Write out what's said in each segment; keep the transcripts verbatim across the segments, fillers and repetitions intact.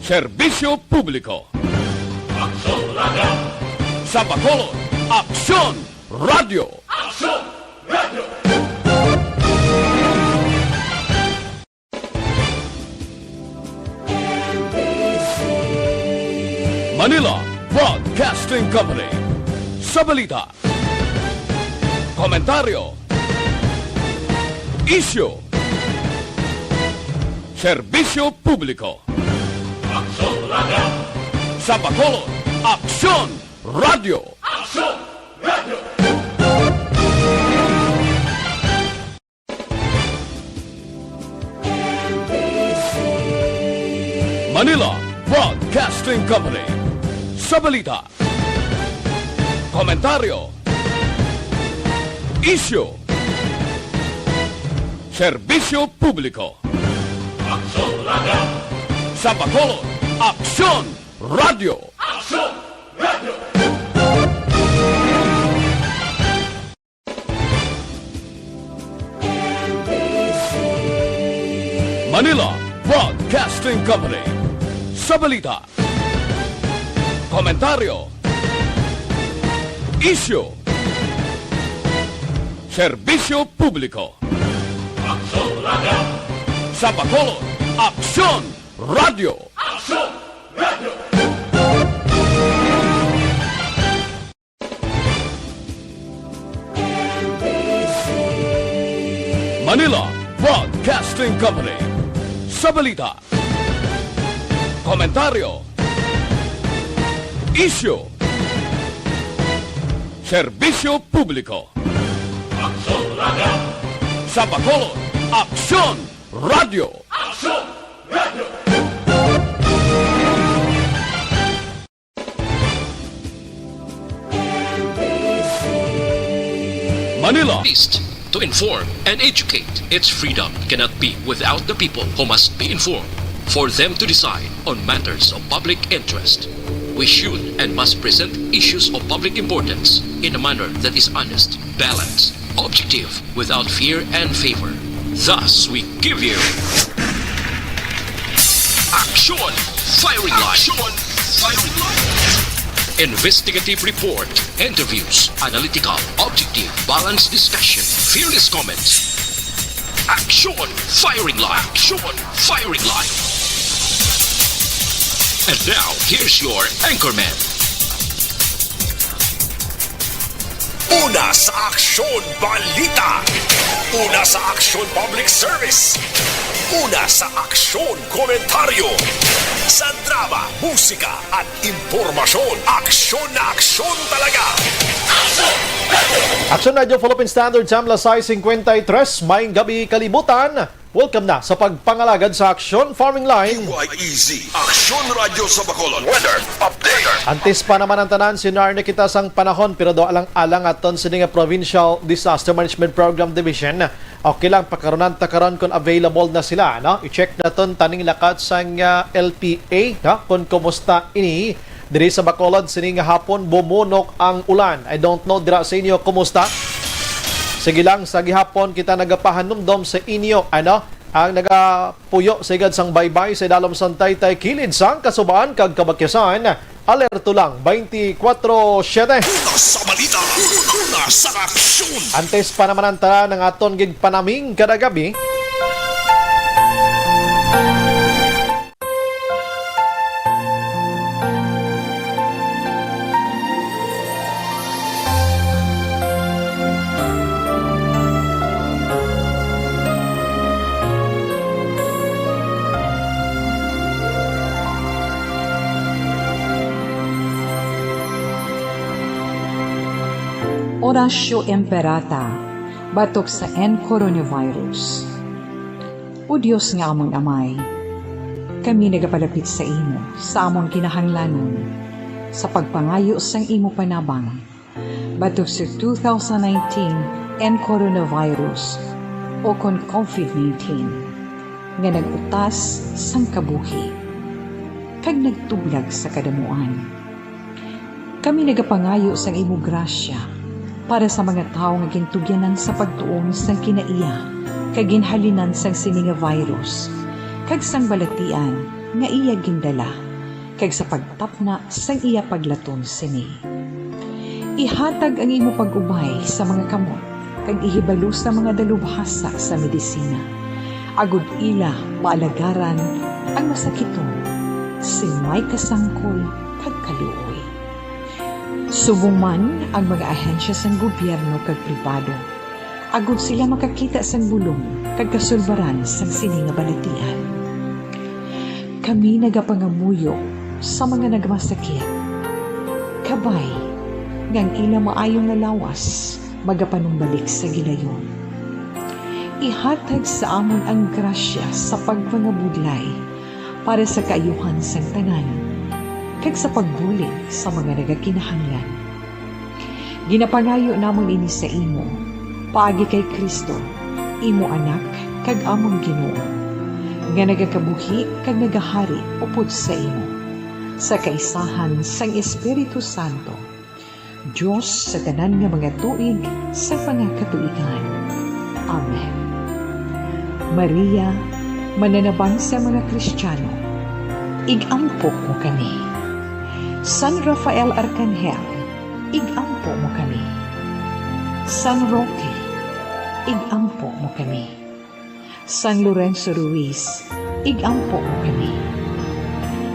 Serbisyo Publiko. Aksyon Radio. Sa Bacolod, Aksyon Radio. Aksyon Radio. Manila Broadcasting Company. Sa balita, komentaryo, isyu, serbisyo publiko. Aksyon Radio. Sa Bacolod, Aksyon Radio. Aksyon Radio. Manila Broadcasting Company. Sa balita, komentaryo, isyu, serbisyo publiko. Aksyon Radio. Sa Bacolod, Aksyon Radio. Aksyon Radio. Manila Broadcasting Company. Sa balita, komentaryo, isyu, serbisyo publiko. Aksyon Radio. Sa Bacolod, Aksyon Radio. Aksyon Radio. Manila Broadcasting Company. Sa balita, komentaryo, isyu, serbisyo publiko. Aksyon Radio. Sa Bacolod, Aksyon Radio. Aksyon Radio. Manila. East to inform and educate. Its freedom cannot be without the people who must be informed for them to decide on matters of public interest. We should and must present issues of public importance in a manner that is honest, balanced, objective, without fear and favor. Thus, we give you Action Firing Line. Action Firing Line. Investigative report, interviews, analytical, objective, balanced discussion, fearless comments. Action Firing Line. Action Firing Line. And now, here's your anchorman. Una sa aksyon, balita. Una sa aksyon, public service. Una sa aksyon, komentaryo. Sa drama, musika, at impormasyon, aksyon na aksyon talaga. Aksyon Radio Philippine Standard Time, alas sais singkwenta y tres. Maayong gabi, kalibutan. Welcome na sa pagpangalagad sa Aksyon Firing Line. P Y E Z, Aksyon Radyo sa Bacolod. Weather update. Antes pa naman ang tanan, sinare na kita sang panahon, pero do alang-alang aton sini nga Provincial Disaster Management Program Division. Okay lang, pakarunan ta karon kung available na sila, no? I-check naton taning lakat sang, ah, L P A, no? Kung kumusta ini. Diri sa Bacolod, sini nga hapon, bumunok ang ulan. I don't know dira sa inyo, kumusta? Sige lang, sa gihapon kita nagapahanumdom sa inyo, ano, ang nagapuyo sa igad sang baybay sa idalom sang taytay, kilid sang kasubaan kag kabakyasan. Alerto lang, twenty-four seven. Una sa balita, una sa aksyon. Antes pa naman ang tanan, ang aton gigpanaming kada gabi. Oratio Imperata, batok sa N coronavirus. O Dios nga amon Amay, kami nagapalapit sa imo sa amon kinahanglanon sa pagpangayo sang imo panabang batok sa two thousand nineteen N coronavirus, o kon COVID nineteen, nga nag-utas sang kabuhi kag nagtublag sa kadamuan. Kami nagapangayo sang imo grasya para sa mga tawo nga gintugyanan sa pagtuon sang kinaiya kag ginhalinan sang sini nga virus, kag sang balatian nga iya gindala, kag sa pagtapna sang iya paglaton sini. Ihatag ang imo pag-ubay sa mga kamot, kag ihibalo sa mga dalubhasa sa medisina, agod ila maalagaran ang masakiton sing may kasangkol kag kaluoy. Subong man ang mga ahensya sang gobyerno kag pribado, agod sila makakita sang bulong kag kasulbaran sang sini nga balatian. Kami nagapangamuyo sa mga nagmasakit, kabay nga ang ila maayo nga lawas magapanumbalik sa gilayon. Ihatag sa amon ang grasya sa pagpangabudlay para sa kaayuhan sang tanan, kag sa pagbulig sa mga nagakinahanglan. Ginapangayo namon ini sa imo, paagi kay Cristo, imo Anak kag amon Ginoo, nga nagakabuhi kag nagahari upod sa imo, sa kaisahan sang Espiritu Santo, Dios sa tanan nga mga tuig sa mga katuigan. Amen. Maria, mananabang sa mga Kristiyano, ig-ampo mo kami. San Rafael Arcangel, ig-ampo mo kami. San Roque, ig-ampo mo kami. San Lorenzo Ruiz, ig-ampo mo kami.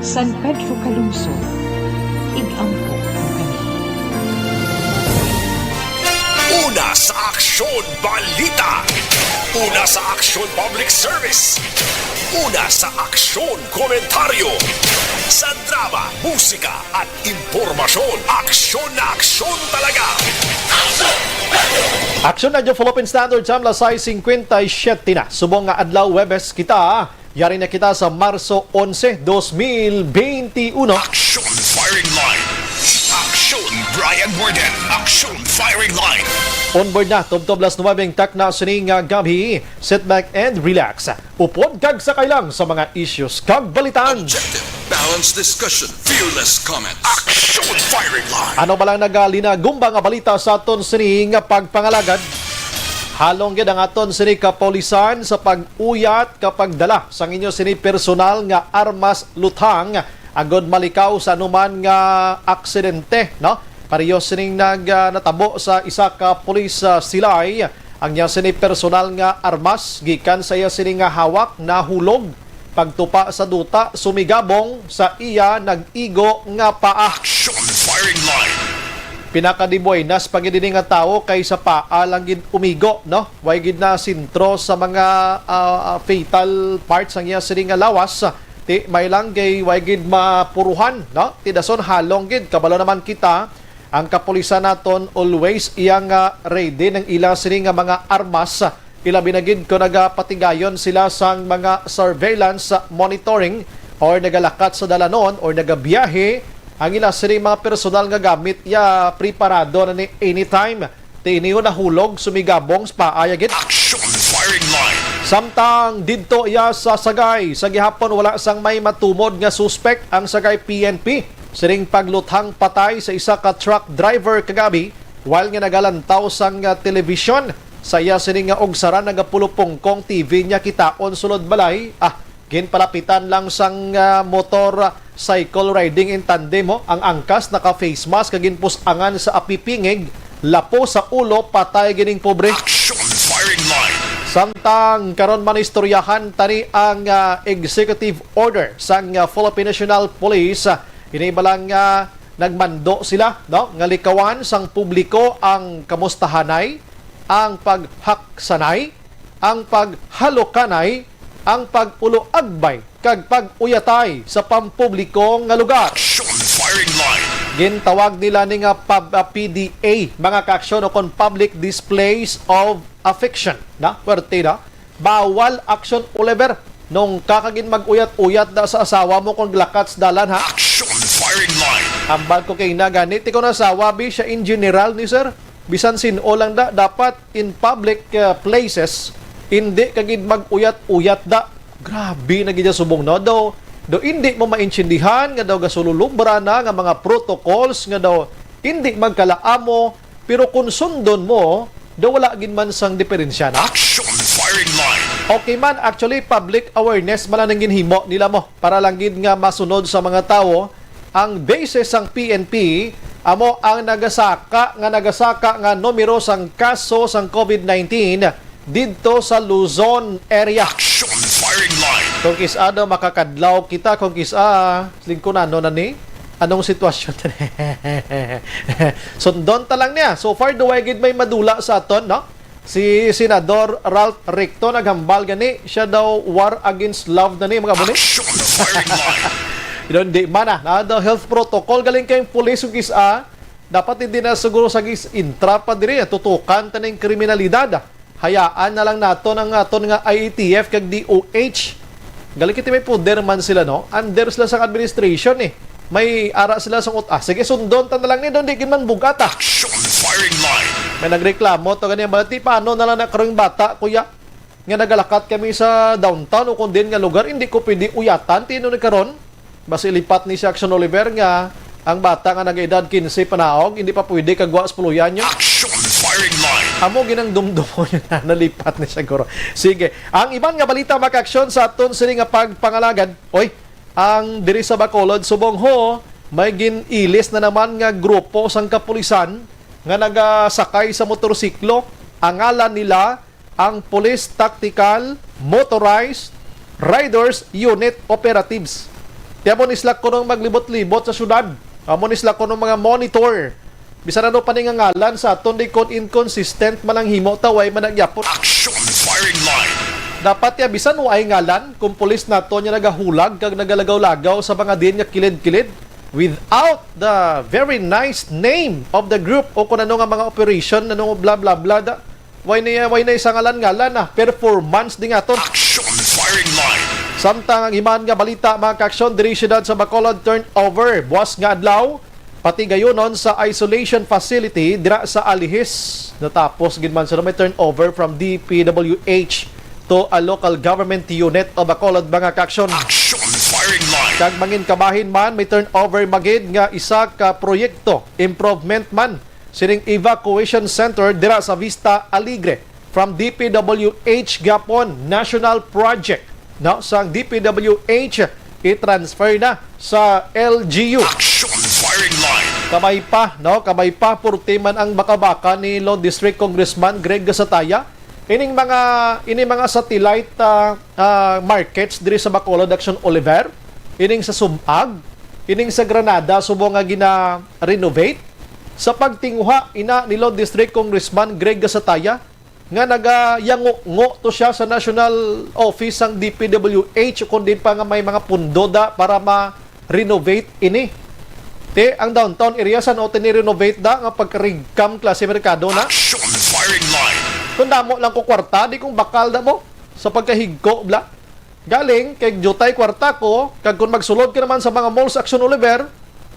San Pedro Calungsod, ig-ampo mo kami. Una sa Aksyon Balita. Una sa Aksyon Public Service. Una sa Aksyon Komentaryo. Sa drama, musika, at impormasyon. Aksyon na aksyon talaga. Aksyon Radyo Philippine Standard Time, las sais cincuenta y siete na. Subong nga adlaw, Huwebes kita. Yari na kita sa Marso onse, dos mil benti uno. Aksyon Firing Line. Aksyon Brian Warden. Aksyon Firing Line. On board na, tubtob las nuwebe ang takna sini nga gabi. Sit back and relax. Upod kag sakay lang sa mga issues kag balitaan. Objective, balanced discussion, fearless comments. Action Firing Line. Ano ba lang nagalinagumba nga balita sa aton sini nga pagpangalagad? Halong gid ang aton sini kapulisan sa pag-uyat, kapagdala sang inyo sini personal nga armas luthang agod malikaw sa anuman nga aksidente, no? Pareho sining nag, ah, natabo sa isa ka pulis, ah, silay, ang iya sini personal nga armas gikan sa iya sini nga hawak nahulog pagtupa sa duta, sumigabong sa iya nag-igo nga paa. Action Firing Line. Pinakadibuenas pa gid ini nga tawo kay sa paa lang gid umigo, no? Way gid na sentro sa mga, ah, ah, fatal parts ang iya sini nga lawas. Ti may lang kay way gid mapuruhan, no? Ti dason halong gid, kabalo naman kita, ang kapulisan naton always iya nga ready ng ila sini nga mga armas, ilabi na gid kung nagapatigayon sila sang mga surveillance monitoring or nagalakat sa dalanon or nagabiyahe, ang ila sini mga personal nga gamit iya preparado na ni anytime. Ti ini nahulog, sumigabong sa paa iya gid. Action Firing Line. Samtang didto iya sa Sagay, sa gihapon wala sang may matumod nga suspek ang Sagay P N P sining pagluthang patay sa isa ka truck driver kagabi while nga nagalantaw sang, ah, telebisyon sa iya sini nga ugsaran nagapulupongkong T V niya kitaon sulod balay. Ah, Ginpalapitan lang sang, ah, motor, ah, cycle riding in tandem, ho. Ang angkas naka-face mask kag ginpus-angan sa apipingig, lapo sa ulo, patay gining pobre. Action Firing Line. Samtang karon manistoryahan tani ang, ah, executive order sang, ah, Philippine National Police. Ah, ini balang, ah, nagmando sila, no, nga likawan sang publiko ang kamustahanay, ang paghaksanay, ang paghalukanay, ang pag-uloagbay kag pag-uyatay sa pampubliko nga lugar. Action Firing Line. Gintawag nila ni nga pub-, ah, P D A, mga kaaksyon o kon public displays of affection. Na, puwerte na. Bawal action, Oliver. Nung kakagin mag-uyat-uyat da sa asawa mo kung lakat sa dalan, ha? Action Firing Line. Ambal ko kay na gani, ti ko na asawa, bi, siya in general ni sir. Bisan sin-o lang da, dapat in public, uh, places, hindi ka gid mag-uyat-uyat da. Grabe na gid subong, no? Daw, daw hindi mo maintindihan nga daw gasululubra na nga mga protocols nga daw hindi magkalaamo, pero kung sundon mo, Daw wala gid man sang diferensya na. Action firing line. Okay man, actually, public awareness man lang ang ginhimo nila mo para lang gid nga masunod sa mga tawo ang basis sang P N P amo ang nagasaka nga nagasaka nga numero sang kaso sang COVID nineteen didto sa Luzon area. Action firing line. Kung kis-a daw makakadlaw kita, kung kis-a, lingkunano na ni? Anong sitwasyon? Sundon ta lang niya. So far, duway gid may madula sa aton, no? Si Senador Ralph Recto naghambal gani, siya daw war against love na ni, mga buni. Action firing line. Yun, di man ah. Na daw health protocol galing kay pulis ug kis-a. Dapat hindi na siguro sa gis intra pa diri, tutukan ta ning kriminalidad. Hayaan na lang naton ang aton nga I A T F kag D O H. Galing kita may poder man sila, no? Under sila sa administration eh. May ara sila sa ut-, ah, sige, sundon ta na lang ni, doon di gid man bugata. Action firing line. May nagreklamo to ganyan, balati, paano na lang na karong bata, kuya? Nga nagalakat kami sa downtown o kung din nga lugar, hindi ko pwede uyatan, tino ni karon? Basi lipat ni si Action Oliver nga ang bata nga nag-edad quince panaog, hindi pa pwede kagwa sa puloy-an niya. Action firing line. Amo ginang dumdumon niya na nalipat ni siguro. Sige, ang iban nga balita, mga ka-aksyon, sa aton sini nga pagpangalagad. Oy, ang diri sa Bacolod, subong ho, may gin-ilis na naman nga grupo sang kapulisan nga nagasakay sa motorsiklo. Ang ngalan nila ang Police Tactical Motorized Riders Unit Operatives. Ti amo ni sila kuno maglibot-libot sa syudad. Amo ni sila kuno mga monitor. Bisan ano pa ni nga ngalan sa aton, di kon inconsistent man ang himo ta, way man nagyapon. Action firing line. Dapat ya bisan way ngalan kung pulis nato nga nagahulag kag nagalagaw-lagaw sa mga din nga kilid-kilid without the very nice name of the group o kung ano nga mga operation, ano bla bla bla da. Way na, way na isa ngalan-ngalan na performance di nga to. Action firing line. Samtang ang iman nga balita, mga ka-aksyon, diri siyudad sa Bacolod, turnover buwas nga adlaw, pati gayunon sa isolation facility dira sa Alihis. Natapos gid man sila, may turnover from D P W H to a local government unit of Bacolod, mga ka-aksyon. Action firing line. Kag mangin kabahin man, may turnover magid nga isa ka proyekto, improvement man sining evacuation center dira sa Vista Alegre from D P W H gapon, national project, no, sang D P W H i-transfer na sa L G U. Action firing line. Kamay pa, no, kamay pa, purti man ang baka-baka ni Lone District Congressman Greg Gasataya. Ining mga, ining mga satellite, ah, ah, markets diri sa Bacolod, Action Oliver, ining sa Sumag, ining sa Granada, subong nga gina-renovate. Sa pagtinguha ina ni Lone District Congressman Greg Gasataya nga nagayango-ngo to siya sa National Office sang D P W H, kundi pa nga may mga pundo da para ma-renovate ini. Te, ang downtown area, san-o tini renovate da nga pagkarigkam klase merkado na? Action firing line. Kung damo lang ko kwarta, di kung bakal da mo sa pagkahigko, bla. Galing kay jutay kwarta ko, kag kung magsulod ka naman sa mga malls, Action Oliver,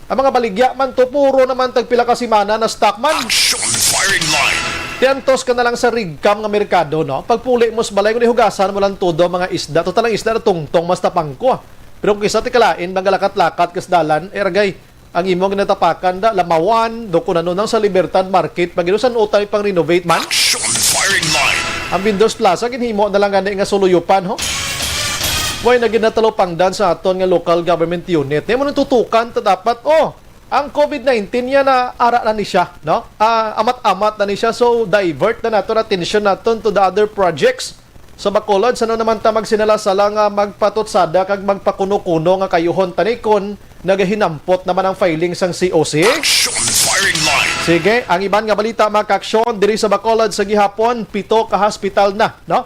ang mga baligya man to, puro naman tagpila ka semana na stock man. Action firing line. Tiantos ka na lang sa rigkam nga merkado, no? Pagpuli mo sa balay, kung hugasan mo lang todo mga isda. Total ang isda na tungtong, mas tapang ko, ah. Pero kung kisa ti kalain, mga lakat-lakat ka sa dalan, eh, ragay, ang imo ginatapakan da, Lamawan, do kun ano nang sa Libertad Market, pag san-o tay pang renovate man. Action firing line. Ang Windows Plaza, ginhimo na lang gani nga suluyupan, ho? Way na ginatalupangdan sa aton nga local government unit. Nimo nang tutukan ta dapat, oh, ang COVID nineteen niya na ara na ni siya, no? Ah, amat-amat na ni siya, so divert na nato ang attention naton to the other projects. Sa Bacolod, sano naman ta magsinala-sala nga magpatutsada kag magpakuno-kuno nga kayuhon tani kon nagahinampot naman ang filing sang C O C? Action firing line. Sige, ang iban nga balita, mga ka-aksyon, diri sa Bacolod sa gihapon, pito ka hospital na, no?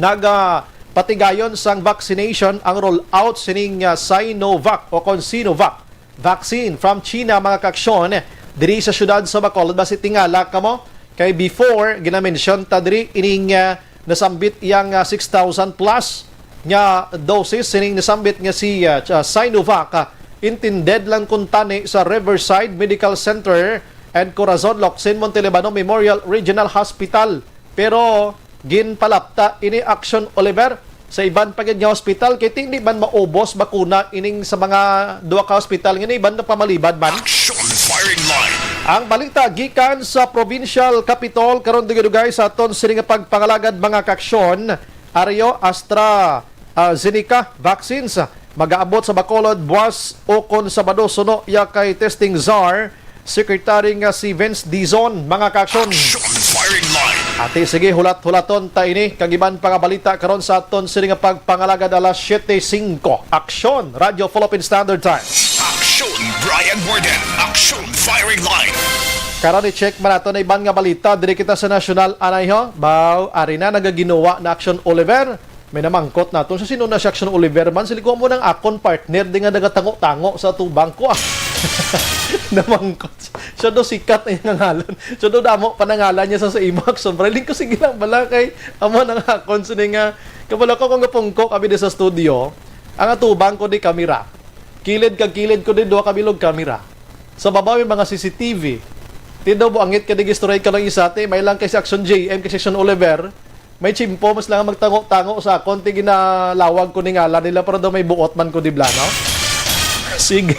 Nagapatigayon sang vaccination ang rollout sining, ah, Sinovac o kon Sinovac vaccine from China, mga ka-aksyon, diri sa siyudad sa Bacolod. Basi tingala kamo, kay before, ginamensyon ta diri ining, ah, nasambit iyang, ah, six thousand plus nga doses sining nasambit nga si, ah, Ch-, ah, Sinovac, ah, intended lang kuntani sa Riverside Medical Center and Corazon Locsin Montelibano Memorial Regional Hospital. Pero ginpalapta ini, Action Oliver, sa iban pa gid nga hospital, kay ti-, hindi man maubos bakuna ining sa mga duha ka hospital nga iban na pamalibad man. Action firing line. Ang balita gikan sa provincial capitol karon, dugay-dugay sa aton sini nga pagpangalagad, mga kaaksyon. Ari, AstraZeneca vaccines magaabot sa Bacolod buwas ukon Sabado, suno ya kay testing czar, secretary nga si Vince Dizon, mga kaaksyon. Action Firing Line. Ati, sige, hulat-hulaton ta ini kag iban pa nga balita karon sa aton sini nga pagpangalagad alas siyete singko. Aksyon, Radyo Philippine Standard Time. Action Brian Warden. Action Firing Line. Karon, i-check man nato na iban nga balita diri kita sa nasyonal, anay ho. Baw, ari na, nagaginawa na Action Oliver. May namangkot nato. So, sino na si Action Oliver man? Sili ko mo nang akon partner di nga nagatango-tango sa atubang ko, ah. Namangkot. Siya do sikat ang iyang ngalan. Siya do damo pa nangalan niya sa, sa imo, Action. Pero ko, sige lang bala kay amo nang akon sini nga. Kabalo ko kung gapungko kami di sa studio. Ang atubang ko di kamera. Kilid kag kilid ko di, duha ka bilog kamera. Sa babaw may mga C C T V. Ti daw buangit ka, di gistorya ka lang isa, ti may lang kay si Action J M, kay si Action Oliver. May tsimpo, mas lang magtango-tango sa akon, ti ginalawag ko ni ngalan nila, pero daw may buot man ko di bala, no? Sige.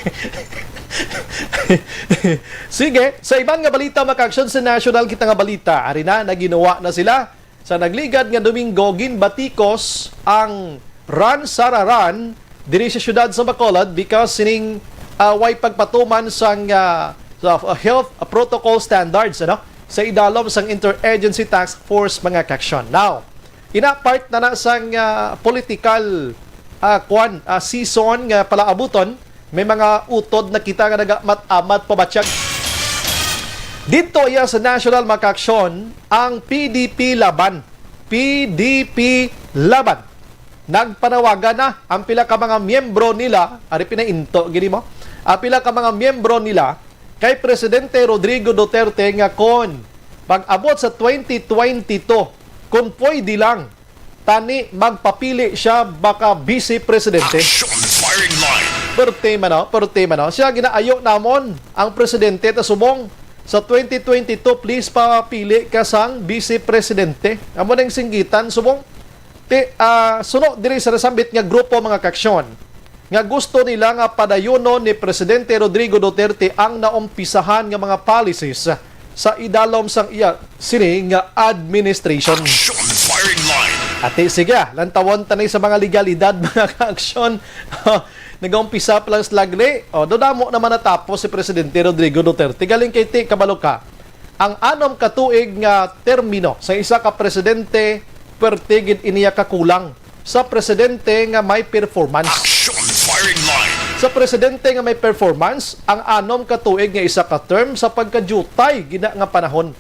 Sige, sa iban nga balita, mga kaaksyon, sa national kita nga balita, ari na, naginawa na sila. Sa nagligad nga Domingo, ginbatikos ang Run Sara Run diri sa siyudad sa Bacolod because sining, ah, way pagpatuman sang, ah, sa, ah, health protocol standards, ano, sa idalom sang Interagency Task Force, mga kaaksyon. Now, ina, part na na sang, ah, political, ah, kwan, ah, season nga palaabuton, may mga utod na kita nga nagamat-amat pabatyag. Didto iya sa national, mga kaaksyon, ang P D P Laban. P D P Laban. Nagpanawagan na ang pila ka mga miyembro nila, ari pinainto gini mo, ang pila ka mga miyembro nila kay Presidente Rodrigo Duterte nga kon pag-abot sa twenty twenty-two, kung pwede lang, tani magpapili siya baka vice presidente. Action Firing Line. Perti man, no? Perti man, no? Siya, ginaayo namon ang presidente ta subong sa twenty twenty-two, please papili ka sang vice presidente. Amo nang singgitan subong. Ti, ah, suno diri sa nasambit nga grupo, mga kaaksyon, nga gusto nila nga padayunon ni Presidente Rodrigo Duterte ang naumpisahan nga mga policies sa idalom sang iya sini nga administration. Action Firing Line. Ati, sige, ah, lantawon ta ni sa mga legalidad, mga kaaksyon. Nagaumpisa pa lang sa lagli. O, dodamo naman natapos si Presidente Rodrigo Duterte. Galing kay ti, kabalo ka, ang anom ka tuig nga termino sa isa ka presidente, pwerte gid iniya kakulang sa presidente nga may performance. Action Firing Line. Sa presidente nga may performance, ang anom ka tuig nga isa ka term sa pagkadiutay gina nga panahon.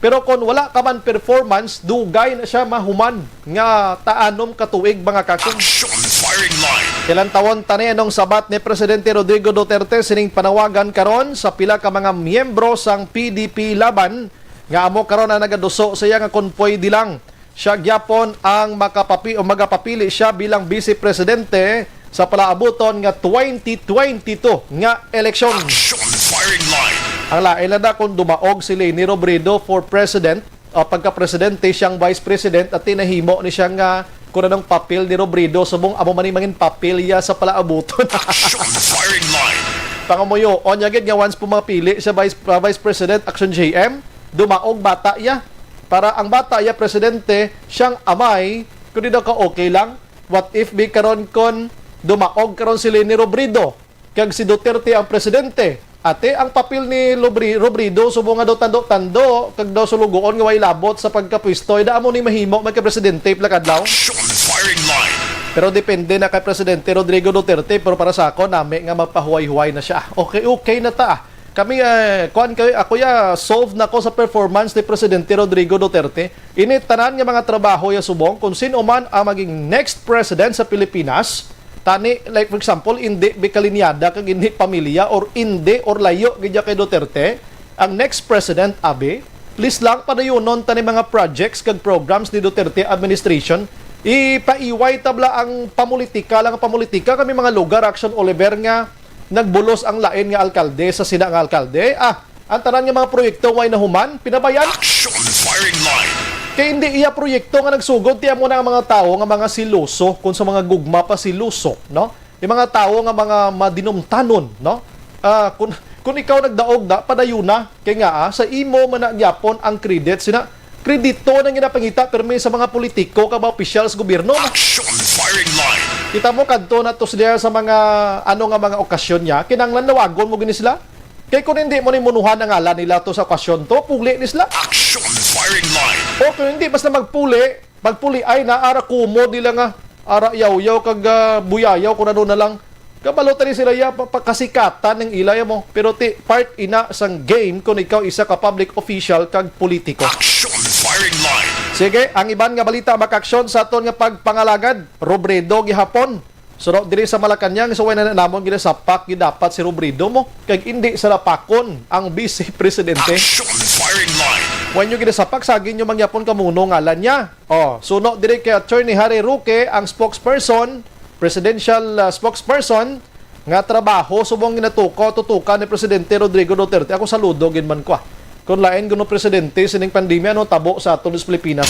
Pero kon wala ka man performance, dugay na siya mahuman nga taanom ka tuig, mga kaaksyon. Action Firing Line. Ilantawon ta ni anong sabat ni Presidente Rodrigo Duterte sining panawagan karon sa pila ka mga miyembro sang P D P Laban nga amo karon ang nagaduso sa iya nga kon pwede lang siya gyapon ang makapapi-, o magapapili siya bilang vice presidente sa palaabuton nga twenty twenty-two nga eleksyon. Action Firing Line. Ang lain na da kung dumaog si Leni Robredo for president, o pagka-presidente siyang vice president, at tinahimo ni siya nga kung anong papel ni Robredo, subong amo man ni mangin papel ya sa palaabuton. Action Firing Line. Pangamuyo, o niya gid nga once po mapili siya vice, uh, vice president, Action J M, dumaog bata ya. Para ang bata ya presidente, siyang amay, kung di daw ka okay lang. What if bi karon kon dumaog karon si Leni Robredo, kag si Duterte ang presidente? Ate, ang papel ni Lobri-, Robredo, subong nga daw tando-tando, kag daw sulugoon nga way labot sa pagkapwesto, ida amo ni mahimo magka-presidente pila ka adlaw? Action Firing Line. Pero depende na kay Presidente Rodrigo Duterte, pero para sa ako, nami nga magpahuway-huway na siya. Okay, okay na ta. Kami, eh, kuwan kayo, ako ya, solved na ko sa performance ni Presidente Rodrigo Duterte. Ini tanan nga mga trabaho ya subong, kung sino man ang maging next president sa Pilipinas, tani, like, for example, hindi bikalinyada kag hindi pamilya or hindi or layo gid ya kay Duterte, ang next president, abi, please lang, padayunon tani mga projects kag programs ni Duterte administration. Ipaiway tabla ang pamulitika lang, ang pamulitika kami mga lugar, Action Oliver, nga nagbulos ang lain nga alkalde sa sina nga alkalde. Ah, ang tanan nga mga proyekto way nahuman, pinabayan. Action Firing Line. Kay hindi iya proyekto nga nagsugod, ti amo na ang mga tawo nga mga siloso, kung sa mga gugma pa siloso, no? Yung mga tawo nga mga madinumtanon, no? Ah, kung, Kung ikaw nagdaog na, padayon na. Kay nga, ah, sa imo man na gyapon ang credit, sina kredito nang ginapangita pirmi sa mga politiko kag mga opisyal sa gobyerno. Action firing line. Kita mo, kadto na to sila sa mga, ano nga, mga okasyon niya, kinahanglan nawagon mo gini sila. Kay kung hindi mo ni munuhan ang ngalan nila to sa okasyon to, puli ni sila. Action firing line. O kung hindi, basta magpuli, magpuli ay na ara kumod nila nga, ara yawyaw kag, ah, buyayaw kung ano na lang. Kabalo tani sila ya, pa-, pakasikatan ng ilay mo. Pero ti, part ina sang game kung ikaw isa ka public official kag politiko. Action firing line. Sige, ang iban nga balita makaaksyon sa aton nga pagpangalagad. Robredo gihapon. Suno diri sa Malacañang, so way na namon ginasapak gyud dapat si Robredo mo. Kag indi sa lapakon ang vice presidente. Action firing line. When nyo ginasapak, sagin nyo mangyapon kamuno ngalan niya. Oh, suno diri kay Attorney Harry Roque, ang spokesperson, presidential, ah, spokesperson, nga trabaho subong ginatuko, tutukan ni Presidente Rodrigo Duterte. Ako saludo gid man ko, ah. Kung lain kuno presidente sining pandemya, no, tabo sa aton sa Pilipinas.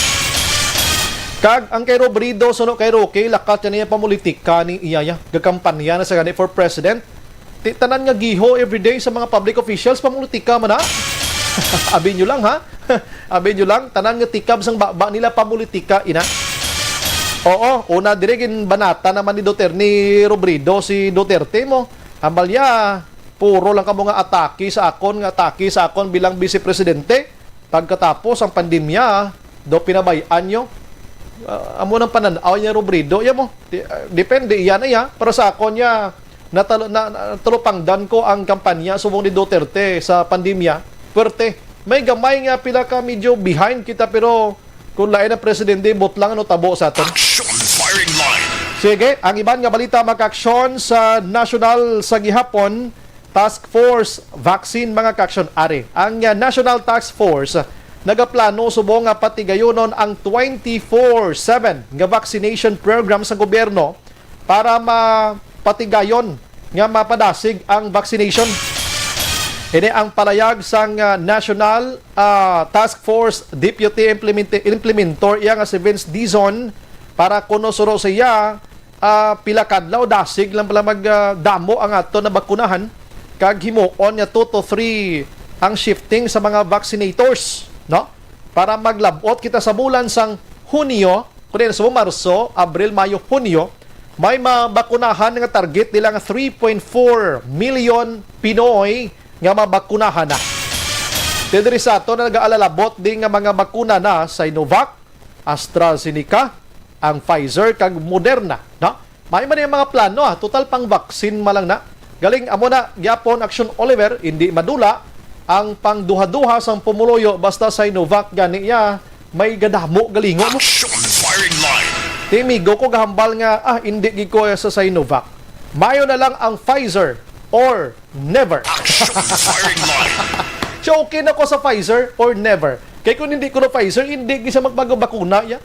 Kag ang kay Robredo, suno kay Roque, lakat niya pamulitika ni iya, ya. Gakampanya na sa gani for president. Ti, tanan nga giho everyday sa mga public officials, pamulitika man na. Abi nyo lang, ha? Abi nyo lang, tanan nga tikab sang baba nila pamulitika, ina. Oo, una diri ginbanata naman ni Duterte, ni Robredo si Duterte mo. Ambal ya, puro lang kamo nga atake sa akon, nga atake sa akon bilang vice presidente. Pagkatapos ang pandemya, do pinabay-an nyo. Ah, amo nang panan-aw niya, Robredo. Ya mo, di-, ah, depende, iya na iya. Para sa akon niya, natalo-, na, na, talupangdan ko ang kampanya subong ni Duterte sa pandemya. Puwerte. May gamay nga pila ka medyo behind kita, pero kung lain ang presidente, bot lang ano tabo sa aton. Action firing line. Sige, ang iban nga balita, makaaksyon sa national sa gihapon, Task Force Vaccine, mga kaaksyon, ari. Ang, uh, National Task Force, uh, nagaplano subong nga patigayonon ang twenty-four seven nga vaccination program sa gobyerno para mapatigayon nga mapadasig ang vaccination. Ini ang palayag sang, uh, National, uh, Task Force Deputy Implementi-, Implementor, iya nga si Vince Dizon, para kuno suro siya, ah, pila kadlaw, dasig lang pala mag, ah, damo ang aton nabakunahan, kag himuon nga two to three ang shifting sa mga vaccinators, no? Para maglabot kita sa bulan sang Hunyo, kundi sa Marso, Abril, Mayo, Hunyo, may mabakunahan nga target nila nga three point four million Pinoy nga mabakunahan na. Diri sa ato na nagaalalabot din nga mga bakuna na, Sinovac, AstraZeneca, ang Pfizer, kag Moderna, no? May man yung mga plano, ah. Total pang vaccine man lang na. Galing, amo na, gyapon, Action Oliver, hindi madula ang pangduha-duha sang pumuluyo basta Sinovac gani ya may gadamo galingo mo. Action firing line. Ti, migo ko gahambal nga, ah, hindi gid ko sa Sinovac. Mayo na lang ang Pfizer or never. Action firing line. So, okay na ko sa Pfizer or never. Kay kung hindi ko na Pfizer, hindi gid sa magbago bakuna ya.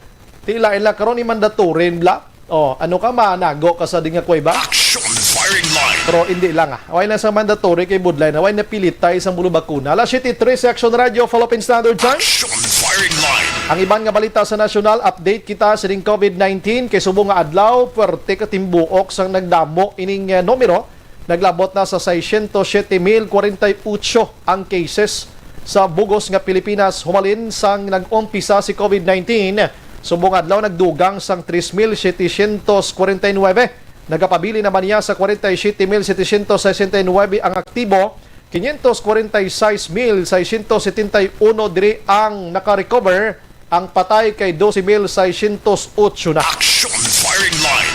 Ti lain lang karon ni mandatory bla. Oh, ano ka, manago ka sa di nga kuweba? Action firing line. Pero hindi lang, ah. Way na sa mandatory kay budlay na. Way na pilitay sa bulo bakuna. Alas siyete tres sa Action Radio, Philippine Standard Time. Action firing line. Ang iban nga balita sa nasyonal, update kita sining COVID nineteen. Kay subong nga adlaw, puwerte ka timbuok sang nagdamo ining, eh, numero. Naglabot na sa seiscientos siete mil cuarenta y ocho ang cases sa bugos nga Pilipinas humalin sang nag-umpisa si COVID nineteen. Subong adlaw nagdugang sang tres mil setecientos cuarenta y nueve. Nagapabilin naman niya sa cuarenta y siete mil setecientos sesenta y nueve ang aktibo, quinientos cuarenta y seis mil seiscientos setenta y uno diri ang naka-recover. Ang patay kay doce mil seiscientos ocho na. Action firing line.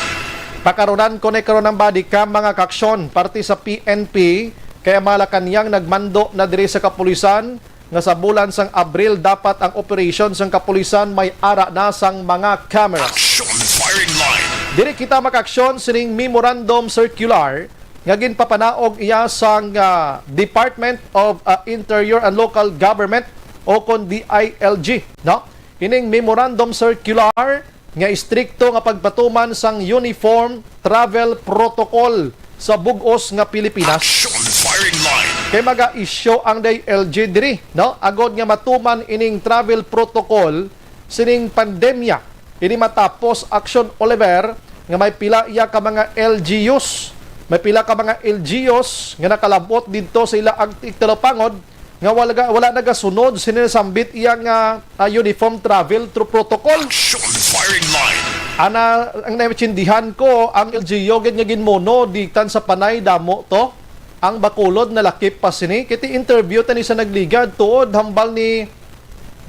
Pakaronan ko ni karon ang body cam, mga kaaksyon, parte sa P N P, kay ang Malacañang nagmando na diri sa kapulisan nga sa bulan sang Abril dapat ang operasyon sang kapulisan may ara na sang mga camera. Action firing line. Diri kita makaaksyon sining memorandum circular nga ginpapanaog iya sang, ah, Department of, ah, Interior and Local Government o kon D I L G, no? Ining memorandum circular nga istrikto nga pagpatuman sang uniform travel protocol sa bug-os nga Pilipinas. Action firing line. Kay maga-issue ang D I L G diri, no? Agod nga matuman ining travel protocol sining pandemya. Ini matapos, Action Oliver, nga may pila iya ka mga L G Us May pila ka mga L G Us nga nakalabot didto sa ila ag-, tigtalupangod nga wala, wala nagasunod sini nasambit iya nga, ah, uniform travel through protocol. Action firing line. Ana, ang naintindihan ko, ang L G U gid nga ginmono, di tan sa Panay damo to. Ang Bacolod nalakip pa sini. Kay ti interview tani sa nagligad, tuod hambal ni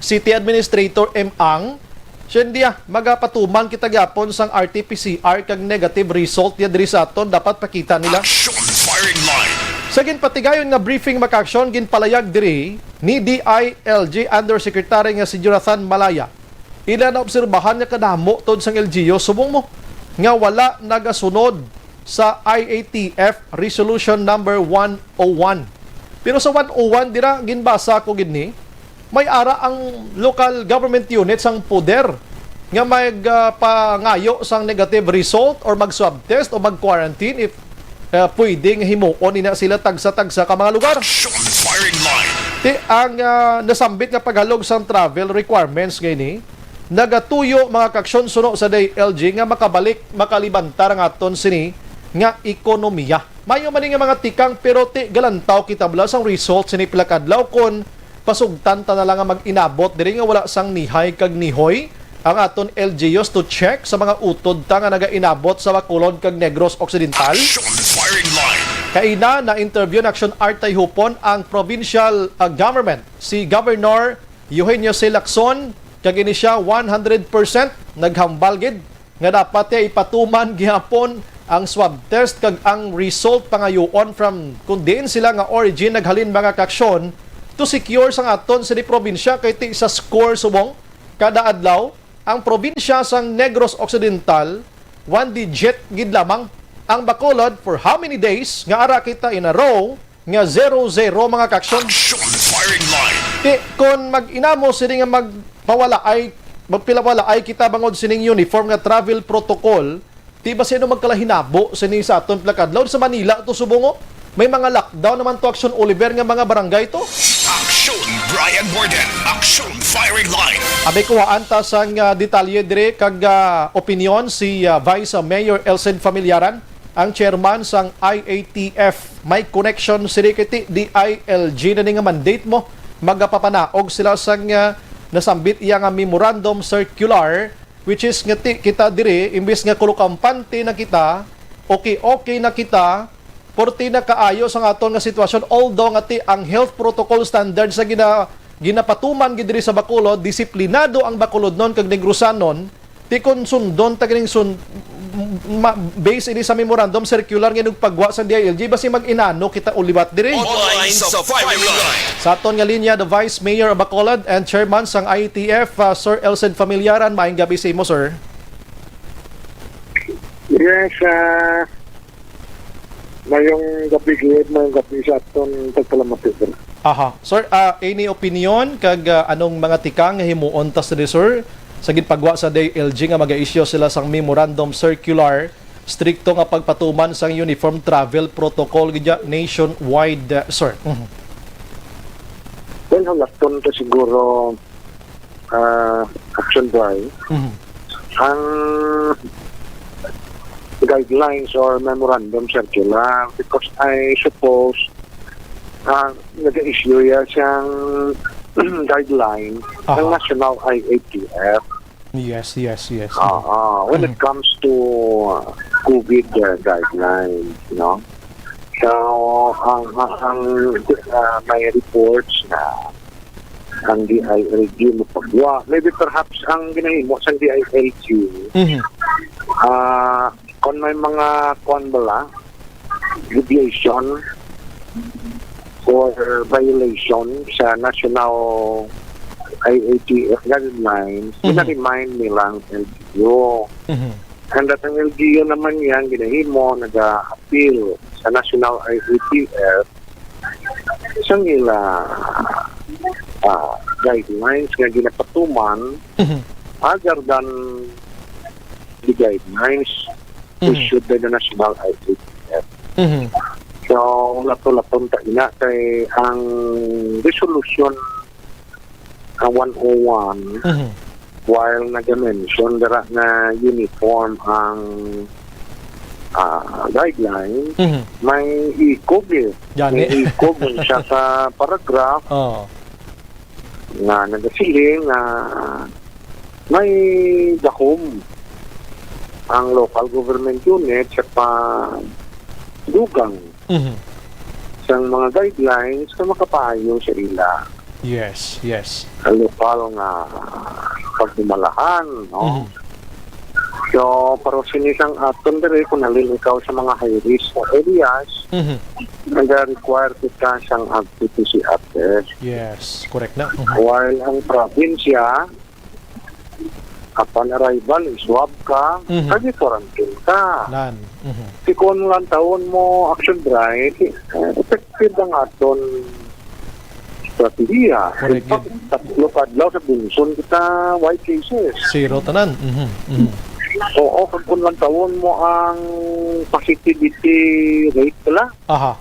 City Administrator M. Ang, siya, "Hindi, ah, magapatuman kita gyapon sang R T P C R kag negative result niya diri sa aton, dapat pakita nila." Action firing line. Sa ginpatigayon nga briefing, mga kaaksyon, ginpalayag diri ni D I L G Undersecretary nga si Jonathan Malaya. Ila naobserbahan nga kadamo tod sang L G U, subong mo, nga wala nagasunod sa I A T F Resolution Number one oh one. Pero sa one oh one, dira ginbasa ko gid ni, may ara ang local government unit sang poder nga mag, ah, pangayo sang negative result or mag-swab test o mag-quarantine if, ah, pwede nga himuon ina sila tagsa-tagsa ka mga lugar. Action firing line. Ti ang, ah, nasambit nga paghalog sang travel requirements nga ini nagatuyo, mga kaaksyon, suno sa D I L G nga makabalik, makalibanta ang aton sini nga ekonomiya. Mayo man ni nga mga tikang, pero ti galantaw kita bala sang result sini pila ka adlaw kon pasugtan ta na lang nga mag-inabot diri nga wala sang nihay kag nihoy ang aton L G Us to check sa mga utod ta nga nagainabot sa Bacolod kag Negros Occidental. Action firing line. Kaina, na-interview ni Action Artay Hupon ang provincial, ah, government, si Governor Eugenio C. Lacson, kag ini siya one hundred percent naghambal gid nga dapat niya ipatuman gihapon ang swab test kag ang result pangayuon from kung diin sila nga origin naghalin, mga kaaksyon, to secure sang aton sini probinsya, kay ti sa score subong kada adlaw ang probinsya sang Negros Occidental, one digit gid lamang. Ang Bacolod, for how many days nga ara kita in a row nga zero zero, mga kaaksyon? Action firing line. Ti, kon mag-inamo sini nga magpawalaay, magpilawalaay kita bangod sining uniform nga travel protocol, ti ba sino magkalahinabo sini sa aton pila ka adlaw? Sa Manila to subong, o. May mga lockdown naman to, Action Oliver, nga mga barangay to. Action Brian Warden. Action firing line. Abi, kuhaan ta sang, ah, detalye dire kag, ah, opinyon si, ah, Vice Mayor Elcid Familiaran, ang chairman sang I A T F. May connection sini kay ti D I L G na ni nga mandate mo. Magapapanaog sila sang, ah, nasambit iya nga memorandum circular, which is nga ti kita diri, imbis nga kulukampante na kita, okay-okay na kita, porti na kaayo sang aton nga sitwasyon, although nga ti ang health protocol standards sa gina-, ginapatuman gid diri sa Bacolod, disiplinado ang Bacolodnon kag Negrosanon, ti kon sundon ta kining sun-, ma-, base ini sa memorandum circular nga nagpagwa sa D I L G, basi mag-inano kita uliwat diri. Online sa firing line. Sa aton nga linya, the Vice Mayor of Bacolod and Chairman sang I A T F, uh, Sir Elcid Familiaran. Maayong gabi sa imo, sir. Yes, ah, mayong gabi gid, mayong gabi sa aton tagpalamati. Aha. Sir, ah, any opinion kag, ah, anong mga tikang nga himuon ta sa, sir, sa ginpagwa sa D I L G nga mag-issue sila sang memorandum circular, strikto nga pagpatuman sang uniform travel protocol gid nationwide, ah, sir? Mhm. Well, hulaton ta siguro, ah, Action Bri, Mhm. ang guidelines or memorandum circular, because I suppose, ah, nag-issue ya siyang guideline ng Aha. National I A T F. Yes, yes, yes. Oo, when it Mm. comes to, uh, COVID, uh, guidelines, no? So, ang, ang, ang, uh, may reports na ang D I L G mapagwa. Maybe perhaps ang ginahimo sa D I L G, Mhm. ah, kung may mga, kwan bala, deviation or violation sa national I A T F guidelines, Mhm. gina-remind nila ang L G U. Mhm. And that ang L G U naman yan, ginahimo, nag-appeal sa National I A T F sa nila, ah, guidelines nga ginapatuman Mhm. other than the guidelines Mhm. issued by the National I A T F. Mhm. So, lato-laton ta ina kay ang resolution, ang one oh one, Mhm. while nag-mention dira na uniform ang ah, guideline, Mhm. may ikog eh. Gani. May ikog man siya sa paragraph Oh. nga nagasiling nga may gahom ang local government unit sa pagdugang Mhm. sang mga guidelines nga makapaayo sa ila Yes, yes. sa lokal nga pagdumalahan, no? Mhm. So, pero sini sang aton diri, kung halin ikaw sa mga high risk nga areas, Mhm. nag-require kita sang R T P C R test. Yes, correct na. Mhm. While ang probinsya, upon arrival, i-swab ka, Mhm. kag i-quarantine ka. Nan. Mhm. Di kon lantawon mo, Action Bright, eh, effective ang aton strategiya. Correct In fact, yun. tatlo ka adlaw sa Bunson kita white cases. Zero tanan. Mhm. Mhm. Oo, kag kung lantawon mo ang positivity rate pala, Aha.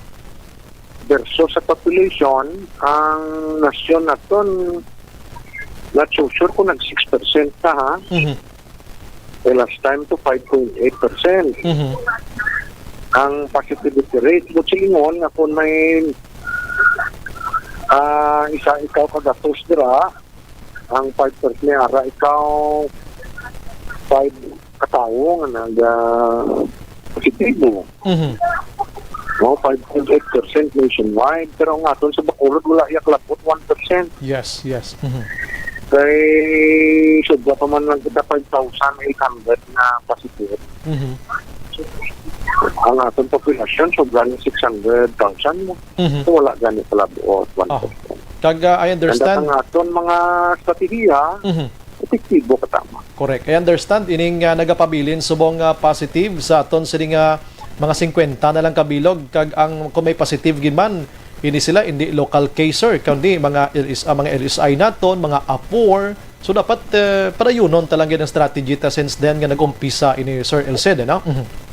versus sa population, ang nasyon naton, not so sure kung nag six percent na, ha? Mhm. Eh, last time to five point eight percent. Mhm. Ang positivity rate, kung silingon nga kung may, ah, isa ikaw ka gatos dira, ang five percent may ara ikaw five katawo nga nag, ah, positibo. Mhm. No, five point eight percent nationwide. Pero ang aton sa Bacolod, wala iya kalabot one percent. Yes, yes. Mhm. Kay sobra pa man lang kita five thousand eight hundred na positive. Mhm. Ang aton populasyon, sobra ni six hundred thousand mo. Mhm. So, wala gani kalabot, Oho. one percent. Kag, ah, I And understand. ang aton mga strategiya, Mhm. epektibo ka tama. Correct. I understand, ining, ah, nagapabilin subong, ah, positive sa aton sini nga mga singkwenta na lang kabilog, kag ang, kung may positive gid man, hindi sila, hindi local case, sir, kundi mga L S, ah, mga L S I naton, mga APOR. So, dapat, eh, parayunon ta lang gid ang strategy ta since then nga nag-umpisa ini, Sir Elced, eh, no? Mhm.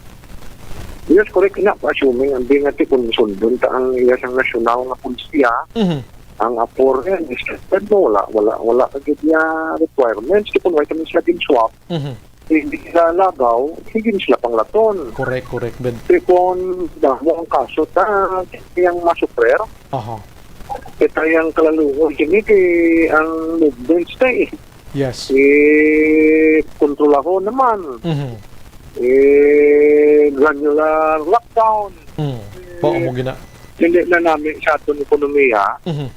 Yes, correct na. Assuming, ang di nga ti kung sundon ta ang iya sang nasyonal nga polisiya, Mhm. ang APOR, eh, restricted mo, wala, wala, wala ka gid niya requirements. Di kung wala kami sila gin-swap, Mhm. hindi sila lagaw, hindi sila panglaton. Correct, correct, Ben. Di kung damo ang kaso ta, iyang masufrer, Aha. kita iyang kalaluoy, kini kay ang movements ta eh. Yes. Eh, kontrolahon naman. Mhm. Eh, granular lockdown. Mm. Mao mo gina- Hindi na nami sa aton ekonomiya. Mhm.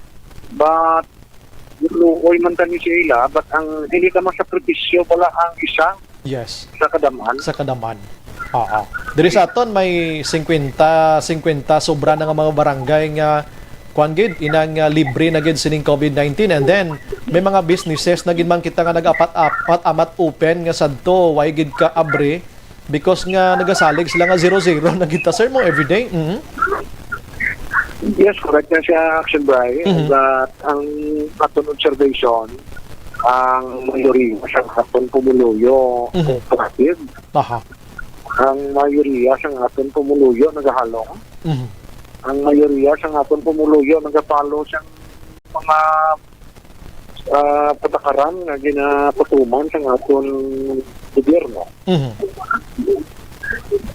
But, luoy man tani sa ila, but ang hindi naman sakripisyo wala ang isa Yes. sa kadaman. Sa kadaman. Oo. Diri sa aton may singkwenta, singkwenta sobra na nga mga barangay nga kuan gid, inang, ah, libre na gid sining covid nineteen. And then, may mga businesses na gid man kita nga nag-apat-apat, amat open nga sadto, way gid ka abri because nga nagasalig sila nga zero zero na gid ta, sir, mo everyday. Mhm. Yes, correct na siya, Action Bry. Mhm. But ang aton observation, ang mayoriya sa aton pumuluyo Mhm. cooperative. Aha. Ang mayoriya sang aton pumuluyo nagahalong. Mhm. Ang mayoriya sang aton pumuluyo nagapalo sang mga, ah, patakaran nga ginapatuman sang aton gobyerno. Mhm.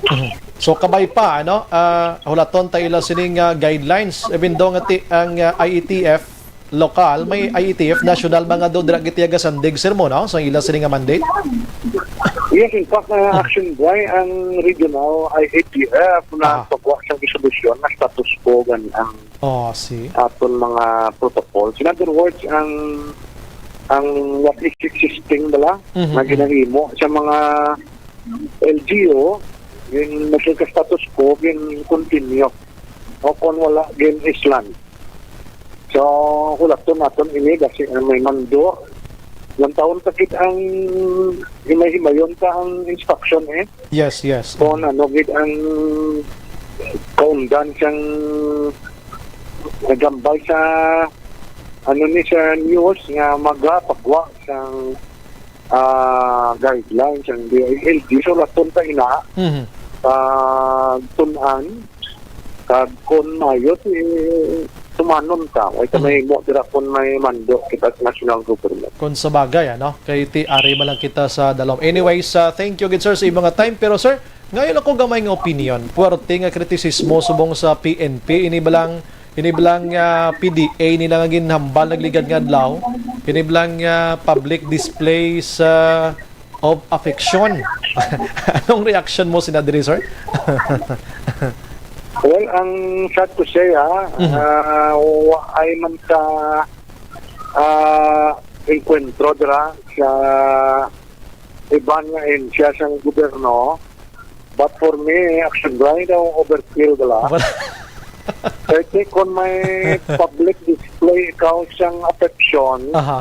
Mhm. So, kabay pa, ano, ah, hulaton ta ila sining, ah, guidelines, even though nga ti-, ang, ah, I E T F lokal, may I E T F national, mga do dira gitiyaga sandig, sir, mo, no? Sa ila sini nga mandate? Yes, in fact, uh, Action Bry, ang regional I A T F na Aha. pagwa sang resolusyon na status quo gan ang Oh, see. aton mga protocols. In other words, ang, ang what is existing bala Mhm, na mhm. ginahimo sa mga L G U, yung nagka-status quo, yung continue. O kung wala, yung island. So, hulaton naton ini kasi, ah, may mando. Yung taon pa gid ang himay-himayon pa ang inspection, eh. Yes, yes. Kung ano gid ang kaundan siyang nagambal sa, ano ni, sa news nga magapagwa sang, ah, guidelines ang D I L G. So, hulaton ta ina Mhm. pagtun-an. Kag kon maayo, eh, tumanon ta. Way ta Mhm. mahimo dira kon may mando kita sa national government. Kung sa bagay, ano? Kay ti ari man lang kita sa dalom. Anyways, ah, thank you gid, sir, sa imong time. Pero, sir, Ngayon ako gamay nga opinion, puwerte nga kritisismo subong sa P N P, ini balang, ini balang, ah, P D A nila nga ginhambal nagligad nga adlaw, ini balang, ah, public display sa, of affection. Anong reaction mo sina diri, sir? Well, ang sad to say, ha, Mhm. ah, wa ay man sa ah, enkwentro dira sa iban nga ahensya sang gobyerno. But for me, action blind daw overkill dala. Wala. Kay kon may public display ikaw sang affection, Aha.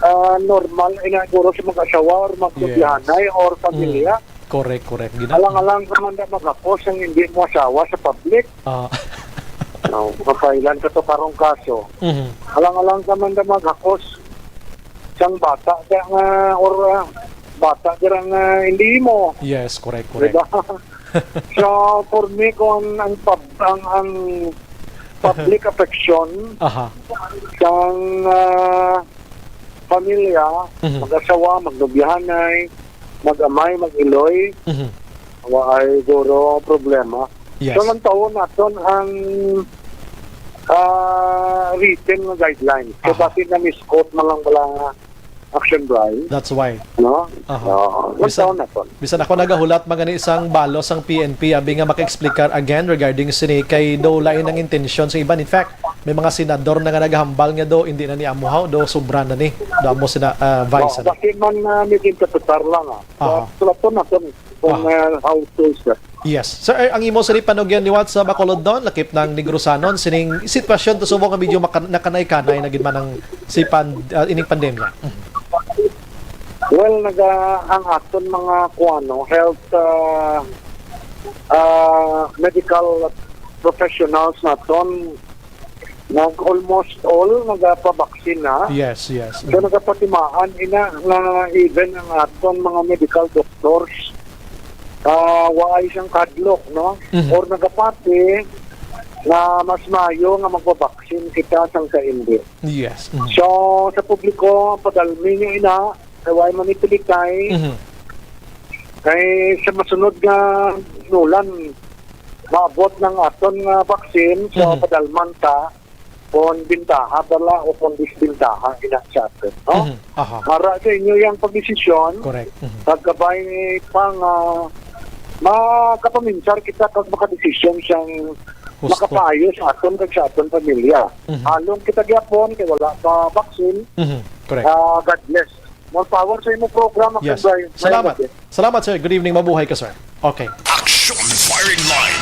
ah, normal ina guro sa mag-asawa or magtubyanay or pamilya. Correct, correct. Gina- Alang-alang ka man da maghakos ang hindi mo asawa sa public. Ah, No, mapailan ka to karong kaso. mhm. Alang-alang ka man da maghakos sang bata ka nga or ah, bata ka nga hindi mo. Yes, correct, correct. Diba? So, for me, kung ang pub, ang, ang public affection Aha. sang ah, pamilya, Mhm. mag-asawa, magnobyahanay, mag-amay, mag-iloy, Mhm. wa ay guro problema. Yes. So, lantawon naton ang ah, written nga guidelines. So, Aha. Bakit na-misquote man lang bala nga action blind? That's why. No? Aha. Oo. Bisan- Lantawon naton. Bisan ako nagahulat man gani sang balo sang P N P, abi nga maka-explicar again regarding sini kay do lain ang intensyon sa iban. In fact, may mga senador na nga nagahambal nga do hindi na ni amuhaw, do sobra na ni. Do amo sina ah, vice. Oh, bakit man uh, misinterpretar lang ah. Aha. So, sulaton naton kung Aha. ah, how to sir. Yes. Sir, ang imo sini panugyan liwat sa Bacolod doon, lakip ng Negrosanon, sining sitwasyon to subong nga medyo maka- nakanay-kanay na gid man ang si pan, ah, ining pandemya. Mhm. Well, naga ang aton mga kuano health ah, ah, medical professionals naton nag almost all nagapabaksin na. Yes, yes. So nagapatimaan ina nga even ang aton mga medical doctors ah waay siyang kadlok, no? Mhm. Or nagapati na mas maayo nga magpabaksin kita sang sa hindi. Yes. Mhm. So sa publiko, padalmi niyo ina, kay way manipilitay, Mhm. kay sa masunod nga nulan maabot ng aton nga vaccine, so Mhm. padalman ta kung bintaha bala o kung disbintaha ina sa aton, no? Mhm. Aha. Para sa inyo yung pagdesisyon, Correct. Mhm. pagkabay pa nga makapaminsar kita kag makadesisyon siyang Husto. makapayo sa aton kag sa aton pamilya. Mhm. Halong kita gyapon kay wala pa vaccine. Mhm. Correct. Ah, God bless. More power sa imong programa, Yes. Kagay. Salamat. Salamat, sir. Good evening. Mabuhay ka, sir. Okay. Action Firing Line.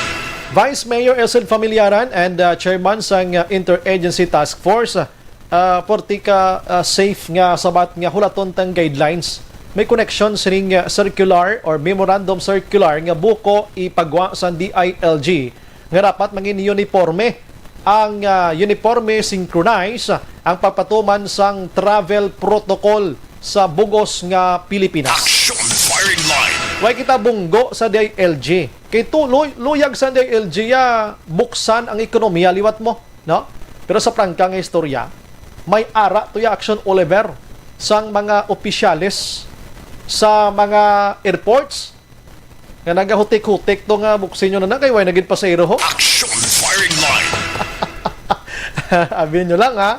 Vice Mayor Elcid Familiaran and uh, Chairman sang uh, Interagency Task Force, uh, puwerte ka uh, safe nga sabat nga hulaton tang guidelines. May connection sining uh, circular or memorandum circular nga buko ipagwa sa D I L G nga dapat mangin uniforme ang ah, uniforme synchronize ang pagpatuman sang travel protocol sa bugos nga Pilipinas. Action Firing Line. Way kita bunggo sa D I L G. Kay tu- luy- luyag sa D I L G ya buksan ang ekonomiya liwat mo, no? Pero sa prangka nga istorya, may ara to ya Action Oliver sang mga opisyales sa mga airports nga nagahutik-hutik to nga buksin nyo na na kay way na gid pasahero ho. Action Firing Line. Abi nyo lang ha.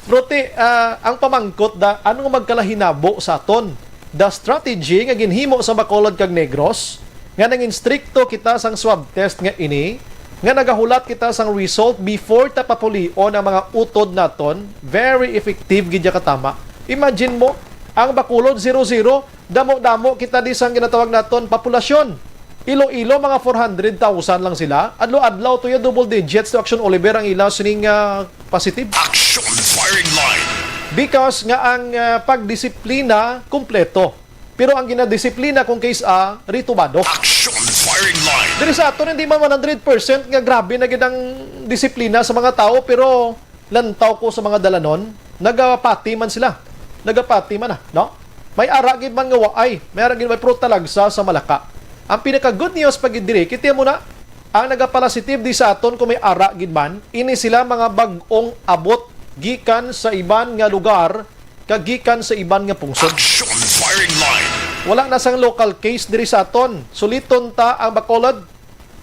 Pero ti, ah, ang pamangkot da, ano nga magkalahinabo sa aton? The strategy nga ginhimo sa Bacolod kag Negros nga nangin strikto kita sang swab test nga ini nga nagahulat kita sang result before ta papulion ang mga utod naton, very effective gid ya katama. Imagine mo, ang Bacolod zero zero, damo-damo kita di sang ginatawag naton populasyon. Iloilo, mga four hundred thousand lang sila. Adlaw-adlaw to ya double digits to Action Oliver ang ila sining ah, positive. Action Firing Line. Because nga ang ah, pagdisiplina kompleto. Pero ang ginadisiplina kung case A, ritubado. Action Firing Line. Diri sa aton, hindi man one hundred percent nga grabe na gid ang disiplina sa mga tao, pero lantaw ko sa mga dalanon, nagapati man sila. Nagapati man na, no? May ara gid man nga waay, may ara gid may, pero talagsa sa Malacca. Ang pinaka good news pa gid diri, kita mo na, ang nagapositive di sa aton kung may ara gid man, ini sila mga bag-ong abot gikan sa iban nga lugar kag gikan sa iban nga pungsod. Action Firing Line. Wala na sang local case diri sa aton. Suliton ta ang Bacolod,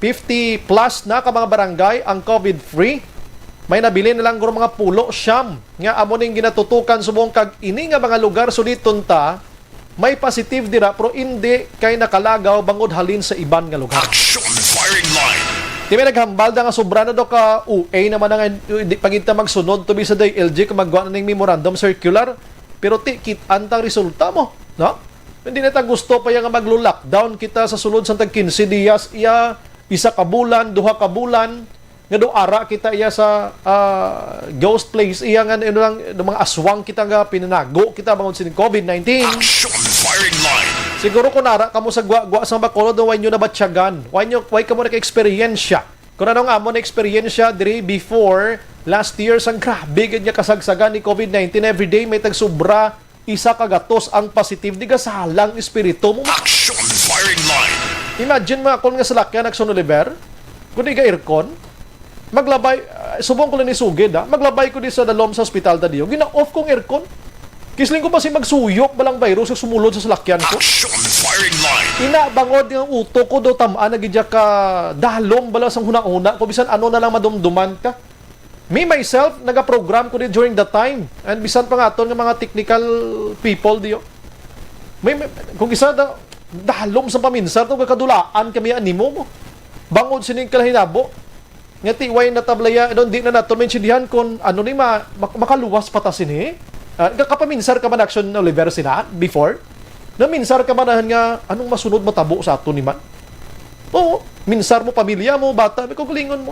fifty plus na ka mga barangay ang COVID-free. May nabilin na lang guro mga pulo siyam nga amo ning ginatutukan subong kag ini nga mga lugar suliton ta may positive dira pero indi kay nakalagaw bangod halin sa iban nga lugar. Action firing line. Di may naghambal na nga sobra na daw ka O A naman na nga di pa gid ta magsunod to bisa day L G kung magwa na ning memorandum circular pero ti kit-an tang resulta mo, no? Hindi na ta gusto pa iya nga maglo-lockdown kita sa sulod sang tag quince dias, iya isa ka bulan, duha ka bulan, nga do ara kita iya sa ah, ghost place, iya nga ano lang, do mga aswang kita nga pinanago kita bangod sini COVID nineteen. Action firing line. Siguro kung ara kamo sa gwa-gwa sa Bacolod, why nyo nabatyagan? Why nyo, why kamo naka-eksperyensya? Kung ano nga amo na eksperyensya diri before last year, sang grabe gid nga kasagsagan ni COVID nineteen, everyday may tagsubra isa ka gatos ang positive, di gasalang espiritu mo. Action firing line. Imagine mo akon nga salakyan, Action Oliver, kung di ga aircon, maglabay, ah, subong ko lang ni sugid, ha? Maglabay ko di sa dalom sa ospital ta diyo. Gina-off kong aircon. Kisling ko pa si magsuyok balang virus sa sumulod sa salakyan ko. Action firing line. Ina bangod nga utok ko do tamaan na gidya ka dalom bala sang hunahuna ko bisan ano na lang madumduman ka. Me, myself, nagaprogram ko di during that time. And bisan pa nga aton nga mga technical people diyo. May, may- kung isa da, dalom sa paminsar to, kakadulaan kami animo mo. Bangod sining kalahinabo. Nga ti, way natablaya, no, di na nato maintindihan kung ano ni ma, mak- makaluwas pa ta sini. Ah, kapaminsar ka man, Action Oliver, sina before? Naminsar ka man nga anong masunod matabo sa ato ni man? Oo, minsar mo, pamilya mo, bata, may kaugalingon mo.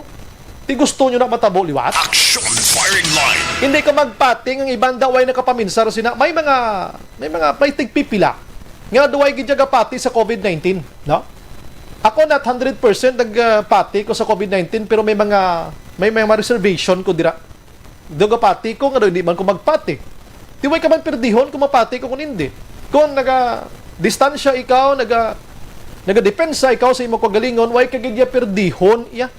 Ti gusto nyo na matabo liwat? Action firing line. Hindi ka magpating ang iban daw ay nakapaminsar sina. May mga, may mga, may tigpipila nga duway gid gapati sa COVID nineteen, no? Ako, not hundred percent nagpati ko sa COVID nineteen, pero may mga, may, may mga reservation ko dira. Do gapati ko nga daw hindi man ko magpati. Di way ka man perdihon kung mapati ko kung hindi. Kung naga distansya ikaw, naga nagadepensa ikaw sa imo kagalingon, way ka gid iya perdihon iya.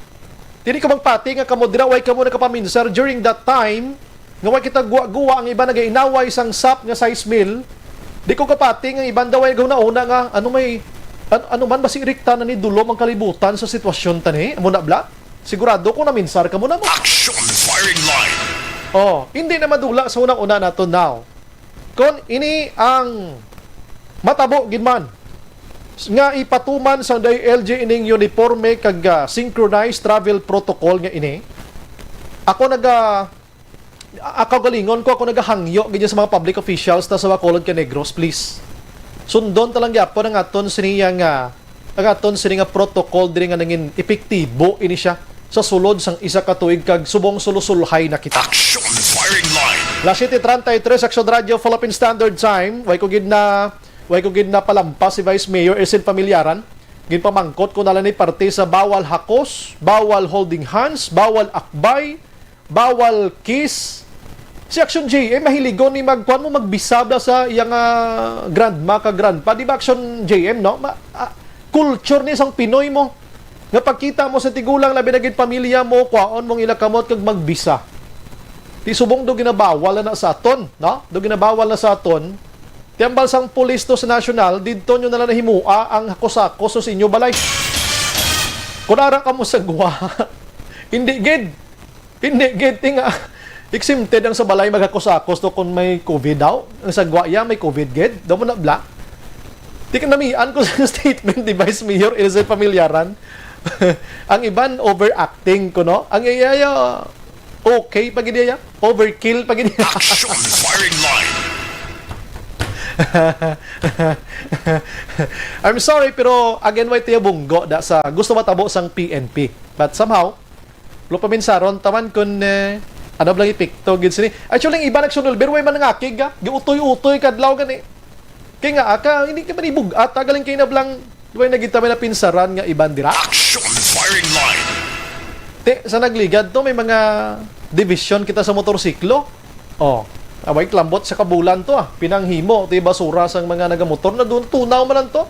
Dili ka magpati nga kamo dira way kamo nakapaminsar during that time nga way kita guwa-guwa ang iba nagainaway sang sap nga size meal. Di ko kapati nga iban daw ay gahuna-huna nga ano may an- ano man basi rikta na ni dulom ang kalibutan sa sitwasyon tani. Amo na bla? Sigurado ko naminsar kamo na mo. Action firing line. Oh, hindi na madula sa unang-una nato now. Kon ini ang matabo gid man nga ipatuman sang D I L G ining uniforme kag ah, synchronized travel protocol nga ini. Ako naga a- kaugalingon ko, ako nagahangyo gid sa mga public officials ta sa Bacolod kag Negros, please. Sundon ta lang gyapon ang aton sini nga ang aton sini nga protocol diri nga nangin epektibo ini siya sa sulod sang isa ka tuig kag subong sulusulhay na kita. Action firing line. Las siete treinta y tres, Action Radio, Philippine Standard Time. Way ko gid na, way ko gid na palampas si Vice Mayor Ersin Familiaran. Ginpamangkot ko na lang ni parte sa bawal hakos, bawal holding hands, bawal akbay, bawal kiss. Si Action J M, mahiligon ni magkuan mo, magbisa bala sa iya nga grandma ka grandpa. Di ba, Action J M, no? Ma, ah, culture ni sang Pinoy mo. Nga pagkita mo sa tigulang, labi na gid pamilya mo, kwaon mong ila kamot kag magbisa. Ti subong do ginabawal na, na sa aton, no? Do ginabawal na sa aton. Ti ambal sang pulis to sa national, didto nyo na lang nahimua ang hakos-hakos sa inyo balay. Kung ara kamo sa gwa, hindi gid. Hindi gid, ti nga exempted ang sa balay maghakos-hakos to kung may COVID daw. Ang sa gwa iya may COVID gid. Daw mo na bla. Ti ka namian ko sa statement ni Vice Mayor Elizabeth Familiaran. Ang iban overacting ko, no? Ang iya, iya, okay pa gid iya. Overkill pa gid iya. Action firing line. I'm sorry, pero again, way tiya bunggo da sa gusto matabo sang P N P. But somehow, lo paminsaron, taman kun eh, ano blang epekto gid sini. Actually, ang iba nagsunulbir, way man nangakig, ah. Giutoy-utoy kadlaw gani. Kay nga, aka, hindi ka man ibug-at, ah, galing kay na blang, way na gid ta may napinsaran nga iban dira. Action firing line. Te, sa nagligad to, may mga division kita sa motorsiklo. Oh, away klambot sa kabulan to ah. Pinanghimo, ti basura sang mga nagamotor na doon. Tunaw man lang to.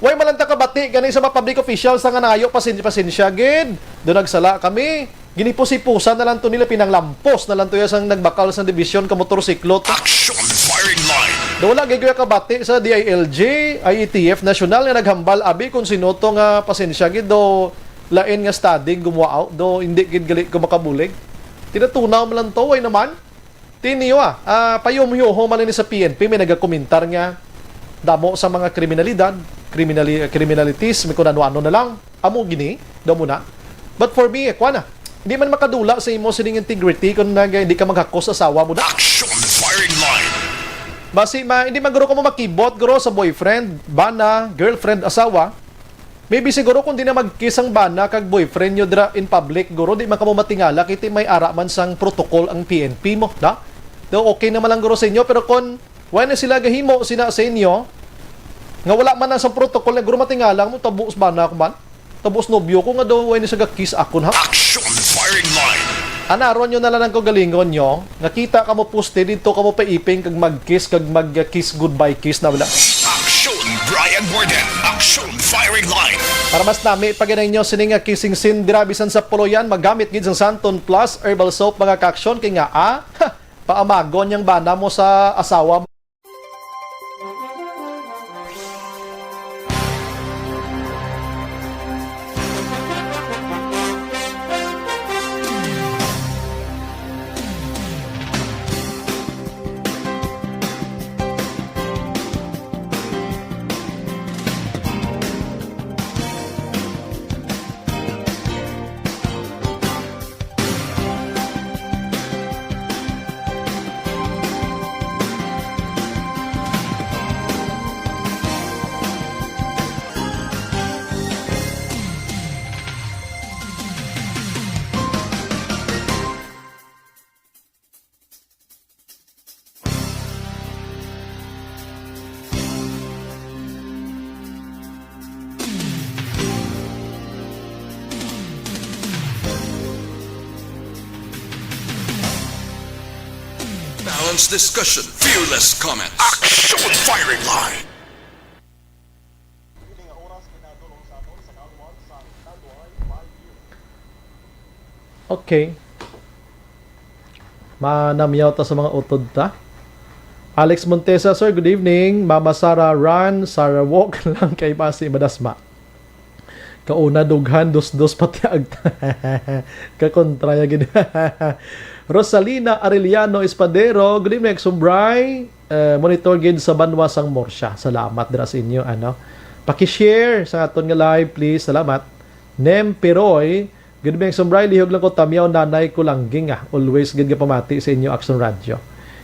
Way man lang ta kabati gani sa mga public officials nga nangayo pasin pasensya gid. Do nagsala kami. Ginipusipusan na lang to nila, pinanglampos na lang to ya sang nagbakal sa division ka motorsiklo to. Action firing line. Do wala gid ko kabati sa D I L G, I E T F nasyonal nga naghambal, abi, kung sino to nga pasensya gid, do lain nga studying gumuwao, do hindi gid gali ko makabulig. Tinatunaw man lang to, way naman. Tiniyo, ah, ah, payumyoho man ni sa P N P, may nagakomentar nga damo sa mga kriminalidad, criminali-, criminalities, may kung ano-ano na lang. Amo gini, daw mo na. But for me, eh, kuwan na. Di man makadula sa imo sining integrity kung nag-, di ka maghakos sa asawa mo na. Action firing line. Basi, ma, hindi man guro ka mo makibot, guro, sa boyfriend, bana, girlfriend, asawa. Maybe siguro kung di na mag-kiss ang bana kag boyfriend nyo dira in public, guro, di man kamo matingala, kiti may ara man sang protocol ang P N P mo, da? Do okay naman lang, guro, sa inyo, pero kung wala na sila gahimo sina sa inyo, nga wala man na sa protocol, na guro, matingala mo, tabos bana ko man. Tabos nobyo ko nga daw, wala na siya ga-kiss akon, ha? Action firing line. Anaron nyo na lang ang kaugalingon nyo, nga kita kamo poste dito, kamo paiping kag mag-kiss kag mag-kiss goodbye kiss na wala. Action, Brian Warden. Action, firing line. Para mas nami pa gid ang inyo sining nga kissing scene dira bisan sa puloyan, magamit gid sang Santon Plus Herbal Soap, mga ka-action, kay nga, ah, ha, paamagon yang bana mo sa asawa mo. Balanced discussion, fearless comments. Action firing line. Okay. Manamyaw ta sa mga utod ta. Alex Montesa, sir, good evening. Mama Sara, run, Sara, walk lang kay basi madasma. Kauna, dughan, dos-dos, pati agta. Kakontra ya gid. Rosalina Arellano Espadero, good evening, Exo Bry. Eh, monitor gid sa banwa sang Murcia. Salamat dira sa inyo, ano. Paki-share sa aton nga live, please. Salamat. Nem Piroy, good evening, Exo Bry. Lihog lang ko, tamyaw nanay ko langging, ah. Always gid nga pamati sa inyo, Action Radio.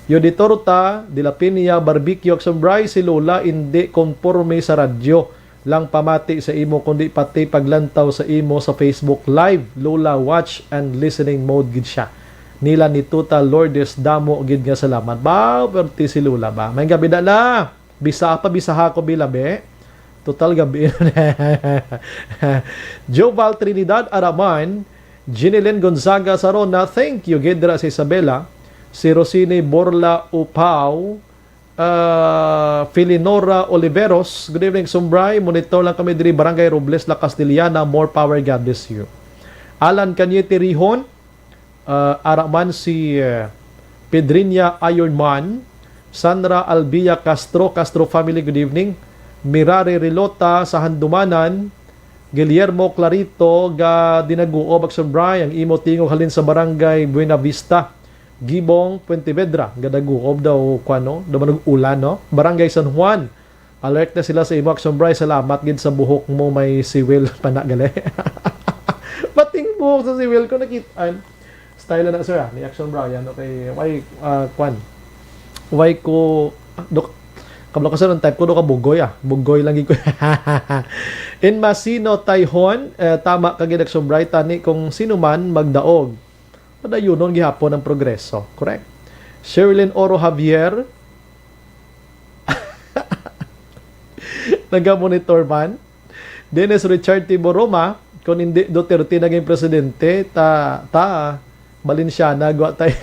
Yoditorta, De La Peña, Barbecue, Exo Bry, si Lola indi konporme sa radyo lang pamati sa imo, kundi pati paglantaw sa imo sa Facebook Live. Lola, watch and listening mode gid siya. Nila ni Tuta Lourdes, damo gid nga salamat. Ba, perti si Lola ba? May gabi na na. Bisa pa, bisaha ko, bilabi. Total gabi. Joval Trinidad Araman, Jinilin Gonzaga Sarona, thank you gid dira sa Isabela. Si Rosini Borla Upao, ah, Filinora Oliveros, good evening, Sumbray. Monitor lang kami diri, Barangay Robles, La Castellana. More power, God bless you. Alan Cañete Rihon, ah, ara man si, eh, Pedrinia Ironman, Sandra Albia Castro, Castro family, good evening. Mirare Rilota sa Handumanan, Guillermo Clarito ga Dinaguob, Action Bry, ang imo tingog halin sa Barangay Buenavista, Gibong, Puente Vedra, ga Daguob daw, kuan, no? Daw manug-ulan, no? Barangay San Juan, alert na sila sa imo, Action Bry. Salamat gid sa buhok mo, may siwil pa na gali. Pating buhok sa siwil ko, nakit-an. Style na, sir, ah, ni Action Brian, okay. Why, ah, kwan? Why ko, ah, dok, kablo ka, sir, ang type ko, do ka bugoy, ah. Bugoy lang gid ko. In Masino, Taihon, eh, tama ka gid, Action Brian, tani kung sino man magdaog, padayunon gihapon ang progreso. Correct? Sherilyn Oro Javier, naga-monitor man. Dennis Richard Tiboroma, kung hindi Duterte naging presidente, ta, ta, Valenciana, gwa tay.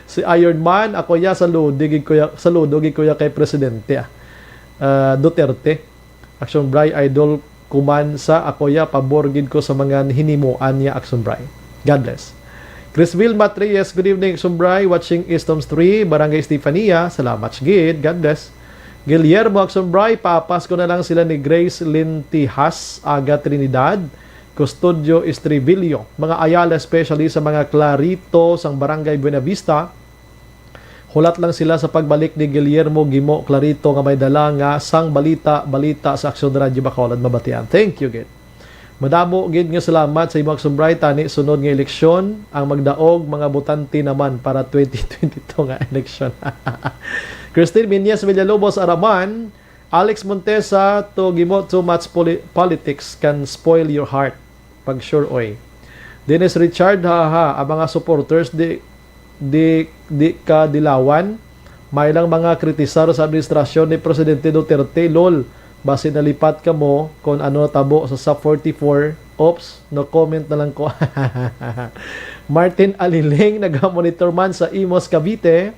Si Iron Man, ako ya, saludo gid ko ya, saludo gid ko ya kay presidente, ah. Ah, Duterte. Action Bry, idol ko man sa ako ya, pabor gid ko sa mga hinimuan niya, Action Bry. God bless. Chris Wilmat Reyes, good evening, Aksumbray, watching East Homes three, Barangay Estefania. Salamat gid. God bless. Guillermo Aksumbray, papas ko na lang sila ni Grace Lintihas, Aga Trinidad, Custodio Estribillo, mga Ayala, especially sa mga Clarito sang Barangay Buenavista. Hulat lang sila sa pagbalik ni Guillermo Gimo Clarito nga may dala nga sang balita, balita sa Aksyon Radio Bacolod mabatian. Thank you gid. Madamo gid nga salamat sa imo, Aksumbray, tani sunod nga eleksyon ang magdaog mga botante naman para twenty twenty-two nga eleksyon. Christine Minyes Villalobos Araman, Alex Montesa, to Gimo, too much poli- politics can spoil your heart. Pag sure, oy. Dennis Richard, ha, ha, ang mga supporters di, di, di ka dilawan. May lang mga kritisar sa administrasyon ni Presidente Duterte, lol. Basi nalipat ka mo kung ano natabo sa sub forty-four. Oops, no comment na lang ko. Martin Aliling, naga-monitor man sa Imus, Cavite.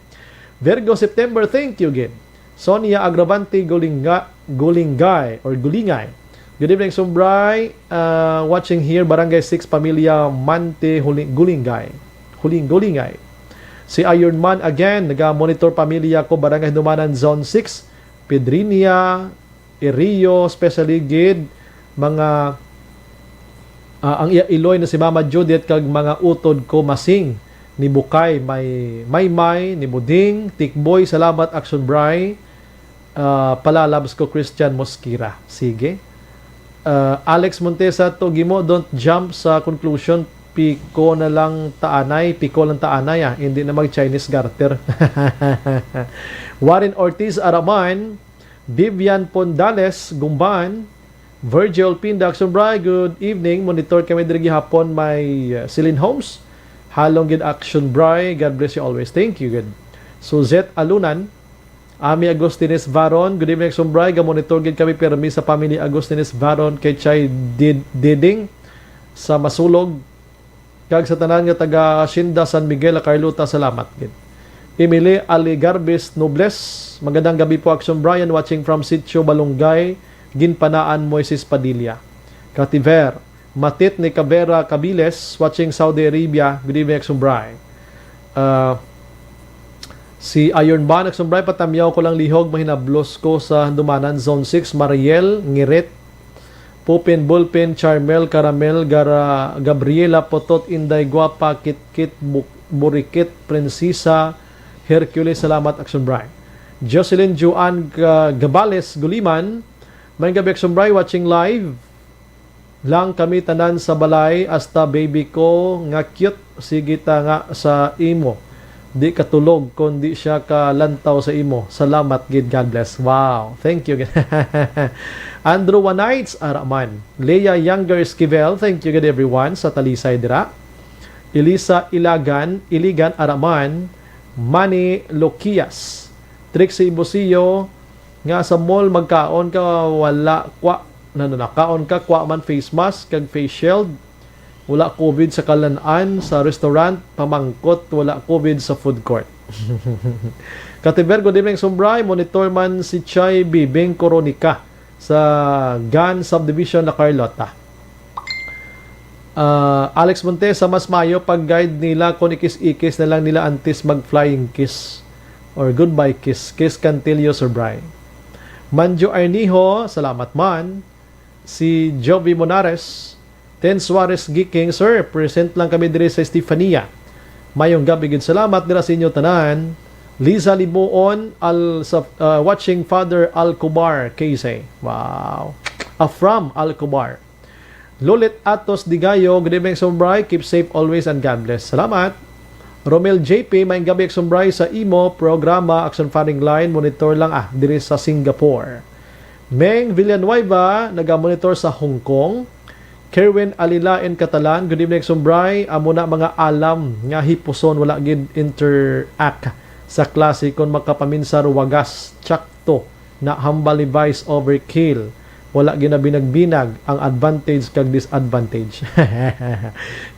Virgo September, thank you gid. Sonia Agravante Gulinga, Gulingay or Gulingay. Good evening, Sumbray. Uh, watching here, Barangay six, Pamilya Mante, Huling, Gulingay. Huling, Gulingay. Si Iron Man again, naga-monitor pamilya ko, Barangay Dumanan, Zone six, Pedrinia, Irio, especially gid, mga, ah, ang iya iloy na si Mama Judith kag mga utod ko, Masing, ni Bukay, may Maymay, ni Buding, Tikboy, salamat, Action Bray, ah, palalabs ko, Christian Mosquera. Sige. Ah, Alex Montesa, to Gimo, don't jump sa conclusion, piko na lang taanay, piko lang taanay, ah, hindi na mag-Chinese garter. Warren Ortiz Araman, Vivian Pondales Gumban, Virgil Pinda Aksumbray, good evening. Monitor kami diri gihapon may, uh, Celine Homes. Halong gid, Aksumbray. God bless you always. Thank you gid. Suzette Alunan, Ami Agustines Varon, good evening, Aksumbray. Ga-monitor gid kami pirmi sa family Agustines Varon kay Chay Did-, Diding sa Masulog. Kag sa tanan nga taga Hacienda San Miguel, La Carlota, salamat gid. Emily Aligarbes Nobles, magandang gabi po, Action Brian, watching from Sitio Balungay, Ginpanaan, Moises Padilla. Kativer, Matit ni Cabrera Cabiles, watching Saudi Arabia, good evening, Action Brian. Ah, si Iron Man, Action Brian, patamyaw ko lang lihog, mahinablos ko sa Dumanan, Zone six, Mariel, Ngirit, Pupin, Bulpin, Charmel, Caramel, Gara-, Gabriela, Potot, Inday, Guapa, Kitkit, Bu-, Burikit, Prinsesa, Hercules, salamat, Action Brian. Jocelyn Juan Ga-, Gabales, Guliman, may gabi, Action Brian, watching live. Lang kami tanan sa balay, hasta baby ko nga cute. Sige ta nga sa imo. Di katulog kon di siya kalantaw sa imo. Salamat gid, God bless. Wow, thank you. Andrew Wanites Araman, Leah Younger Esquivel, thank you gid everyone sa Talisay dira. Elisa Ilagan, Iligan Araman, Manny Loquias, Trixie Busio, nga sa mall magkaon ka, wala kwa, na, na, nakaon ka, kwa man face mask kag face shield. Wala covid sa kalan-an, sa restaurant, pamangkot, wala covid sa food court. Katiber, good evening, Sumbray. Monitor man si Chay Bibing Coronica sa Gan Subdivision, La Carlota. Ah, Alex Montesa, mas mayo pag-guide nila kung ikis-ikis na lang nila antes mag-flying kiss or goodbye kiss. Kiss Cantillo, Sumbray. Manjo Arnijo, salamat man. Si Jovi Monares, Ten Suarez Giking, sir, present lang kami diri sa Estefania. Mayong gabi gid, salamat dira sa inyo tanan. Liza Limuon, al, sa, uh, watching Father Alcobar, K C. Wow. Afram Alcobar. Lulit Atos Digayo, good evening, Sumbray. Keep safe always and God bless. Salamat. Romel J P, may gabi, Sumbray, sa imo programa, Action Firing Line, monitor lang, ah, diri sa Singapore. Meng Villanueva, naga-monitor sa Hong Kong. Kerwin Alilain Catalan, good evening, Sumbray. Amo na mga alam nga hipuson, wala gid interact sa klase kon makapaminsar wagas, tsakto na hambal ni Vice overkill. Wala ginabinag-binag ang advantage kag disadvantage.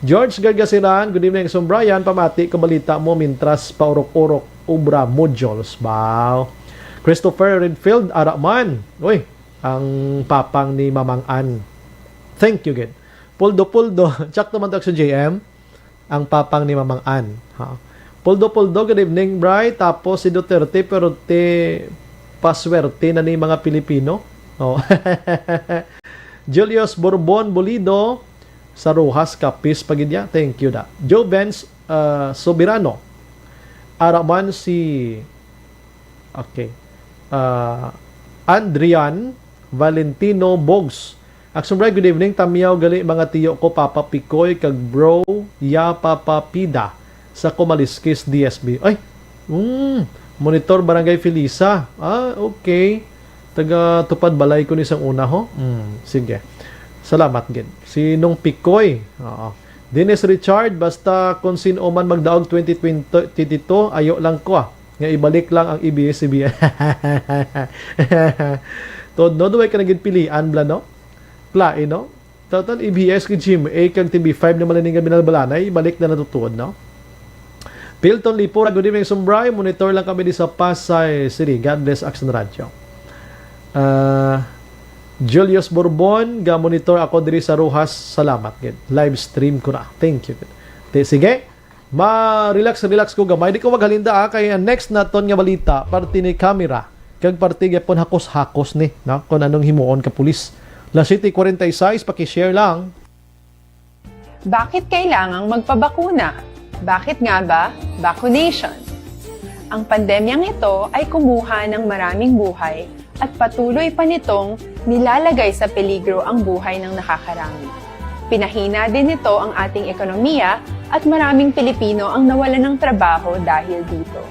George Gargasiran, good evening, Sumbrayan. Pamati ko balita mo mintras paurok-urok obra modules. Wow. Christopher Redfield, ara man. Uy, ang papang ni Mamang Ann. Thank you, gid. Puldo-puldo. Tsakto man to, Action J M. ang papang ni Mamang Ann. Ha? Poldo-poldo, good evening, Bri. Tapos si Duterte, pero te paswerte na ni mga Pilipino. Oh. Julius Borbon Bolido, sa Rojas, Capiz, Pagidya. Thank you, da. Joe Benz, uh, Soberano. Araman si, okay. Uh, Andrian Valentino Bogs. Aksumbray, good evening. Tamyaw gali mga tiyo ko, Papa Pikoy, kag Bro Ya Papa Pida sa Kumaliskis, D S B. Ay, mm, monitor Barangay Felisa. Ah, okay. Taga Tupad Balay ko ni sang una, ho. Mm, sige. Salamat gid. Si Nong Pikoy. Oo. Dennis Richard, basta kung sino man magdaog twenty twenty-two, ayo lang ko, ah, nga ibalik lang ang A B S C B N. Tod, no, duway ka na gid pilian, bla, no? Lain, no? Total, A B S kag G M A kag T V five naman ni nga binalbalanay, balik na natutuod, no? Pilton Lipura, good evening, Sumbray. Monitor lang kami di sa Pasay City. God bless, Action Radio. Ah, Julius Borbon, ga-monitor ako diri sa Rojas. Salamat gid. Live stream ko na. Thank you. Di, sige. Ma-relax, relax ko gamay. Di ko maghalinda, ah, kay ang next naton nga balita, parte ni camera, kag parte gyapon hakos-hakos ni, no? Kung anong himuon ka pulis. Las siete cuarenta y seis, paki-share lang. Bakit kailangang magpabakuna? Bakit nga ba vaccination? Ang pandemyang ito ay kumuha ng maraming buhay at patuloy pa nitong nilalagay sa peligro ang buhay ng nakakarami. Pinahina din nito ang ating ekonomiya at maraming Pilipino ang nawalan ng trabaho dahil dito.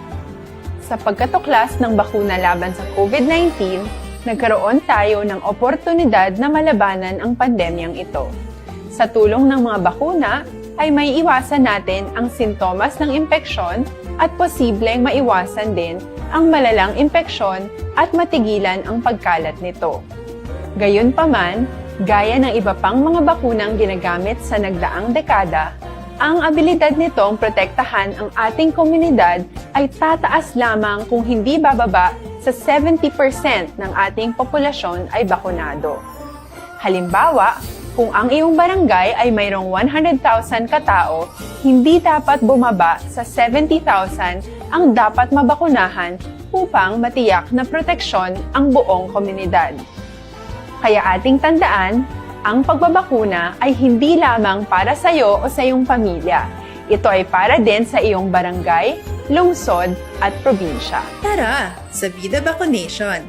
Sa pagkatuklas ng bakuna laban sa COVID nineteen, nagkaroon tayo ng oportunidad na malabanan ang pandemyang ito. Sa tulong ng mga bakuna, ay maiiwasan natin ang sintomas ng impeksyon at posibleng maiwasan din ang malalang impeksyon at matigilan ang pagkalat nito. Gayunpaman, gaya ng iba pang mga bakunang ginagamit sa nagdaang dekada, ang abilidad nitong protektahan ang ating komunidad ay tataas lamang kung hindi bababa sa seventy percent ng ating populasyon ay bakunado. Halimbawa, kung ang iyong barangay ay mayroong one hundred thousand ka tao, hindi dapat bumaba sa seventy thousand ang dapat mabakunahan upang matiyak na proteksyon ang buong komunidad. Kaya ating tandaan, ang pagbabakuna ay hindi lamang para sa iyo o sa iyong pamilya. Ito ay para din sa iyong barangay, lungsod, at probinsya. Tara, sa Vida Vaccination!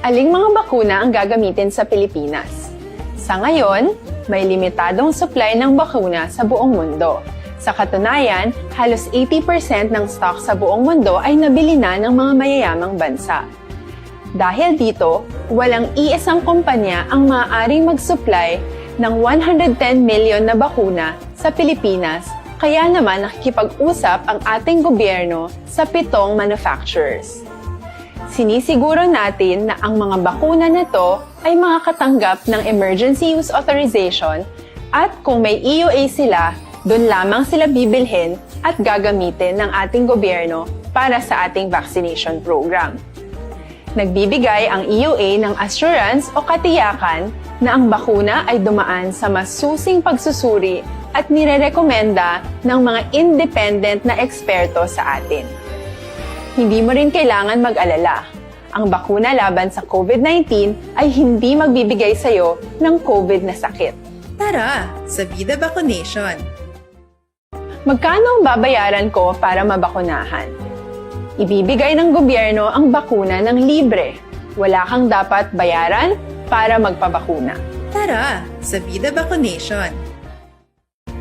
Aling mga bakuna ang gagamitin sa Pilipinas? Sa ngayon, may limitadong supply ng bakuna sa buong mundo. Sa katunayan, halos eighty percent ng stock sa buong mundo ay nabili na ng mga mayayamang bansa. Dahil dito, walang iisang kumpanya ang maaaring mag-supply ng one hundred ten million na bakuna sa Pilipinas, kaya naman nakikipag-usap ang ating gobyerno sa pitong manufacturers. Sinisiguro natin na ang mga bakuna na to ay makakatanggap ng emergency use authorization at kung may E U A sila, doon lamang sila bibilhin at gagamitin ng ating gobyerno para sa ating vaccination program. Nagbibigay ang E U A ng assurance o katiyakan na ang bakuna ay dumaan sa masusing pagsusuri at nirerekomenda ng mga independent na eksperto sa atin. Hindi mo rin kailangan mag-alala. Ang bakuna laban sa COVID nineteen ay hindi magbibigay sa iyo ng COVID na sakit. Tara, sa Vida Vaccination! Magkano ang babayaran ko para mabakunahan? Ibibigay ng gobyerno ang bakuna ng libre. Wala kang dapat bayaran para magpabakuna. Tara, sa Vida Vaccination!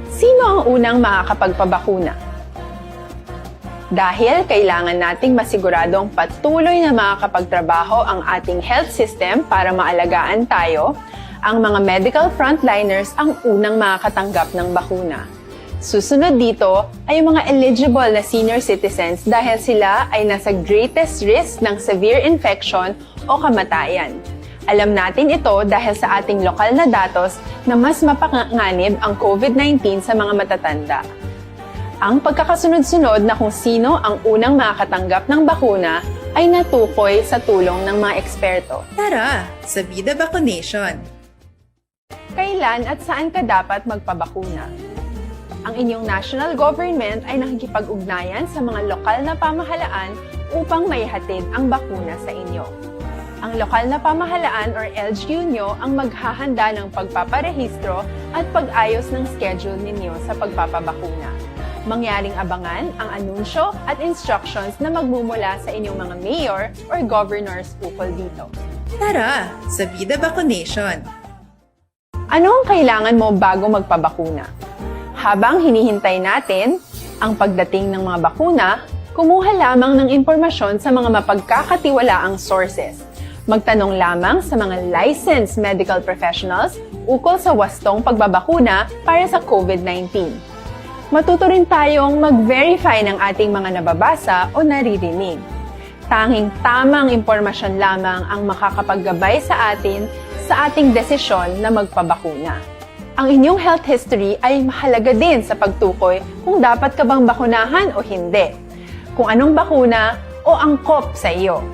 Sino ang unang makakapagpabakuna? Dahil kailangan nating masiguradong patuloy na makakapagtrabaho ang ating health system para maalagaan tayo, ang mga medical frontliners ang unang makakatanggap ng bakuna. Susunod dito ay ang mga eligible na senior citizens dahil sila ay nasa greatest risk ng severe infection o kamatayan. Alam natin ito dahil sa ating lokal na datos na mas mapanganib ang COVID nineteen sa mga matatanda. Ang pagkakasunod-sunod na kung sino ang unang makakatanggap ng bakuna ay natukoy sa tulong ng mga eksperto. Tara, sa Vida Vaccination! Kailan at saan ka dapat magpabakuna? Ang inyong national government ay nakikipag-ugnayan sa mga lokal na pamahalaan upang maihatid ang bakuna sa inyo. Ang lokal na pamahalaan or L G U nyo ang maghahanda ng pagpaparehistro at pag-ayos ng schedule ninyo sa pagpapabakuna. Mangyaring abangan ang anunsyo at instructions na magmumula sa inyong mga mayor or governors ukol dito. Tara sa Vida Vaccination! Ano ang kailangan mo bago magpabakuna? Habang hinihintay natin ang pagdating ng mga bakuna, kumuha lamang ng impormasyon sa mga mapagkakatiwalaang sources. Magtanong lamang sa mga licensed medical professionals ukol sa wastong pagbabakuna para sa COVID nineteen. Matuto rin tayong mag-verify ng ating mga nababasa o naririnig. Tanging tamang impormasyon lamang ang makakapaggabay sa atin sa ating desisyon na magpabakuna. Ang inyong health history ay mahalaga din sa pagtukoy kung dapat ka bang bakunahan o hindi, kung anong bakuna o angkop sa iyo.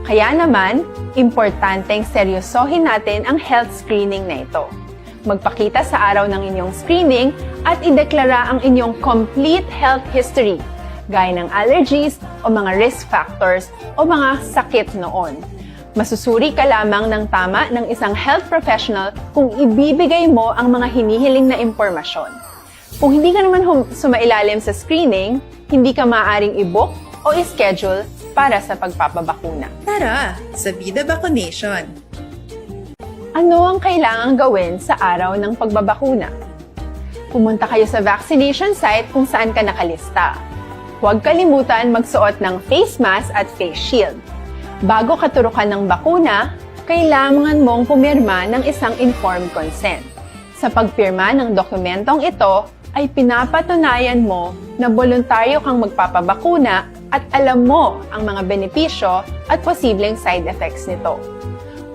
Kaya naman, importanteng seryosohin natin ang health screening na ito. Magpakita sa araw ng inyong screening at ideklara ang inyong complete health history, gaya ng allergies o mga risk factors o mga sakit noon. Masusuri ka lamang ng tama ng isang health professional kung ibibigay mo ang mga hinihiling na impormasyon. Kung hindi ka naman hum- sumailalim sa screening, hindi ka maaaring i-book o i-schedule para sa pagpapabakuna. Tara sa Vida Vaccination! Ano ang kailangang gawin sa araw ng pagbabakuna? Pumunta kayo sa vaccination site kung saan ka nakalista. Huwag kalimutan magsuot ng face mask at face shield. Bago katurukan ng bakuna, kailangan mong pumirma ng isang informed consent. Sa pagpirma ng dokumentong ito, ay pinapatunayan mo na boluntaryo kang magpapabakuna at alam mo ang mga benepisyo at posibleng side effects nito.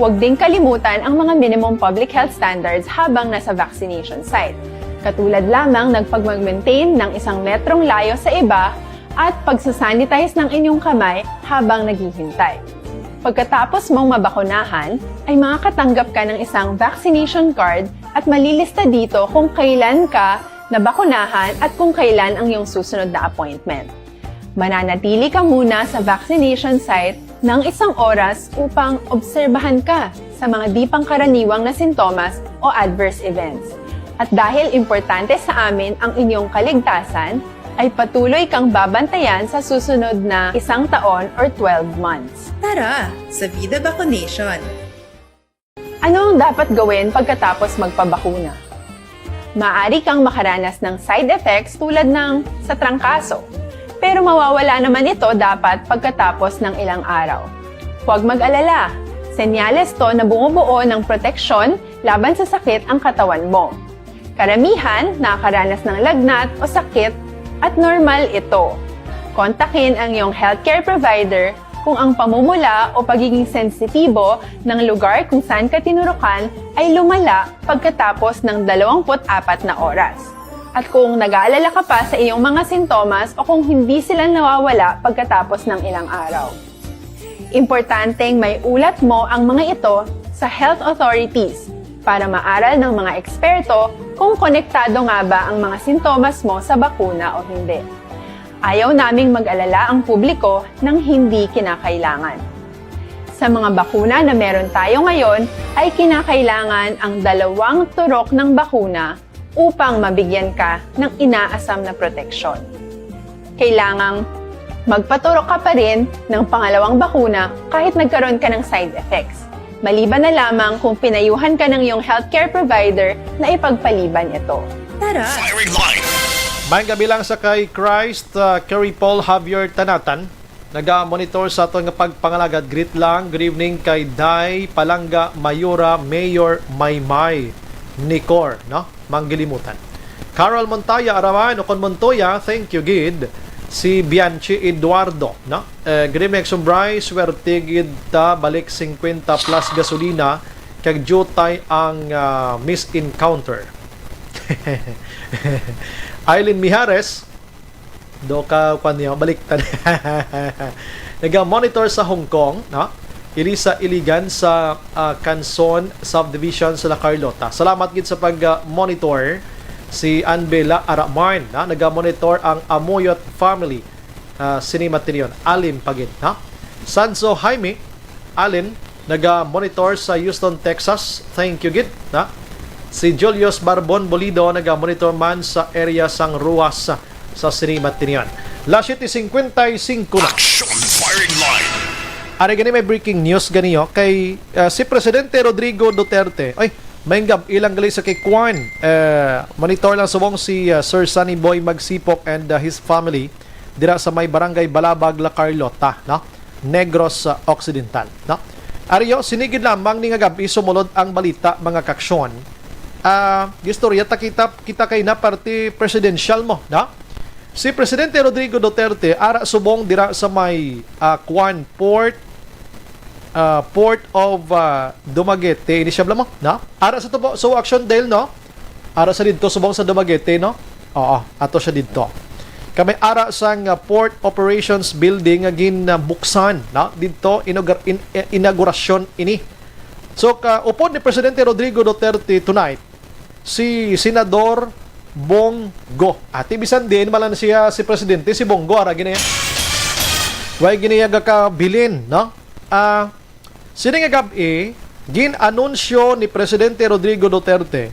Huwag ding kalimutan ang mga minimum public health standards habang nasa vaccination site, katulad lamang ng pagmag-maintain ng isang metrong layo sa iba at pagsasanitize ng inyong kamay habang naghihintay. Pagkatapos mong mabakunahan, ay makakatanggap ka ng isang vaccination card at malilista dito kung kailan ka nabakunahan at kung kailan ang iyong susunod na appointment. Mananatili ka muna sa vaccination site ng isang oras upang obserbahan ka sa mga di pangkaraniwang na sintomas o adverse events. At dahil importante sa amin ang inyong kaligtasan, ay patuloy kang babantayan sa susunod na isang taon or twelve months. Tara sa Vida Vaccination! Ano ang dapat gawin pagkatapos magpabakuna? Maaari kang makaranas ng side effects tulad ng sa trangkaso, pero mawawala naman ito dapat pagkatapos ng ilang araw. Huwag mag-alala, senyales to na bumubuo ng proteksyon laban sa sakit ang katawan mo. Karamihan nakakaranas ng lagnat o sakit at normal ito. Kontakin ang iyong healthcare provider kung ang pamumula o pagiging sensitibo ng lugar kung saan ka tinurukan ay lumala pagkatapos ng dalawampu't apat na oras. At kung nag-aalala ka pa sa iyong mga sintomas o kung hindi sila nawawala pagkatapos ng ilang araw. Importanteng may ulat mo ang mga ito sa health authorities para maaral ng mga eksperto kung konektado nga ba ang mga sintomas mo sa bakuna o hindi. Ayaw naming mag-alala ang publiko nang hindi kinakailangan. Sa mga bakuna na meron tayo ngayon, ay kinakailangan ang dalawang turok ng bakuna upang mabigyan ka ng inaasam na proteksyon. Kailangang magpaturok ka pa rin ng pangalawang bakuna kahit nagkaroon ka ng side effects, maliban na lamang kung pinayuhan ka ng iyong healthcare provider na ipagpaliban ito. Tara! Firing line! Maayong gabi lang sa kay Christ, ah, Kerry Paul Javier Tanatan. Naga-monitor sa aton nga pagpangalagad. Greet lang, good evening kay Day Palangga Mayora, Mayor Maymay Nicor, no? Manggilimutan. Carol Montaya Arawan, ukon Montoya, thank you gid. Si Bianchi Eduardo, no? Eh, good evening, Exum Bryce, swerte gid ta, balik fifty plus gasolina, kag jutay ang, ah, misencounter. Eileen Mijares, do ka, kwan niya, baliktad. Naga-monitor sa Hong Kong, no? Elisa Iligan sa, ah, Canson Subdivision sa La Carlota. Salamat gid sa pag, ah, monitor. Si Anbela Aramarn, na naga-monitor ang Amoyot family. Ah, sini matinion, Alin pa gid, ha? Sanso Jaime, Alin, naga-monitor sa Houston, Texas. Thank you gid, na. Si Julius Barbon Bolido naga-monitor man sa area sang Ruas sa sini matinion. Las siete cincuenta y cinco na. Action Firing Line. Ari gani may breaking news ganiyo kay, ah, si Presidente Rodrigo Duterte. Ay, may gab ilang gali sa kay Kwan. Eh, monitor lang subong si, ah, Sir Sunny Boy Magsipok and, ah, his family dira sa may barangay Balabag, La Carlota, no? Negros, ah, Occidental, no? Ariyo, sinigid lamang ni nga gab-i sumulod ang balita, mga kaksyon. Ah, istorya ta kita, kita kay na parte presidential mo, no? Si Presidente Rodrigo Duterte ara subong dira sa may, ah, Kwan Port, ah, Port of, ah, Dumaguete. Ini siya mo, no? Ara sa tubo, so action Dale, no? Ara sa didto subong sa Dumaguete, no? Oo, ato siya didto. Kami ara sang, ah, Port Operations Building nga ginbuksan, no? Didto inaugur-, in-, eh, inaugurasyon ini. So, ka upod ni Presidente Rodrigo Duterte tonight, si Senador Bong Go. Ati bisan din malan siya si Presidente, si Bong Go, ara gini. Way gini ya gakabilin, no? Ah, sini nga gab-i, gin-anunsyo ni Presidente Rodrigo Duterte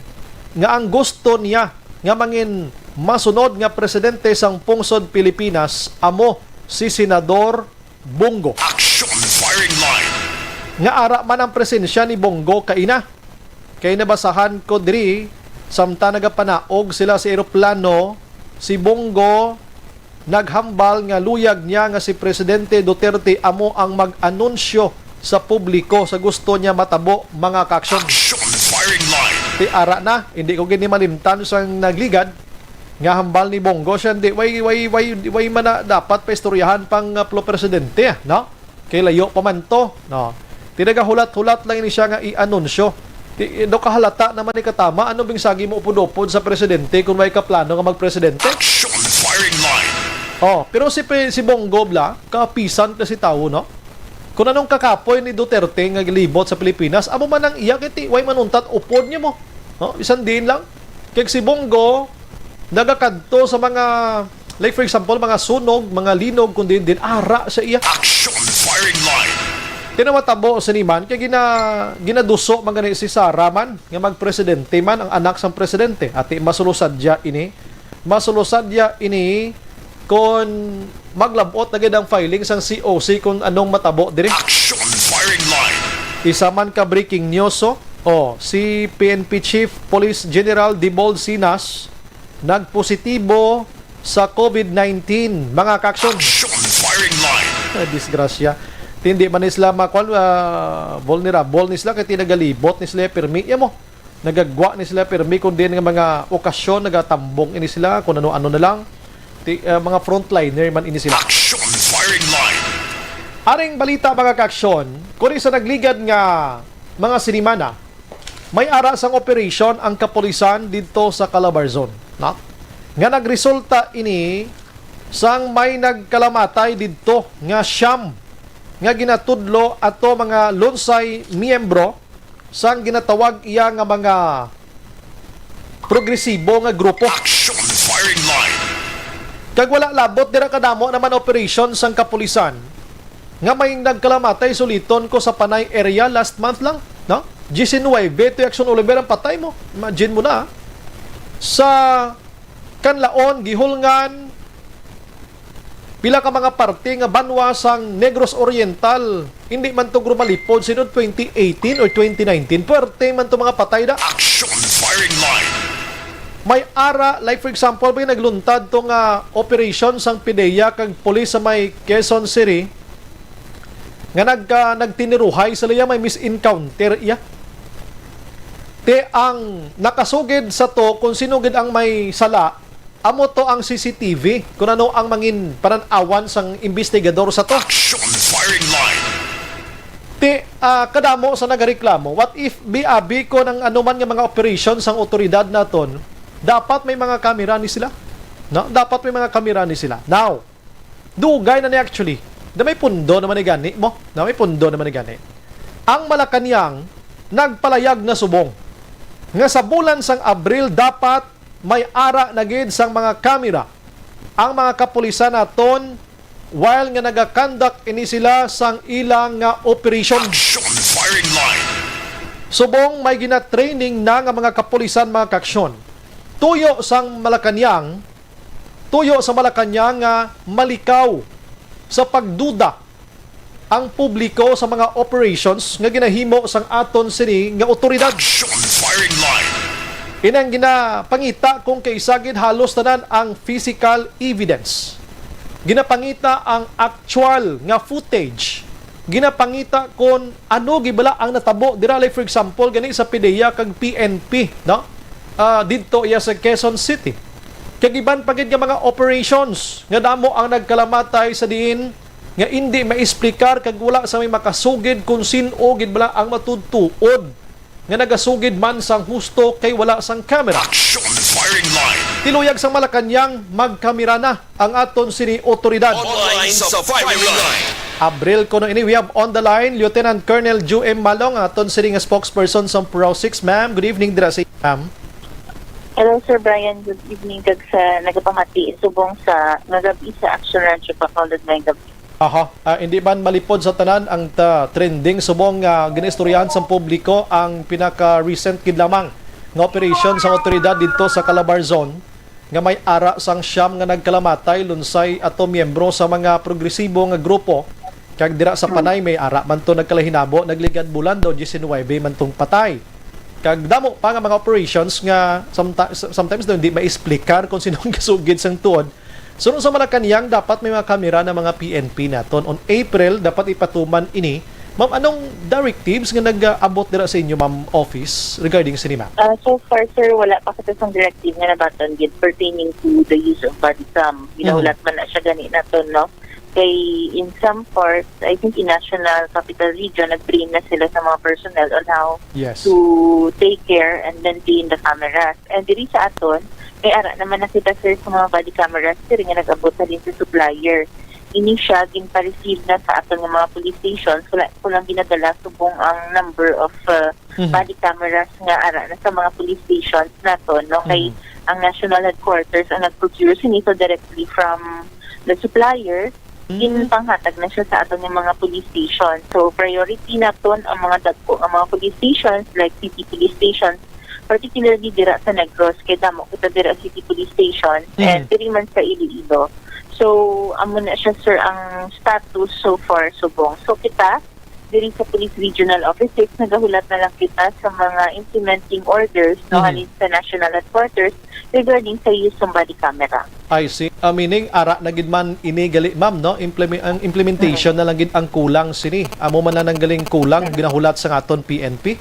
nga ang gusto niya nga mangin masunod nga presidente sang pungsod Pilipinas amo si Senador Bong Go. Action Firing Line. Nga ara man ang presensya ni Bong Go kaina. Kay nabasahan ko diri, samtang nagapanaog sila sa eroplano, si Bong Go naghambal nga luyag niya nga si Presidente Duterte amo ang mag-anunsyo sa publiko sa gusto niya matabo, mga kaaksyon. Action Firing Line. Ti ara na, hindi ko gini malimtan sang nagligad nga hambal ni Bong Go siya, hindi, way, way, way, way man na dapat paistoryahan pang, uh, Pro Presidente, no? Kay layo pa man to, no? Ti nagahulat-hulat lang ini siya nga i-anunsyo. Ti, do kahalata naman ni katama, ano bing sagi mo upod-upod sa presidente kung may kaplano nga magpresidente? Action Firing Line. Oh, pero si pre-, si Bong Go bla, kapisan kasi tawo, no? Kung anong kakapoy ni Duterte nga gilibot sa Pilipinas, amo man ang iya, kay ti, way manuntat upod niya mo. No? Bisan din lang. Kay si Bong Go, nagakadto sa mga, like, for example, mga sunog, mga linog, kung diin din, ara sa iya. Action Firing Line. Ti namatabo sini man, kay gina-, ginaduso man gani si Sara man, nga magpresidente man, ang anak sang presidente. Ati, masulosadya ini. Masulosadya ini kung maglabot na gid ang filing sang C O C kung anong matabo diri. Action Firing Line. Isa man ka breaking news, oh. Oh, si P N P Chief Police General Dibold Sinas nagpositibo sa COVID nineteen, mga kaaksyon. Action Firing Line. Ah, disgrasya. Ti hindi man ni sila makuan, ah, vulnerable ni sila kay ti nagalibot ni sila pirmi ya mo. Nagagwa ni sila pirmi kung diin nga mga okasyon, nagatambong ini sila, kung ano-ano na lang. Ti, ah, mga frontliner man ini sila. Action Firing Line. Aring balita, mga kaaksyon, kuri sa nagligad nga mga sinimana, may ara sang operasyon ang kapulisan didto sa Calabarzon, no? Nga nagresulta ini sang may nagkalamatay didto nga siyam nga ginatudlo ato mga lunsay miyembro sang ginatawag iya nga mga progresibo nga grupo. Action Firing Line. Kag wala labot dira kadamo naman operasyon sang kapulisan nga may nagkalamatay suliton ko sa Panay area last month lang, no? Diecinuebe to Action Oliver ang patay mo. Imagine mo na, ah. Sa Kanlaon, Guihulngan, pila ka mga parte nga banwa sang Negros Oriental, hindi man to grumalipod sino twenty eighteen or twenty nineteen. Puwerte man to mga patay da. Action Firing Line. May ara, like for example, may nagluntad to nga operation sang PDEA kag pulis sa may Quezon City nga nagka-, nagtiniruhay sila iya, may misencounter iya. Ti ang nakasugid sa to kung sino gid ang may sala, amo to ang C C T V, kung ano ang mangin panan-awan sang investigador sa to. Action Firing Line. Ti, ah, kadamo sa nagareklamo, what if biabi ko ng anuman nga mga operasyon sang otoridad naton, dapat may mga kamera ni sila. No? Dapat may mga kamera ni sila. Now, dugay na ni actually. Na may pundo naman ni gani mo. Na may pundo naman ni gani. Ang Malacañang nagpalayag na subong nga sa bulan sang Abril dapat may ara na gid sang mga kamera ang mga kapulisan naton while nga nagakandak ini sila sang ilang nga operation. Action firing line. Subong may ginatraining na nga mga kapulisan, mga kaaksyon. Tuyo sang Malacañang, tuyo sa Malacañang nga malikaw sa pagduda ang publiko sa mga operations nga ginahimo sang aton sini nga otoridad. Action firing line. Inang ginapangita kung kaisa gid halos tanan ang physical evidence. Ginapangita ang actual nga footage. Ginapangita kon ano gibala ang natabo dira, like, for example, gani sa PDEA kag P N P, no? Ah, didto iya sa Quezon City. Kag iban pa gid nga mga operations nga damo ang nagkalamatay sa diin nga indi maexplikar kag wala sa may makasugid kon sin-o gid bala ang matuod-tuod nga nagasugid man sang husto kay wala sang kamera. Action firing line. Tiluyag sang Malacañang, magkamera na ang aton sini otoridad. Online sa firing line. Abril kuno ini, we have on the line Lieutenant Colonel Ju M Malong, aton sini nga spokesperson sa Pro six. Ma'am, good evening dira sa inyo, ma'am. Hello, Sir Brian. Good evening kag sa nagapamati subong sa nga gab-i sa Action Rancho Bacolod ngayong gabi. Aha, ah, hindi man malipod sa tanan ang ta-, trending subong nga ginaistoryahan sa publiko ang pinaka-recent gid lamang nga operasyon sa otoridad didto sa Calabarzon nga may ara sang siyam nga nagkalamatay, lunsay ato miyembro sa mga progresibo nga grupo, kag dira sa Panay may ara man to nagkalahinabo, nagligad bulan daw, diecinuebe man tong patay. Kag damo pa nga mga operations nga someti-, sometimes daw hindi maexplikar kung sino ang gasugid sang tuod. Suno sa Malacañang, dapat may mga kamera na mga P N P naton. On April, dapat ipatuman ini. Ma'am, anong directives nga nag-abot dira sa inyo, ma'am, office regarding sini, ma'am? Ah, so far, sir, wala pa kita sang directive nga nabaton gid pertaining to the use of body cam. Ginahulat man na siya gani naton, no? Kay in some parts, I think in National Capital Region, nag-train na sila sa mga personnel on how Yes. to take care and maintain the cameras. And diri sa aton, may ara naman na kita, sir, sa mga body cameras, sir, nga nag-abot sa din sa supplier. Ini siya ginpa-receive na sa aton nga mga police stations. Wala ko lang ginadala subong ang number of uh, Mhm. body cameras nga ara na sa mga police stations naton, no? Kay Mhm. ang national headquarters ang nag-procure sini, so directly from the supplier, Mm. ginpanghatag na siya sa aton nga mga police station. So, priority naton ang mga dagko nga mga police stations, like city police stations, particularly dira sa Negros, kay damo kita dira city police station, Mm. and diri man sa Iloilo. So, amo na siya, sir, ang status so far subong. So, kita, diri sa Police Regional Office six, nagahulat na lang kita sa mga implementing orders, no, Mhm. halin sa National Headquarters regarding sa use ng body camera. I see. Ah, meaning, ara na gid man ini gali, ma'am, no? Impleme-, ang implementation Mhm. na lang gid ang kulang sini. Amo man na nang galing kulang, Mhm. ginahulat sa aton P N P?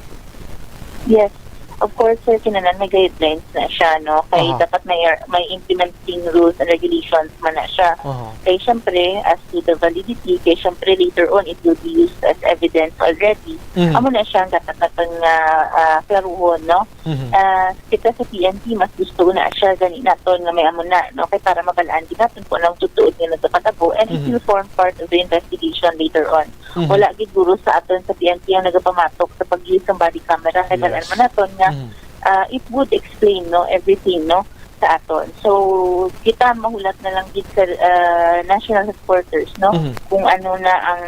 Yes. Of course, sir, kinahanglan may guidelines na siya, no? Kay Aha. dapat may, may implementing rules and regulations man na siya. Aha. Kay, syempre, as to the validity, kay, syempre, later on, it will be used as evidence already. Mhm. Amo na siya ang dapat naton nga, ah, klaruhon, no? Mhm. Ah, kita sa P N P, mas gusto na siya gani naton nga may amo na, no? Kay para mabalaan din naton kung anong tutuod nga nagapatabo, and it Mhm. will form part of the investigation later on. Mhm. Wala gid guro sa aton sa P N P ang nagapamatok sa pag-use ng body camera. Kay Yes. balaan man naton nga, Mhm. ah, it would explain, no, everything, no, sa aton. So, kita mahulat na lang gid sa, ah, national headquarters, no, Mhm. kung ano na ang,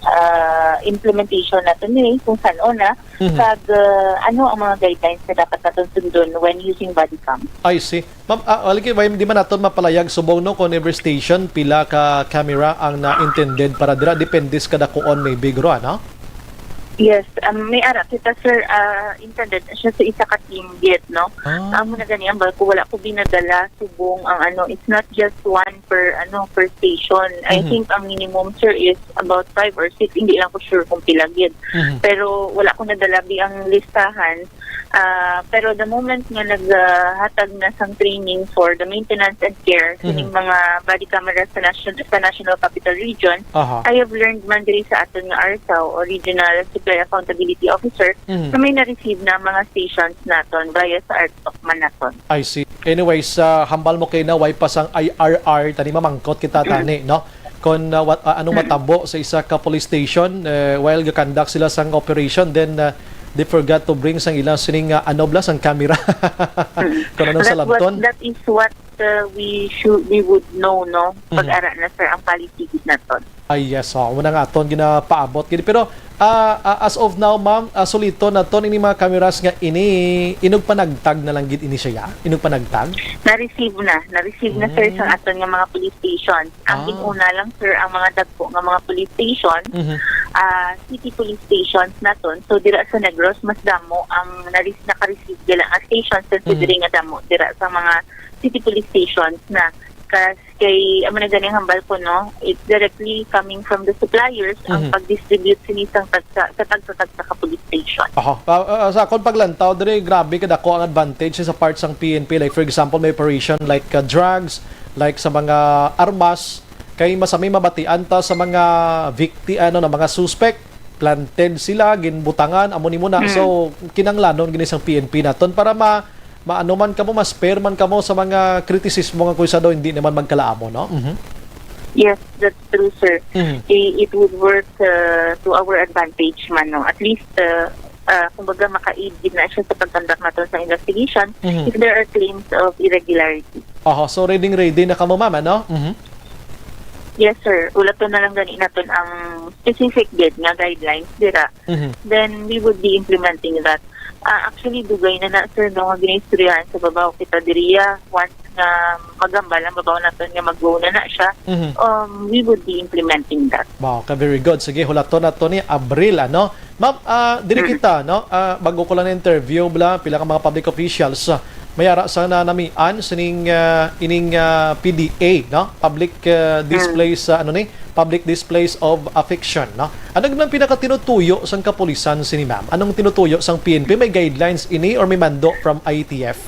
ah, implementation naton ni, kung san-o na, Mhm. kag, ah, ano ang mga guidelines na dapat naton sundon when using body cam. I see. Ma'am, ah, lagi, way, di man naton mapalayag subong, no, kung every station, pila ka camera ang na-intended para dira. Depende sa kadakuon, maybe, guro, ano? Yes, um, may ara kita, sir, ah, intended na siya sa isa ka team gid, no? Ah. Amo na gani ang bal ko, wala ko binadala subong ang ano, it's not just one per, ano, per station. I Mhm. think ang minimum, sir, is about five or six. Hindi lang ko sure kung pila gid. Mhm. Pero wala ko nadala bi ang listahan. Ah, pero the moment nga naghatag na sang training for the maintenance and care Mhm. sining mga body cameras sa nation-, sa National Capital Region, Aha. I have learned man diri sa aton nga ARSAO o Regional Supply Accountability Officer Mhm. na may na-receive na mga stations naton via sa ARTOC man naton. I see. Anyways, ah, hambal mo kay na way pa sang I R R, tani mamangkot kita Mm. tani, no? Kung, ah, what, ah, anong Mm. matabo sa isa ka police station, eh, while ga-conduct sila sang operation, then, ah, they forgot to bring sang ilang sining, ah, ano bala, sang camera. Kung ano sa That what, labton. That is what, uh, we should, we would know, no? Mhm. Pag ara na, sir, ang policy gid naton. Ay, yes, oh, muna nga aton ginapaabot gid. Pero, ah, ah, as of now, ma'am, ah, suliton naton ini mga cameras nga ini, inugpanagtag na lang gid ini siya, ya? Inugpanagtag? Na-receive na, na-receive na, sir, sa Mm. aton nga mga police stations. Ang Ah. gin-una lang, sir, ang mga dagko nga mga police station, Mhm. ah, city police stations naton. So, dira sa Negros, mas damo ang naris-, naka-receive nila nga stations, Mhm. considering nga damo dira sa mga city police stations na kas-, kay, amo na gani ang hambal ko, no? It's directly coming from the suppliers ang Mhm. pag-distribute sini sang tagsa, sa tagsa-tagsa ka police station. Aha. Ah, ah, sa akon paglantaw diri, grabe kadako ang advantage sa part sang P N P. Like, for example, may operation like, ah, drugs, like sa mga armas, kay masami mabatian ta sa mga victi-, ano na, mga suspect, planted sila, ginbutangan, amo ni mo na. Mm. So, kinahanglanon gini sang P N P naton para ma-, maano man kamo, ma-spare man kamo sa mga kritisismo nga kung isa daw hindi naman magkalaamo, no? Mhm. Yes, that's true, sir. Mhm. I-, it would work, uh, to our advantage man, no? At least, uh, uh, kumbaga, maka-aid gid na siya sa pag-conduct naton sa investigation Mhm. if there are claims of irregularity. Oho, so ready, ready na kamo, ma'am, ano? Mhm. Yes, sir. Ulaton na lang gani naton ang specific gid nga guidelines dira. Mhm. Then we would be implementing that. Ah, actually, dugay na na, sir, no, nga ginaistoryahan sa babaw kita diriya. Once nga maghambal ang babaw naton nga mag-go na na siya, Mhm. um, we would be implementing that. Wow, ka very good. Sige, hulaton nato ni Abril, ano? Ma'am, ah, diri Mm. kita, no? Ah, bago ko lang na-interview, bala, pila ka mga public officials, ah, may ara sa nanamian sining, ah, ining, ah, P D A, no? Public, ah, Mm. displays, ah, ano ni? Public displays of affection, no? Ano gid ang pinakatinutuyo sang kapulisan sini, ma'am? Anong tinutuyo sang P N P? May guidelines ini or may mando from I A T F?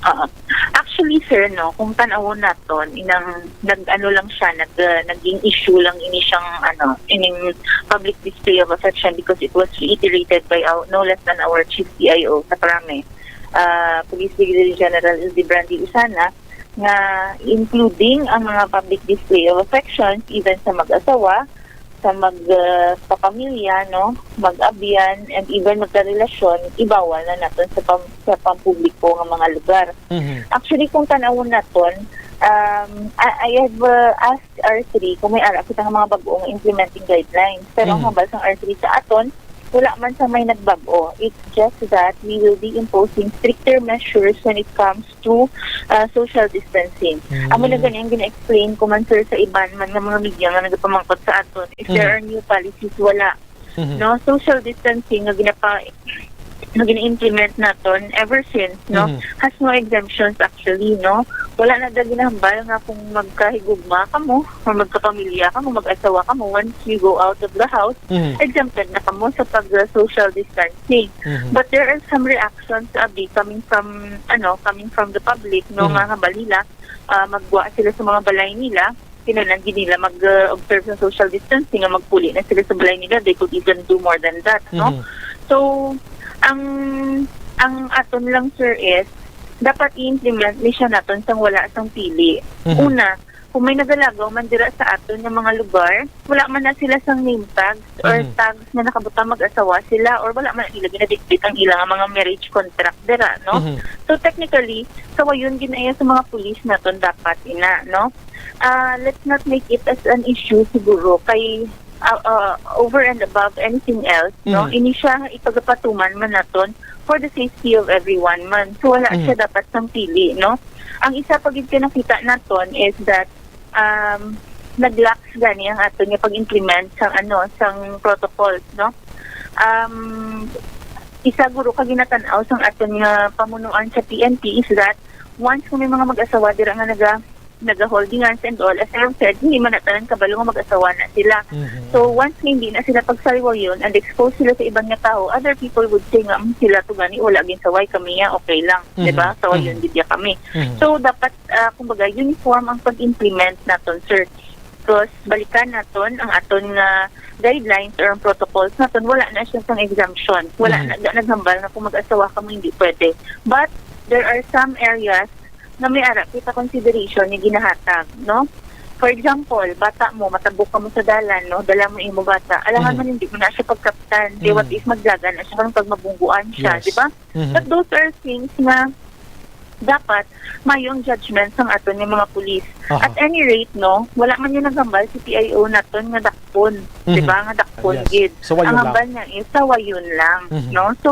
Oo. Actually, sir, no, kung tan-awon naton, inang nag-ano lang siya, nag, uh, naging issue lang ini siyang, ano, ining public display of affection because it was reiterated by our, no less than our chief P I O sa Krame, uh, Police Brigadier General Ildebrandi Usana, nga including ang mga public display of affection, even sa mag-asawa, sa mag, uh, kapamilya, no, mag-abyan, and even magkarelasyon, ibawal na naton sa pam-, sa pampubliko nga mga lugar. Mhm. Actually, kung tan-awon naton, um, I, I have, uh, asked R three kung may ara kita nga mga bag-o nga implementing guidelines. Pero ang Mhm. hambal sang R three sa aton, wala man sa may nagbag-o. It's just that we will be imposing stricter measures when it comes to, uh, social distancing. Mm. Amo na gani ang gina-explain ko man, sir, sa iban man nga mga media nga nagapamangkot sa aton. If there Mhm. are new policies, wala. Mhm. No, social distancing nga ginapa-, nga gina-implement naton ever since, no, Mhm. has no exemptions actually, no. Wala na da ginahambal nga kung magkahigugma kamo or magkapamilya kamo, mag-asawa kamo, once you go out of the house, Mhm. exempted na kamo sa pag, uh, social distancing. Mhm. But there are some reactions, abi, coming from, ano, coming from the public, no, Mhm. nga hambal nila, ah, magwa sila sa mga balay nila, kinahanglan gid nila mag, uh, observe sa social distancing, nga magpuli na sila sa balay nila, they could even do more than that, no? Mhm. So, ang, ang aton lang, sir, is dapat i-implement ni siya naton sang wala sang pili. Mhm. Una, kung may nagalagaw man dira sa aton nga mga lugar, wala man na sila sang name tags or Mhm. tags nga nakabutang mag-asawa sila or wala man nila ginadikdik ang ilang mga marriage contract dira, no? Mhm. So, technically, sawayon gid na iya sa mga pulis naton dapat ina, no? Ah, let's not make it as an issue siguro kay, ah, ah, over and above anything else, no? Mhm. Ini siya ipagapatuman man naton for the safety of everyone man. So, wala Mhm. siya dapat sang pili, no? Ang isa pa gid ka nakita naton is that, um, nag-lax gani ang aton nga pag-implement sang, ano, sang protocols, no? Um, isa guro ka ginatan-aw sang aton nga pamunuan sa P N P is that once kung may mga mag-asawa dira nga naga-, naga-holding hands and all, as I've said, hindi man na tanan kabalo nga mag-asawa na sila. Mhm. So, once nga hindi na sila pagsaliwayon and expose sila sa iban nga tao, other people would say nga, "Mm, sila to gani, wala ginsaway, kami ya, okay lang." Di ba? Mhm. Sawayon Mhm. gid ya kami. Mhm. So, dapat, ah, kumbaga, uniform ang pag-implement naton, sir. Because balikan naton ang aton nga guidelines or ang protocols naton, wala na siya sang exemption. Wala Mhm. na, naghambal na kung mag-asawa kamo, hindi pwede. But there are some areas nga may ara kita consideration nga ginahatag, no? For example, bata mo, matabok ka mo sa dalan, no? Dala mo imo bata. Alangan Mhm. man hindi mo na siya pagkaptan. Di, what Mhm. if maglagan na siya kung pag mabungguan siya, Yes. di ba? Mhm. But those are things na dapat mayo ang judgment sang aton nga mga pulis. Aha. At any rate, no, wala man yung naghambal si P I O naton nga dakpon, Mhm. di ba? Nga dakpon Yes. gid. So, wala Ang lang. hambal niya is sawayon lang, Mhm. no? So,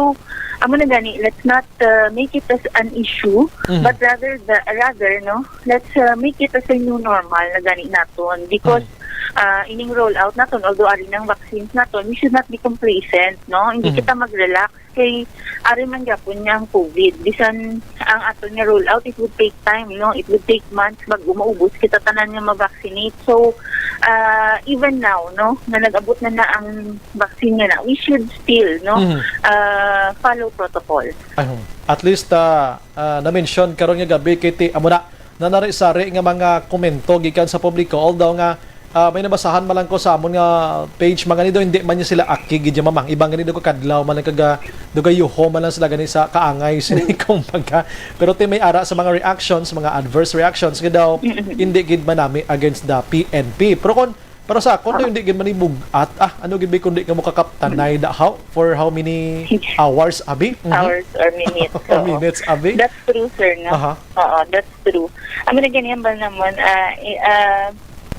amo na gani, let's not, uh, make it as an issue, Mhm. but rather, the, rather, no, let's, uh, make it as a new normal na gani naton. Because, Mhm. uh, ining rollout naton, although ari nang vaccines naton, we should not be complacent, no? Hindi Mhm. kita mag-relax. Kay ari man gyapon niya ang COVID. Bisan ang aton nga rollout, it would take time, no? It would take months bago maubos kita tanan nga ma-vaccinate. So, ah, even now, no, na nag-abot na na ang vaccine nga na, we should still, no, Mhm. ah, follow protocol. Ayun. At least, ah, ah, na-mention karon nga gabi, Kitty, amo na, nanari-sari nga mga komento gikan sa publiko, although nga, ah, may nabasahan man lang ko sa amon nga page, mga nido, hindi man niya sila aki gid, mamang. Iba nga nido ka kadlaw man lang, kaga, dugayuho man lang sila gani sa kaangay, sini, kumbaga. Pero ti may ara sa mga reactions, mga adverse reactions, nga daw, Mm-mm. hindi gid manami against the P N P. Pero kung, para sa akon, daw, Ah. hindi gid man ni bugat. Ah, ano gid ba kundi nga mo kakaptanay da, how? For how many hours, abi? Mhm. Hours or minutes, oo. Minutes, abi? That's true, sir, no? Aha. Oo, that's true. Amo na gani ang bal naman, ah, i-, ah,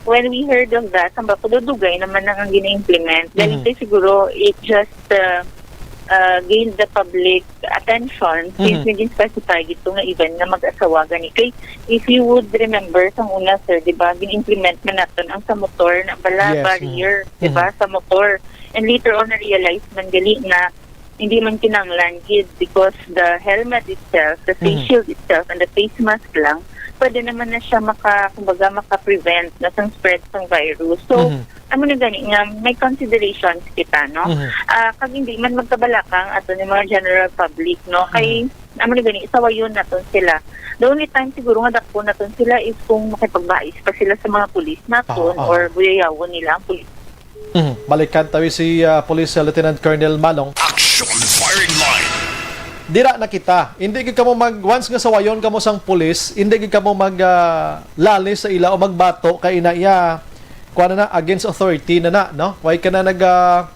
when we heard of that, ang bako daw dugay naman na ang gina-implement. Dahil Mhm. kay siguro, it just, ah, ah, gained the public attention since Mhm. naging specify gito nga event nga mag-asawa gani. Kay, if you would remember, sang una, sir, di ba, gin-implement man naton ang sa motor na bala Yes, barrier, mhm. di ba, Mhm. sa motor. And later on, na-realize man gali na hindi man kinahanglan gid because the helmet itself, the face Mhm. shield itself, and the face mask lang, pwede naman na siya maka-, kumbaga, maka-prevent na sang spread sang virus. So, Mhm. amo na gani nga may considerations kita, no? Mhm. Ah, kag hindi man magkabalaka ang ato ni mga general public, no? Kay, Mhm. amo na gani, sawayon naton sila. The only time siguro nga dakpon naton sila is kung makipagbais pa sila sa mga pulis naton Ah, ah. or buyayawon nila ang pulis. Mhm. Balikan tawi si, ah, Police Lieutenant Colonel Malong. Action Firing Line. Dira na kita. Hindi gid kamo mag, once nga sawayon kamo sang pulis, hindi gid kamo mag, ah, lalis sa ila o magbato kay ina iya, kuwan na na, against authority na na, no? Why ka na nag, ah,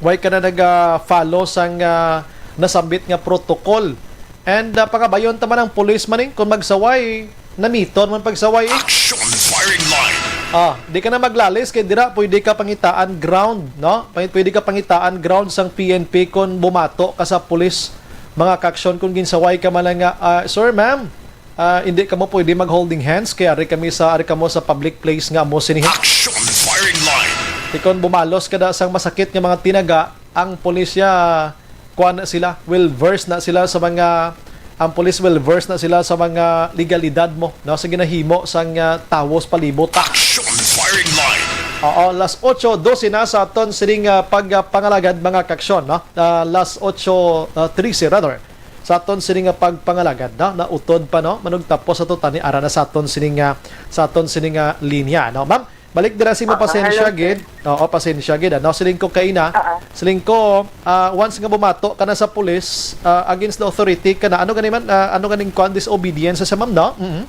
why ka na nag, ah, follow sang, ah, nasambit nga protocol? And, ah, pangabayon ta man ang pulis man, eh, kung magsaway, namiton man pagsaway, eh. Action Firing Line. Ah, di ka na maglalis kay dira pwede ka pangitaan ground, no? Pwede ka pangitaan ground sang P N P kung bumato ka sa pulis, mga kaaksyon, kung ginsaway ka man lang nga, ah, "Sir, ma'am, ah, hindi kamo pwede mag-holding hands kay ari kami sa, ari kamo sa public place nga amo sini." Action Firing Line. Kay kung bumalos ka da sang masakit nga mga tinaga, ang pulisya, kuan na sila, well versed na sila sa mga, ang police well versed na sila sa mga legalidad mo, no, sa ginahimo sang, ah, tawo sa palibot. Action Firing Line. Oo, las otso dose na sa aton sining, ah, pagpangalagad, mga kaaksyon, no? Ah, las otso, ah, trese, rather, sa aton sining, ah, pagpangalagad, no? Nautod pa, no? Manugtapos sa tutani ara na sa aton sining, ah, sa aton sining, ah, linya, no? Ma'am, balik dira sa imo, Ah, pasensya hello, sir. gid. Oo, pasensya gid, ano? Siling ko kaina, Ah, ah. siling ko, ah, once nga bumato ka na sa pulis, ah, against the authority ka na, ano gani man, ah, ano ganing kuan, disobedience sa ma'am, no? Mhm.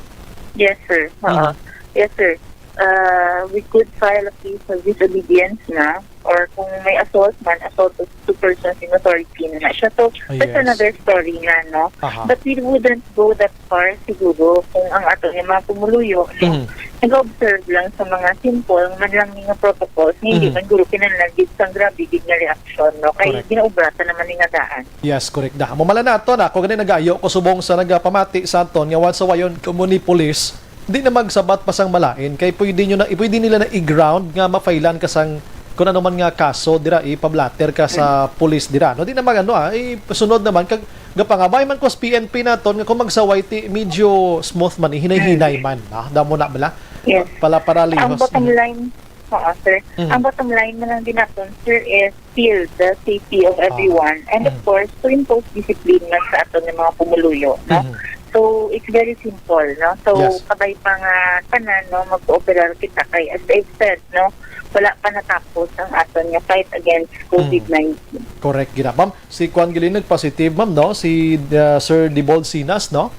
Yes, sir. Oo. Mhm. Yes, sir. Uh, we could file a case of disobedience na, or kung may assault man, assault of two persons in authority na na siya. So, Ah, that's yes. another story na, no? Aha. But we wouldn't go that far siguro kung ang ato yung mga pumuluyo, no? Mhm. Nag-observe lang sa mga simple man lang nga protocols, nga hindi Mhm. man guro kinahanglan gid sang grabe gid nga reaksyon, no? Kay Correct. ginaubratan naman ni nga daan. Yes, correct da. Mumala nato na, ako gani nagayo ko subong sa nagapamati sa aton nga once sawayon kamo ni pulis, di na magsabat pa sang malain kay pwede nyo na, pwede nila na i-ground nga mafailan ka sang kung ano man nga kaso dira, ipablatter ka sa pulis dira. No, di na mag-ano, ah, isunod naman kag gapangabay man ko sa P N P naton nga kung magsaway ti medyo smooth man, eh, hinay-hinay Mm. man, ah, damo na bala. Yes. Pala paralihos. Ang bottom Mm. line, oo, sir. Mm. Ang bottom line na lang din naton, sir, is still the safety of Ah. everyone. And of Mm. course, to impose discipline man sa aton nga mga pumuluyo, no? Mm. So, it's very simple, no? So, Yes. kabay pa nga tanan, no, mag-cooperar kita kay, as I've said, no, wala pa natapos ang aton nga fight against COVID nineteen. Mm. Correct gid, ma'am. Si Kwan Gili nag-positive, ma'am, no? Si, uh, Sir Dibold Sinas, no?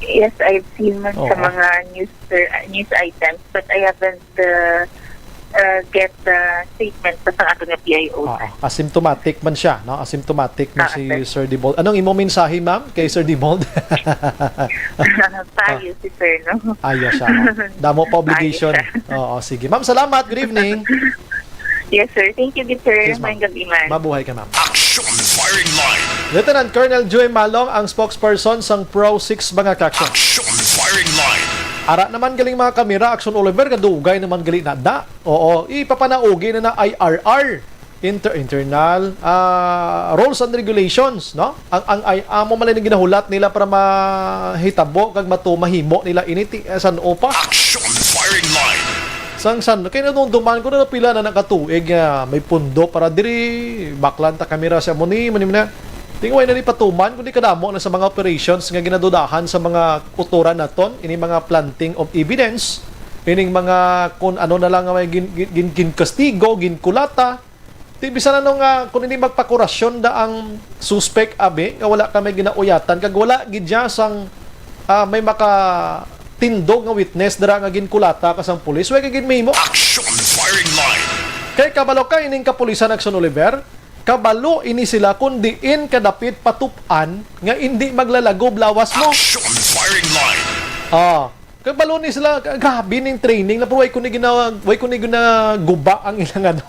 Yes, I've seen man sa Oo. mga news, sir, uh, news items, but I haven't uh, uh, get the statement sa sang ato nga P I O, Oo, sir. Asymptomatic man siya, no? Asymptomatic man Ah, si sir. Sir Dibold. Anong imong mensahe, ma'am, kay Sir Dibold? Paayo si sir, no? Ayo siya, no? Damo pa obligation. Ayo siya. Oo, sige. Ma'am, salamat. Good evening. Yes, sir. Thank you, good, sir. Yes, ma'am. Maayong gabi, ma'am. Mabuhay ka, ma'am. Action Firing Line. Lieutenant Colonel Joy Malong ang spokesperson sang Pro Six, mga ka-action. Action Firing Line. Ara naman galing mga kamera, Action Oliver, kadugay naman gali na da. Oo, ipapanaugi na na I R R. Inter-, internal, ah, rules and regulations, no? Ang, ang, ay, amo man lang ginahulat nila para mahitabo kag matu-, mahimo nila ini ti-, eh, san-o pa. Action Firing Line. Sang san, kay nadumduman ko na pila na nakatuig nga may pundo para diri, baklan ta kamera sa amo ni, mani na. Tingway na ni patuman, kundi kadamo na sa mga operations nga ginadudahan sa mga kutoran naton, ini mga planting of evidence, ining mga kun ano na lang nga may gin-, gin-, gin-, ginkastigo, ginkulata. Ti bisan ano nga, kun ini magpakurasyon da ang suspek, abi, nga wala ka may ginauyatan, kag wala gid siya sang, ah, may makatindog nga witness dira nga ginkulata ka sang pulis, way ka gid mahimo. Action Firing Line. Kay kabalo ka ining kapulisan, Action Oliver, kabalo ini sila kung diin kadapit patup-an nga indi maglalagob lawas mo. Action Firing Line. Ah, kabalo ni sila, ka-, grabe ning training na, pero way ko ni gina-, way ko ni ginaguba ang ilang ano.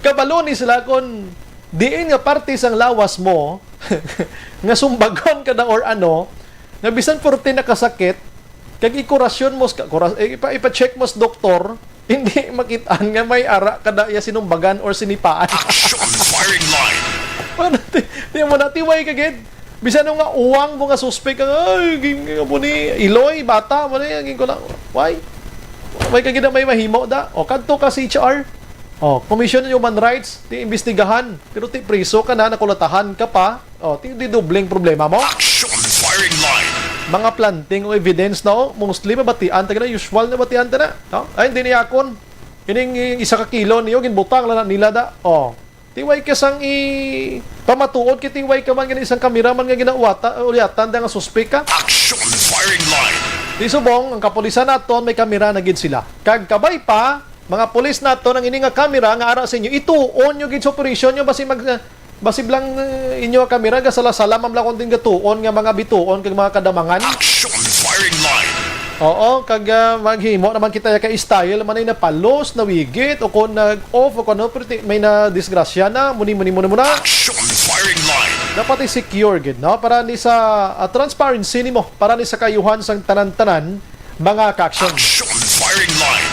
Kabalo ni sila kung diin nga parte sang lawas mo nga sumbagon ka na or ano, nga bisan forte nakasakit, kag ikurasyon mo sa, kura-, eh, ipa-, ipa-check mo sa doktor, hindi makit-an nga may ara kada iya sinumbagan or sinipaan. Action Firing Line. Ano, ti-, ti mo na, tiway ka gid. Bisan nga uwang mo nga suspek ka, ay, ging-, nga mo ni, iloy, bata, mo ni, ging ko lang, why? Why ka gid na may mahimo da? O, kadto ka sa H R. O, Commission on Human Rights, ti imbestigahan. Pero ti priso ka na, nakulatahan ka pa. O, ti di dobleng problema mo. Action Firing Line. Mga planting o evidence na, o, mostly mabatian ta na, usual na batian ta na. No? Ay, hindi ni akon. Ining isa ka kilo niyo, ginbutang lang na nila da. O, tiway ka sang i-, pamatuod kay tiway ka man gani isang kameraman nga ginauwata, ulyatan da nga suspek ka. Action Firing Line. Di subong, ang kapulisan naton may kamera na gid sila. Kag kabay pa, mga pulis naton, ang ini nga kamera nga ara sa inyo, ituon nyo gid sa operasyon nyo, basi mag-, basi lang, eh, inyo nga kamera, gasala-sala, ma'am, lang kung din gatuon nga mga bituon kag mga kadamangan. Action Firing Line. Oo, kag, ah, maghimo naman kita ya ka style, man ay napalos, nawigit, o kung nag-off, o kung ano, pero ti-, may na disgrasya na, muni, muni, muni, muna. Action Firing Line. Dapat i-secure gid, no? Para ni sa, ah, transparency nimo, para ni sa kayuhan sang tanan-tanan, mga ka-action. Action Firing Line.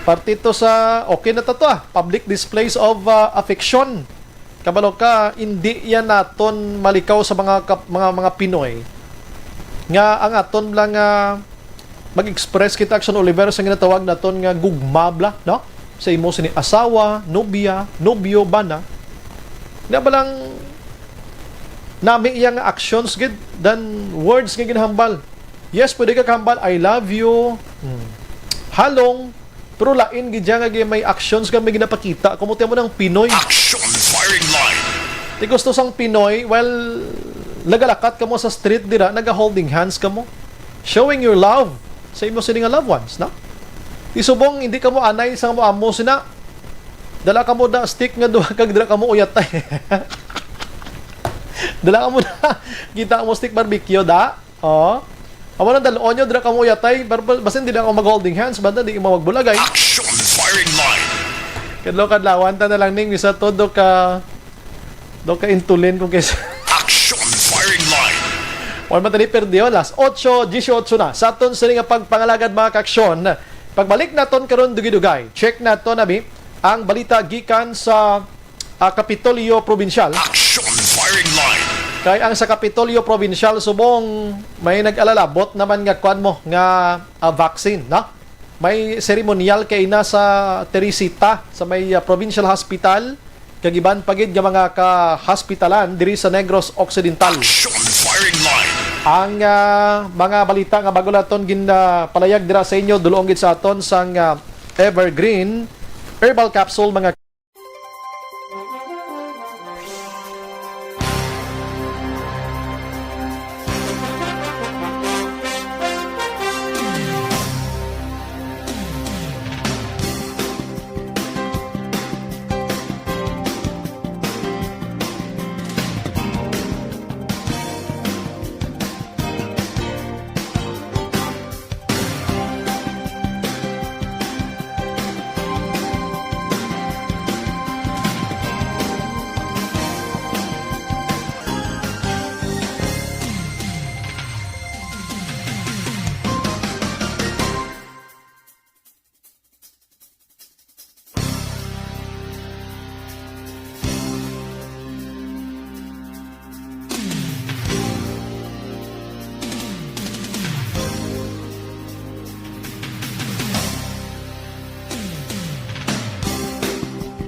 Parte to sa, okay na to, to, ah, public displays of, ah, affection. Kabalo ka, indi yan naton malikaw sa mga kap-, mga, mga Pinoy nga ang aton lang, ah, mag-express kita, Action Oliver, sa ginatawag naton nga gugma bala, no? Sa imo sini asawa, nobya, nobyo, bana. Nga ba lang nami iya nga actions gid than words nga ginahambal. Yes, pwede ka kahambal, "I love you." Hmm. Halong, pero lain gid siya nga gi-, may actions nga may ginapakita. Kamo ti amo nang Pinoy. Action Firing Line. Ti gusto sang Pinoy, well, nagalakat kamo sa street dira, naga-holding hands kamo. Showing your love sa imo sini nga loved ones, no? Ti subong, hindi kamo anay sa amo-amo sina. Dala kamo da stick nga duha kag dira kamo uyatay. Dala kamo da. Kita mo stick barbecue da. Oh. Amo nang dalon nyo, dira kamo uyatay. Bar-, bar-, basin dili ako mag-holding hands, banda di mo magbulagay. Action Firing Line. Kadlaw-kadlawan ta na lang ning isa to, do ka, do ka intulin kung kaysa. Action Firing Line. Wala man tani perdiyo, las otso dieciocho na. Sa aton sini nga pagpangalagad, mga ka-action, pagbalik naton karon dugay-dugay. Check naton, abi, ang balita gikan sa ah, Kapitolyo Probinsyal. Action Firing Line. Kay ang sa Kapitolyo Probinsyal subong may nag-alalabot naman nga kuan mo nga, ah, vaccine, no? May seremonyal kay na sa Teresita sa may, ah, Provincial Hospital, kag iban pa gid nga mga kahospitalan diri sa Negros Occidental. Action Firing Line. Ang, ah, mga balita nga bago naton gin, ah, palayag dira sa inyo, dulong gid sa aton sang, ah, Evergreen Herbal Capsule, mga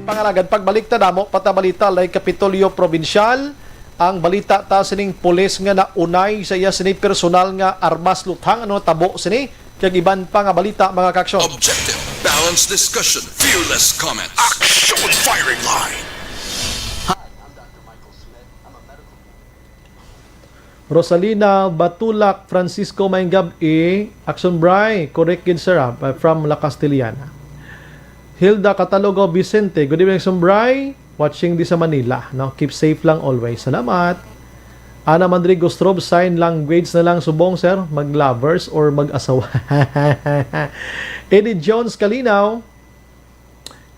Pangalagad, pagbalik ta damo patabalita lay Kapitolyo Probinsyal. Ang balita ta sining pulis nga naunay sa iya sini personal nga armas luthang. Ano tabo sini? Kag iban pa nga balita, mga kaaksyon. Objective, balanced discussion, fearless comments. Action firing line. Rosalina Batulak Francisco, maayong gab-i. Action Bri, correct gid, sir, ah, from La Castellana. Hilda Catalogo Vicente, good evening, Action Bri. Watching di sa Manila, no? Keep safe lang always. Salamat. Ana Mandrigo Strobe, sign language na lang subong, sir. Mag-lovers or mag-asawa. Eddie Jones Kalinaw,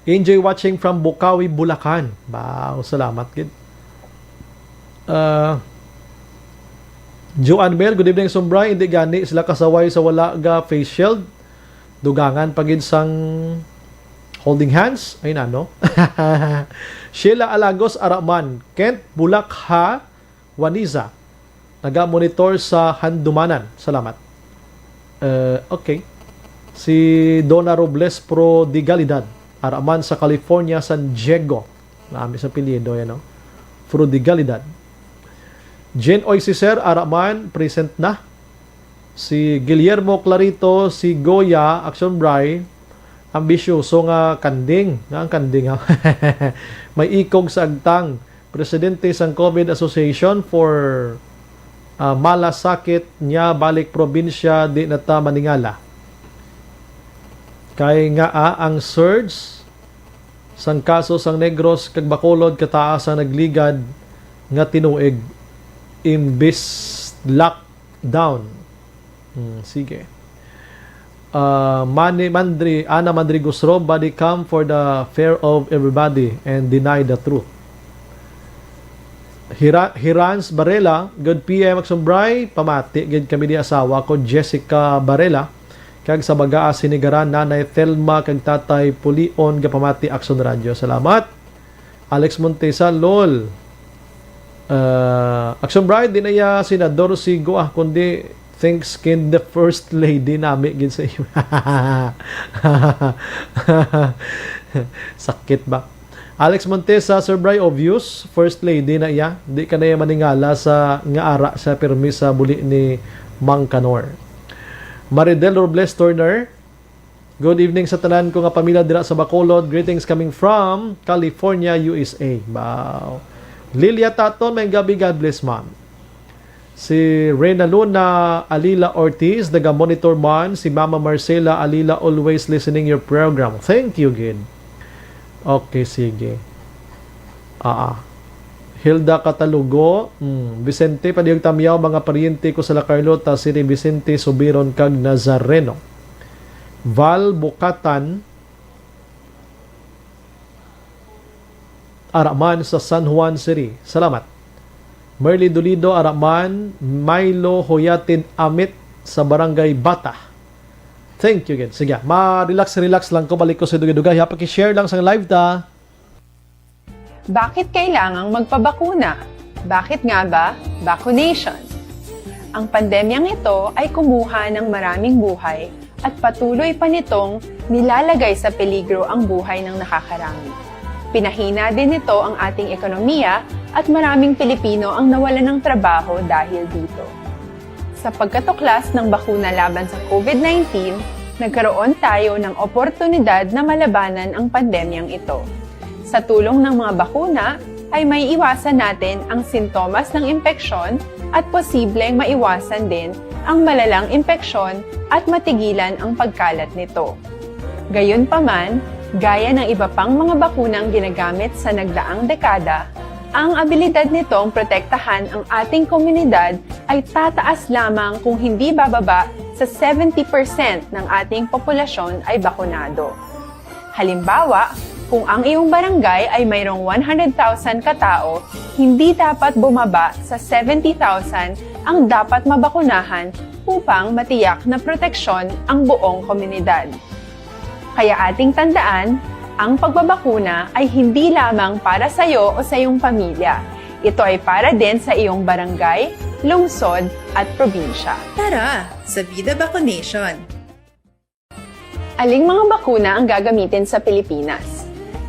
enjoy watching from Bukawi, Bulacan. Wow, salamat gid. Ah, Joanne Bell, good evening, Action Bri. Hindi gani sila kasaway sa wala ga face shield. Dugangan pa gid sang holding hands. Ay, nano. Sheila Alagos Araman, Kent, Bulak ha, Waniza. Naga-monitor sa Handumanan. Salamat. Eh, okay. Si Donna Robles Pro Digalidad, Araman sa California, San Diego. Nami sa apelyido yan, no? Pro Digalidad. Jen Oy, si Sir Araman, present na. Si Guillermo Clarito, si Goya, Action Bri, ambisyoso nga kanding. Nga ang kanding, ha? May ikog sa agtang. Presidente sang COVID Association for, ah, malasakit niya balik probinsya, di na ta maningala. Kay nga, ah, ang surge sang kaso sang Negros kag Bacolod kataas ang nagligad nga tinuig imbis lockdown. Hmm, sige. Ah, Mani Mandri, Ana Mandri Gusro, body cam for the fair of everybody and deny the truth. Hira-, Hirans Barela, good P M Action Bri, pamati gid kami ni asawa ko, Jessica Barela, kag sa baga sinigaran, Nanay Thelma kag Tatay Pulion, gapamati Action Radio. Salamat. Alex Montesa, lol. Ah, Action Bri, di na iya senador si Goa, kundi thanks kay the first lady nami gid sa iyo. Sakit ba? Alex Montesa, Sir Bri, obvious, first lady na iya. Di ka na iya maningala sa nga ara sa permi sa buli ni Mang Kanor. Maridel Robles Turner, good evening sa tanan ko nga pamilya dira sa Bacolod. Greetings coming from California, U S A. Wow. Lilia Taton, may gabi, God bless, ma'am. Si Reyna Luna Alila Ortiz, naga-monitor man. Si Mama Marcela Alila, always listening your program. Thank you, gid. Okay, sige. Ah, ah. Hilda Catalugo, mm, Vicente, padiyog tamyaw, mga paryente ko sa La Carlota City, Vicente, Subiron, kag Nazareno. Val Bukatan, Araman sa San Juan City. Salamat. Merly Dolido, Araman, Milo Hoyatin Amit sa Barangay Bata. Thank you again. Sige, ma-relax, relax lang ko. Balik ko sa dugay-dugay, ha. Paki-share lang sa live ta. Bakit kailangang magpabakuna? Bakit nga ba vaccination? Ang pandemyang ito ay kumuha ng maraming buhay at patuloy pa nitong nilalagay sa peligro ang buhay ng nakakarami. Pinahina din nito ang ating ekonomiya at maraming Pilipino ang nawalan ng trabaho dahil dito. Sa pagkatuklas ng bakuna laban sa COVID nineteen, nagkaroon tayo ng oportunidad na malabanan ang pandemyang ito. Sa tulong ng mga bakuna, ay maiiwasan natin ang sintomas ng impeksyon at posibleng maiwasan din ang malalang impeksyon at matigilan ang pagkalat nito. Gayunpaman, gaya ng iba pang mga bakunang ginagamit sa nagdaang dekada, ang abilidad nitong protektahan ang ating komunidad ay tataas lamang kung hindi bababa sa seventy percent ng ating populasyon ay bakunado. Halimbawa, kung ang iyong barangay ay mayroong one hundred thousand katao, hindi dapat bumaba sa seventy thousand ang dapat mabakunahan upang matiyak na proteksyon ang buong komunidad. Kaya ating tandaan, ang pagbabakuna ay hindi lamang para sa iyo o sa iyong pamilya. Ito ay para din sa iyong barangay, lungsod, at probinsya. Tara, sa Vida Vaccination! Aling mga bakuna ang gagamitin sa Pilipinas?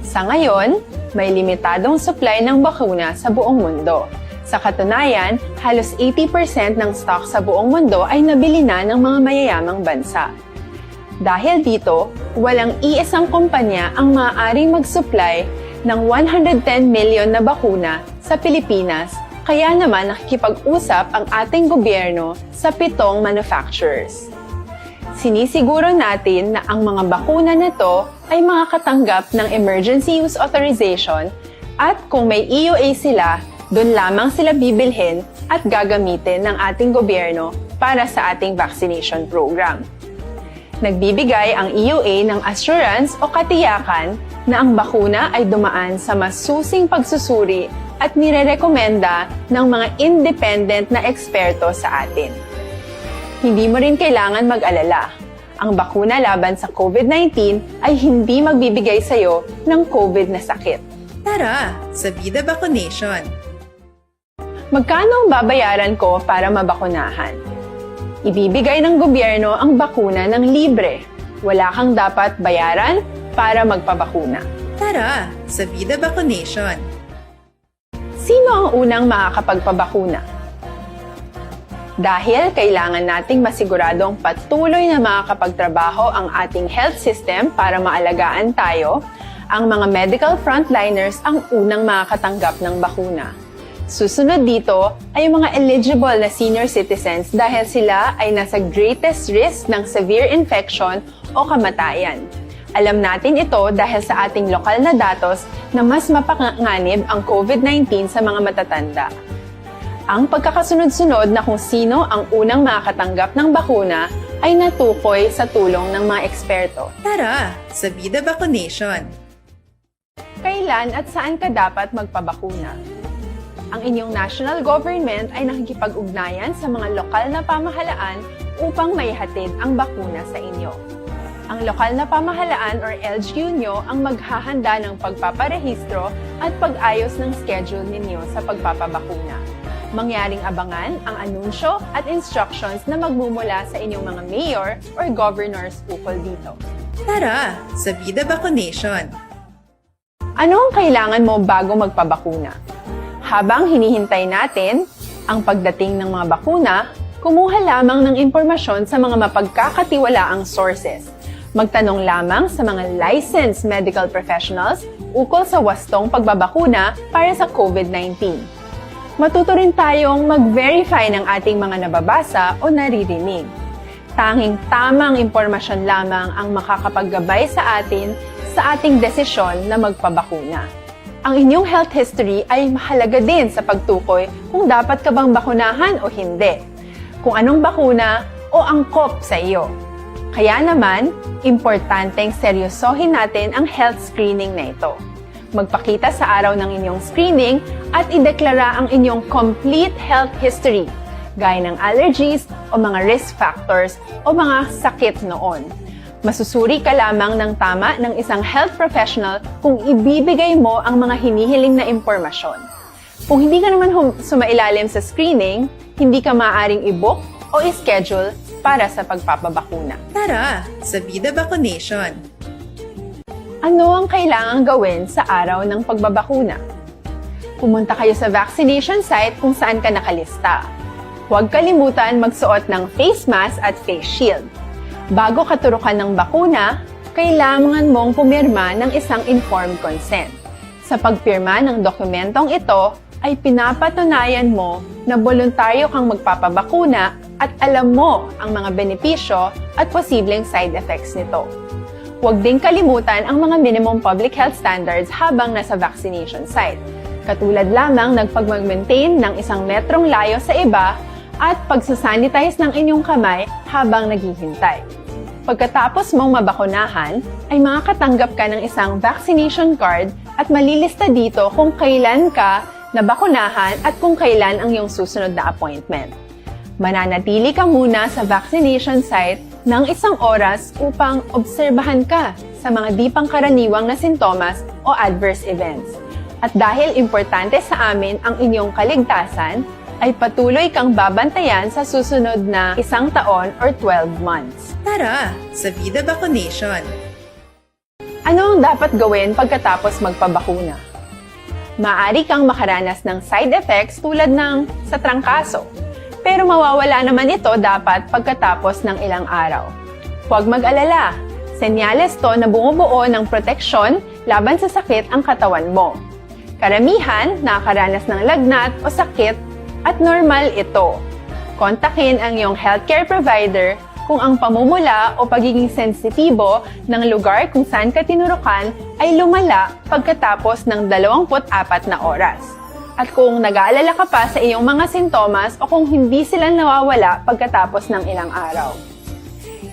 Sa ngayon, may limitadong supply ng bakuna sa buong mundo. Sa katunayan, halos eighty percent ng stock sa buong mundo ay nabili na ng mga mayayamang bansa. Dahil dito, walang iisang kumpanya ang maaaring mag-supply ng one hundred ten million na bakuna sa Pilipinas, kaya naman nakikipag-usap ang ating gobyerno sa pitong manufacturers. Sinisiguro natin na ang mga bakuna na to ay makakatanggap ng emergency use authorization, at kung may E U A sila, doon lamang sila bibilhin at gagamitin ng ating gobyerno para sa ating vaccination program. Nagbibigay ang E U A ng assurance o katiyakan na ang bakuna ay dumaan sa masusing pagsusuri at nirerekomenda ng mga independent na eksperto sa atin. Hindi mo rin kailangan mag-alala. Ang bakuna laban sa COVID nineteen ay hindi magbibigay sa iyo ng COVID na sakit. Tara sa Vida Vaccination! Magkano ang babayaran ko para mabakunahan? Ibibigay ng gobyerno ang bakuna ng libre. Wala kang dapat bayaran para magpabakuna. Tara sa Vida Vaccination! Sino ang unang makakapagpabakuna? Dahil kailangan nating masiguradong patuloy na makakapagtrabaho ang ating health system para maalagaan tayo, ang mga medical frontliners ang unang makakatanggap ng bakuna. Susunod dito ay ang mga eligible na senior citizens dahil sila ay nasa greatest risk ng severe infection o kamatayan. Alam natin ito dahil sa ating lokal na datos na mas mapanganib ang COVID nineteen sa mga matatanda. Ang pagkakasunod-sunod na kung sino ang unang makakatanggap ng bakuna ay natukoy sa tulong ng mga eksperto. Tara sa Vida Vaccination! Kailan at saan ka dapat magpabakuna? Ang inyong national government ay nakikipag-ugnayan sa mga lokal na pamahalaan upang maihatid ang bakuna sa inyo. Ang lokal na pamahalaan or L G U nyo ang maghahanda ng pagpaparehistro at pag-ayos ng schedule ninyo sa pagpapabakuna. Mangyaring abangan ang anunsyo at instructions na magmumula sa inyong mga mayor or governors ukol dito. Tara sa Vida Vaccination! Ano ang kailangan mo bago magpabakuna? Habang hinihintay natin ang pagdating ng mga bakuna, kumuha lamang ng impormasyon sa mga mapagkakatiwalaang sources. Magtanong lamang sa mga licensed medical professionals ukol sa wastong pagbabakuna para sa COVID nineteen. Matuto rin tayong mag-verify ng ating mga nababasa o naririnig. Tanging tamang impormasyon lamang ang makakapaggabay sa atin sa ating desisyon na magpabakuna. Ang inyong health history ay mahalaga din sa pagtukoy kung dapat ka bang bakunahan o hindi, kung anong bakuna o angkop sa iyo. Kaya naman, importanteng seryosohin natin ang health screening na ito. Magpakita sa araw ng inyong screening at ideklara ang inyong complete health history, gaya ng allergies o mga risk factors o mga sakit noon. Masusuri ka lamang ng tama ng isang health professional kung ibibigay mo ang mga hinihiling na impormasyon. Kung hindi ka naman hum- sumailalim sa screening, hindi ka maaaring i-book o i-schedule para sa pagpapabakuna. Tara sa Vida Vaccination! Ano ang kailangang gawin sa araw ng pagbabakuna? Pumunta kayo sa vaccination site kung saan ka nakalista. Huwag kalimutan magsuot ng face mask at face shield. Bago katurukan ng bakuna, kailangan mong pumirma ng isang informed consent. Sa pagpirma ng dokumentong ito, ay pinapatunayan mo na boluntaryo kang magpapabakuna at alam mo ang mga benepisyo at posibleng side effects nito. Huwag ding kalimutan ang mga minimum public health standards habang nasa vaccination site, katulad lamang ng pagmag-maintain ng isang metrong layo sa iba at pagsasanitize ng inyong kamay habang naghihintay. Pagkatapos mong mabakunahan, ay makakatanggap ka ng isang vaccination card at malilista dito kung kailan ka nabakunahan at kung kailan ang iyong susunod na appointment. Mananatili ka muna sa vaccination site ng isang oras upang obserbahan ka sa mga di pangkaraniwang na sintomas o adverse events. At dahil importante sa amin ang inyong kaligtasan, ay patuloy kang babantayan sa susunod na isang taon or twelve months. Tara sa Vida Vaccination! Ano ang dapat gawin pagkatapos magpabakuna? Maaari kang makaranas ng side effects tulad ng sa trangkaso, pero mawawala naman ito dapat pagkatapos ng ilang araw. Huwag mag-alala, senyales to na bumubuo ng proteksyon laban sa sakit ang katawan mo. Karamihan nakakaranas ng lagnat o sakit at normal ito. Kontakin ang iyong healthcare provider kung ang pamumula o pagiging sensitibo ng lugar kung saan ka tinurukan ay lumala pagkatapos ng dalawampu't apat na oras. At kung nag-aalala ka pa sa iyong mga sintomas o kung hindi sila nawawala pagkatapos ng ilang araw.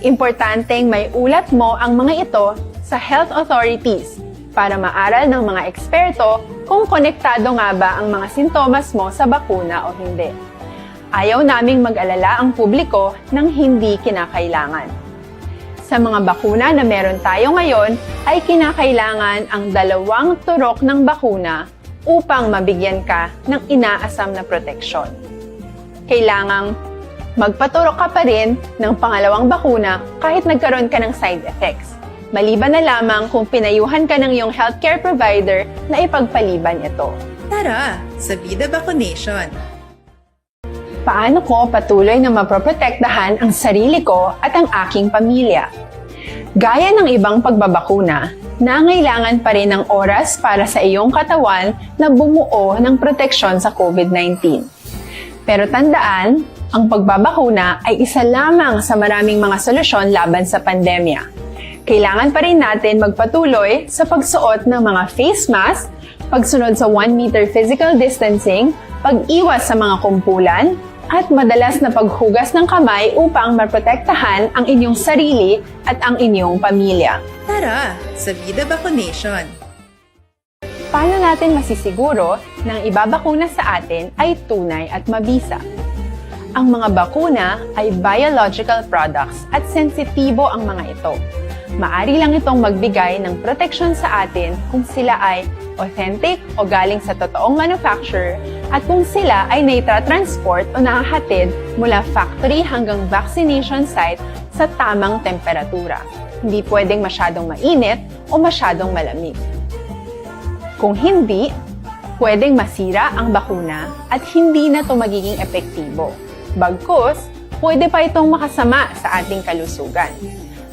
Importanteng may ulat mo ang mga ito sa health authorities para maaral ng mga eksperto kung konektado nga ba ang mga sintomas mo sa bakuna o hindi. Ayaw naming mag-alala ang publiko ng hindi kinakailangan. Sa mga bakuna na meron tayo ngayon, ay kinakailangan ang dalawang turok ng bakuna upang mabigyan ka ng inaasam na proteksyon. Kailangang magpaturok ka pa rin ng pangalawang bakuna kahit nagkaroon ka ng side effects, maliban na lamang kung pinayuhan ka ng iyong healthcare provider na ipagpaliban ito. Tara sa Vida Vaccination! Paano ko patuloy na maproprotektahan ang sarili ko at ang aking pamilya? Gaya ng ibang pagbabakuna, nangailangan pa rin ng oras para sa iyong katawan na bumuo ng proteksyon sa COVID nineteen. Pero tandaan, ang pagbabakuna ay isa lamang sa maraming mga solusyon laban sa pandemya. Kailangan pa rin natin magpatuloy sa pagsuot ng mga face mask, pagsunod sa one meter physical distancing, pag-iwas sa mga kumpulan, at madalas na paghugas ng kamay upang maprotektahan ang inyong sarili at ang inyong pamilya. Tara sa Vida Vaccination! Paano natin masisiguro na ang ibabakuna sa atin ay tunay at mabisa? Ang mga bakuna ay biological products at sensitibo ang mga ito. Maari lang itong magbigay ng proteksyon sa atin kung sila ay authentic o galing sa totoong manufacturer at kung sila ay naitatransport o nahahatid mula factory hanggang vaccination site sa tamang temperatura. Hindi pwedeng masyadong mainit o masyadong malamig. Kung hindi, pwedeng masira ang bakuna at hindi na ito magiging epektibo. Bagkus, pwede pa itong makasama sa ating kalusugan.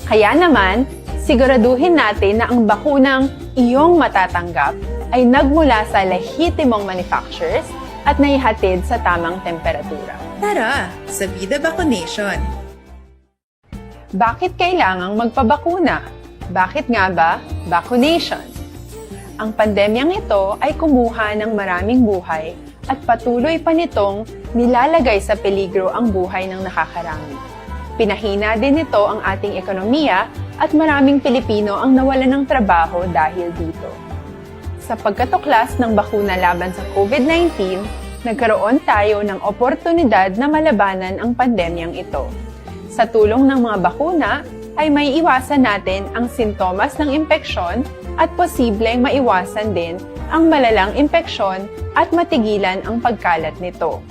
Kaya naman, siguraduhin natin na ang bakunang iyong matatanggap ay nagmula sa lehitimong manufacturers at naihatid sa tamang temperatura. Tara sa Vida Vaccination! Bakit kailangang magpabakuna? Bakit nga ba vaccination? Ang pandemyang ito ay kumuha ng maraming buhay at patuloy pa nitong nilalagay sa peligro ang buhay ng nakakarami. Pinahina din nito ang ating ekonomiya at maraming Pilipino ang nawalan ng trabaho dahil dito. Sa pagkatuklas ng bakuna laban sa COVID nineteen, nagkaroon tayo ng oportunidad na malabanan ang pandemyang ito. Sa tulong ng mga bakuna, ay maiiwasan natin ang sintomas ng impeksyon at posibleng maiwasan din ang malalang impeksyon at matigilan ang pagkalat nito.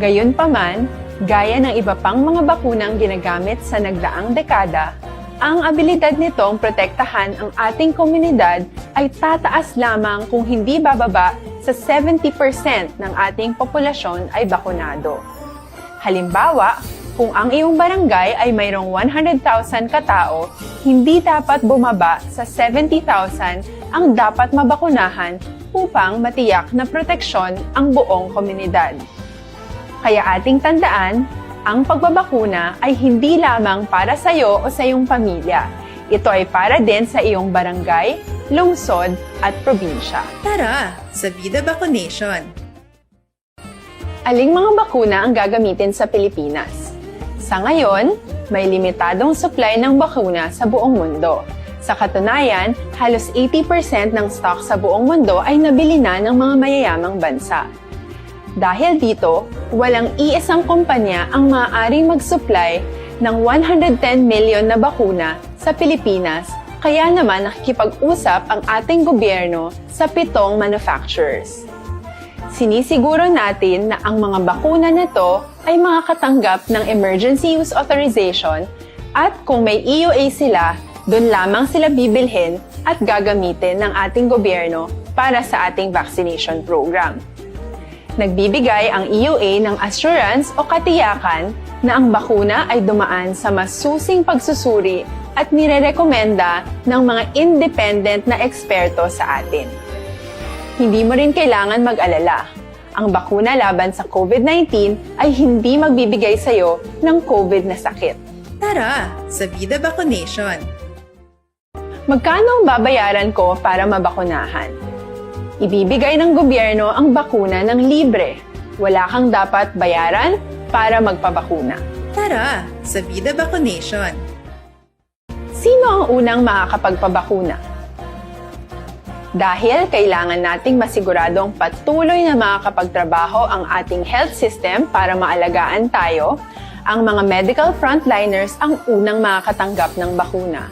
Gayunpaman, gaya ng iba pang mga bakunang ginagamit sa nagdaang dekada, ang abilidad nitong protektahan ang ating komunidad ay tataas lamang kung hindi bababa sa seventy percent ng ating populasyon ay bakunado. Halimbawa, kung ang iyong barangay ay mayroong one hundred thousand ka tao, hindi dapat bumaba sa seventy thousand ang dapat mabakunahan upang matiyak na proteksyon ang buong komunidad. Kaya ating tandaan, ang pagbabakuna ay hindi lamang para sa iyo o sa iyong pamilya. Ito ay para din sa iyong barangay, lungsod, at probinsya. Tara sa Vida Vaccination! Aling mga bakuna ang gagamitin sa Pilipinas? Sa ngayon, may limitadong supply ng bakuna sa buong mundo. Sa katunayan, halos eighty percent ng stock sa buong mundo ay nabili na ng mga mayayamang bansa. Dahil dito, walang iisang kumpanya ang maaaring mag-supply ng one hundred ten million na bakuna sa Pilipinas, kaya naman nakikipag-usap ang ating gobyerno sa pitong manufacturers. Sinisiguro natin na ang mga bakuna na to ay makakatanggap ng emergency use authorization at kung may E U A sila, doon lamang sila bibilhin at gagamitin ng ating gobyerno para sa ating vaccination program. Nagbibigay ang E U A ng assurance o katiyakan na ang bakuna ay dumaan sa masusing pagsusuri at nirerekomenda ng mga independent na eksperto sa atin. Hindi mo rin kailangan mag-alala. Ang bakuna laban sa COVID nineteen ay hindi magbibigay sa iyo ng COVID na sakit. Tara sa Vida Vaccination! Magkano ang babayaran ko para mabakunahan? Ibibigay ng gobyerno ang bakuna ng libre. Wala kang dapat bayaran para magpabakuna. Tara sa Vida Vaccination! Sino ang unang makakapagpabakuna? Dahil kailangan nating masiguradong patuloy na makakapagtrabaho ang ating health system para maalagaan tayo, ang mga medical frontliners ang unang makakatanggap ng bakuna.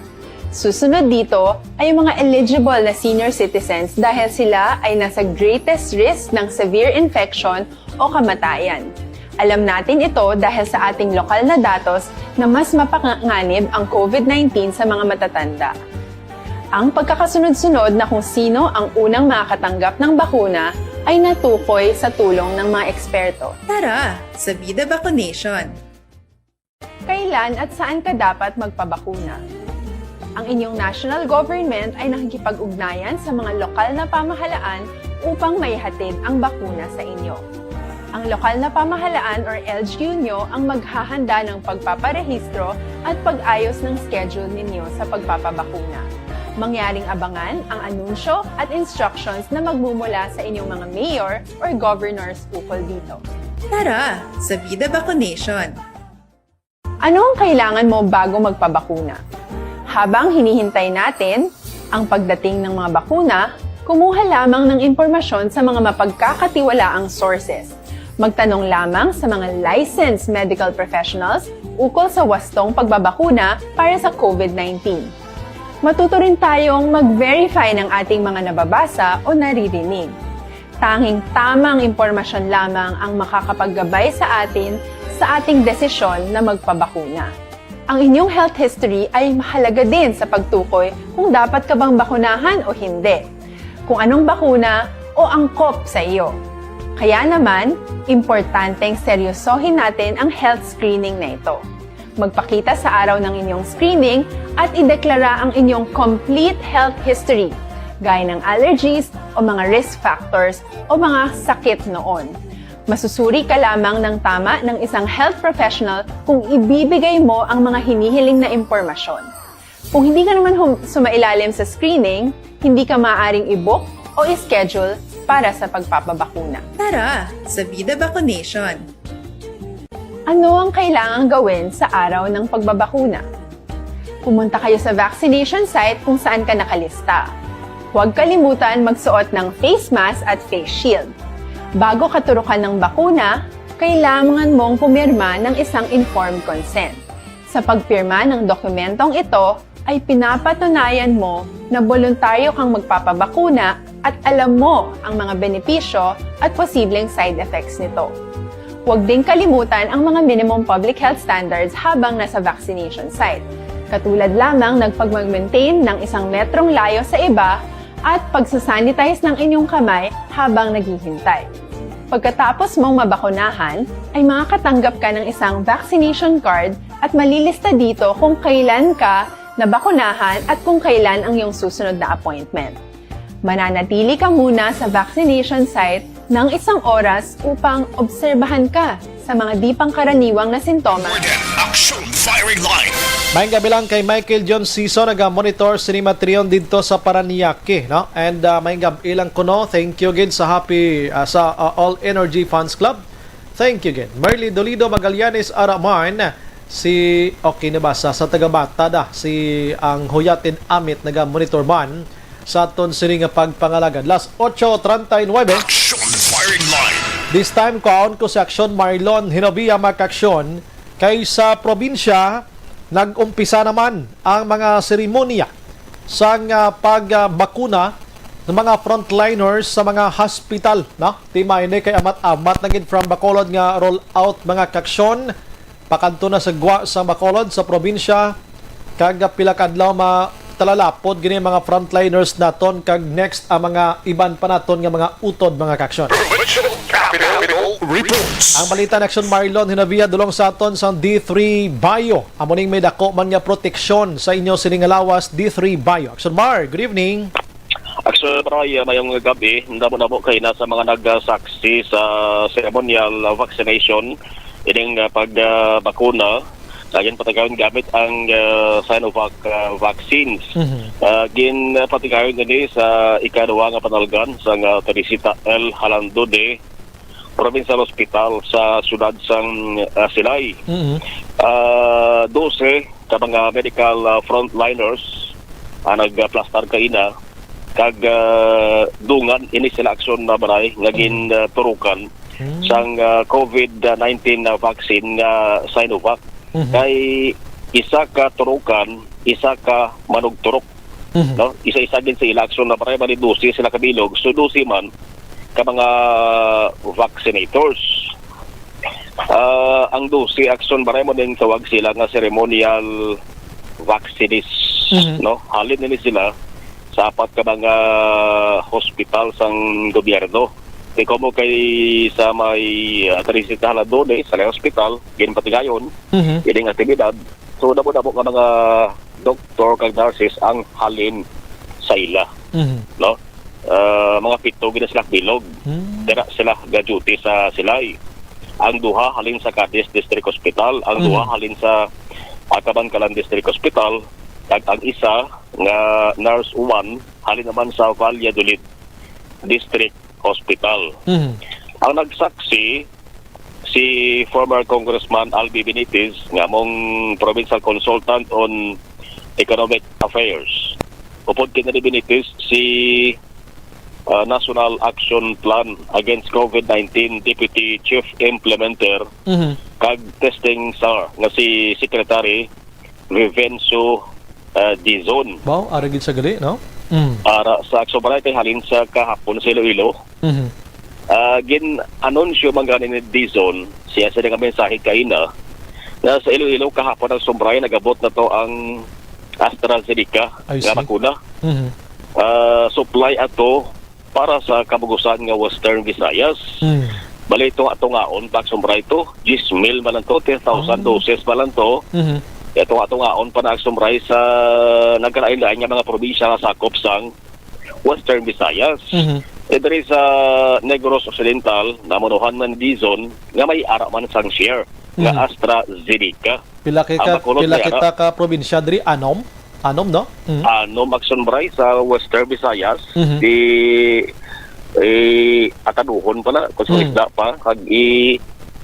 Susunod dito ay ang mga eligible na senior citizens dahil sila ay nasa greatest risk ng severe infection o kamatayan. Alam natin ito dahil sa ating lokal na datos na mas mapanganib ang COVID nineteen sa mga matatanda. Ang pagkakasunod-sunod na kung sino ang unang makakatanggap ng bakuna ay natukoy sa tulong ng mga eksperto. Tara sa Vida Vaccination! Kailan at saan ka dapat magpabakuna? Ang inyong national government ay nakikipag-ugnayan sa mga lokal na pamahalaan upang maihatid ang bakuna sa inyo. Ang lokal na pamahalaan or L G U nyo ang maghahanda ng pagpaparehistro at pag-ayos ng schedule ninyo sa pagpapabakuna. Mangyaring abangan ang anunsyo at instructions na magmumula sa inyong mga mayor or governors ukol dito. Tara sa Vida Vaccination! Ano ang kailangan mo bago magpabakuna? Habang hinihintay natin ang pagdating ng mga bakuna, kumuha lamang ng impormasyon sa mga mapagkakatiwalaang sources. Magtanong lamang sa mga licensed medical professionals ukol sa wastong pagbabakuna para sa COVID nineteen. Matuto rin tayong mag-verify ng ating mga nababasa o naririnig. Tanging tamang impormasyon lamang ang makakapaggabay sa atin sa ating desisyon na magpabakuna. Ang inyong health history ay mahalaga din sa pagtukoy kung dapat ka bang bakunahan o hindi, kung anong bakuna o angkop sa iyo. Kaya naman, importanteng seryosohin natin ang health screening na ito. Magpakita sa araw ng inyong screening at ideklara ang inyong complete health history, gaya ng allergies o mga risk factors o mga sakit noon. Masusuri ka lamang ng tama ng isang health professional kung ibibigay mo ang mga hinihiling na impormasyon. Kung hindi ka naman hum- sumailalim sa screening, hindi ka maaaring i-book o i-schedule para sa pagpapabakuna. Tara sa Vida Vaccination! Ano ang kailangang gawin sa araw ng pagbabakuna? Pumunta kayo sa vaccination site kung saan ka nakalista. Huwag kalimutan magsuot ng face mask at face shield. Bago katurukan ng bakuna, kailangan mong pumirma ng isang informed consent. Sa pagpirma ng dokumentong ito, ay pinapatunayan mo na boluntaryo kang magpapabakuna at alam mo ang mga benepisyo at posibleng side effects nito. Huwag ding kalimutan ang mga minimum public health standards habang nasa vaccination site, katulad lamang ng pagmag-maintain ng isang metrong layo sa iba at pagsasanitize ng inyong kamay habang naghihintay. Pagkatapos mong mabakunahan, ay makakatanggap ka ng isang vaccination card at malilista dito kung kailan ka nabakunahan at kung kailan ang iyong susunod na appointment. Mananatili ka muna sa vaccination site ng isang oras upang obserbahan ka sa mga di pangkaraniwang na sintomas. More than Action Firing Line. Maayong gabi lang kay Michael John Sison, naga-monitor sini Matreon didto sa Parañaque, no? And, ah, maayong gabi lang kuno. Thank you gid sa happy, ah, sa, ah, All Energy Fans Club. Thank you gid. Merly Dolido Magallanes, ara man, si, okay, nabasa sa taga-Bata da, si ang Huyatin Amit, naga-monitor man sa aton sini nga pagpangalagad. Las ocho treinta y nueve. Action Firing Line. This time, kuhaon ko si Aksyon Marlon Hinovia, mga ka-aksyon, kay sa probinsya, nag-umpisa naman ang mga seremonya sang, ah, pagbakuna ng mga frontliners sa mga hospital, no? Ti maini kay amat-amat na gid from Bacolod nga roll out, mga ka-aksyon. Pakadto na sa gwa sa Bacolod sa probinsya, kag pila ka adlaw ma-, talalapod gini ang mga frontliners naton, kag next ang mga iban pa naton nga mga utod, mga kaaksyon. Provincial Capitol Reports. Ang balita ni Aksyon Marlon Hinavia dulong sa aton sang D three Bio. Amo ning may dako man nga proteksyon sa inyo sining nga lawas, D three Bio. Aksyon Mar, good evening. Aksyon Mar, mayong gabi. Namo-namo kay na sa mga nagsaksi sa ceremonial vaccination, ining, ah, pag, ah, bakuna, nga ginpatigayon gamit ang, ah, Sinovac, ah, vaccines. Mhm. Ah, ginpatigayon ini sa ikaduha nga panalgan sang, ah, Teresita L. Halandone Provincial Hospital sa siyudad sang, ah, Silay. Mhm. Ah, dose ka mga medical, ah, frontliners ang nagaplastar kaina, kag, ah, dungan ini sila, Aksyon Mar, nga Mhm. gin, ah, turukan Mm. sang, ah, covid nineteen na vaccine nga Sinovac. Mhm. Kay isa ka turukan, isa ka manugturok, Mhm. no? Isa-isa gid sa ila, Aksyon Mar, bali dose sila ka bilog. So, dose man ka mga vaccinators. Ah, ang dose, Aksyon Mar, mo din tawag sila nga ceremonial vaccines, Mhm. no? Halin nila sila sa apat ka mga hospital sang gobyerno. Di ko mo kay sa may, ah, Teresita Halandone, sa Hospital, ginpatigayon, Mhm. ining aktibidad. So, damo-damo nga mga doktor kag nurses ang halin sa ila, Mhm. no? Ah, mga pito gina sila bilog. Hmm. Dira sila ga-duty sa Silay. Ang duha halin sa Cadiz District Hospital, ang duha Mhm. halin sa Atabancalan District Hospital, kag ang isa nga nurse one halin naman sa Valladolid District Hospital. Mhm. Ang nagsaksi si former Congressman Albi Benitez nga among provincial consultant on economic affairs. Upod kini ni Benitez si, ah, National Action Plan Against covid nineteen Deputy Chief Implementer Mhm. kag Testing Czar nga si Secretary Vivencio, ah, Dizon. Baw, ari gid sa gali, no? Mm. Ara sa Aksyon Mar, kay halin sa kahapon sa Iloilo. Mhm. Ah, gin-anunsyo man gani ni Dizon, siya sa nga mensahe kaina, na sa Iloilo kahapon, Aksyon Mar, nag-abot na to ang AstraZeneca I nga see. bakuna. Mhm. Ah, supply ato para sa kabugusan nga Western Visayas. Mm. Bali, tunga-tungaon pa, Aksyon Mar, to, diyes mil man lang to, ten thousand Ah. doses man lang to. Mhm. Kaya tunga-tungaon pa na, Aksyon Mar, sa nagkalain-lain nga mga probinsya nga sakop sang Western Visayas. Mhm. E, diri sa Negros Occidental, namunuhan man Dizon nga may ara man sang share nga Mhm. AstraZeneca. Pila kay Ang ka, Bacolod pila may kita ara. ka probinsya diri? Anom? Anom, no? Mm. Anom, Aksyon Mar, sa Western Visayas, Mhm. di, eh, ataduhon pala, kung sa Mhm. isda pa, kag i,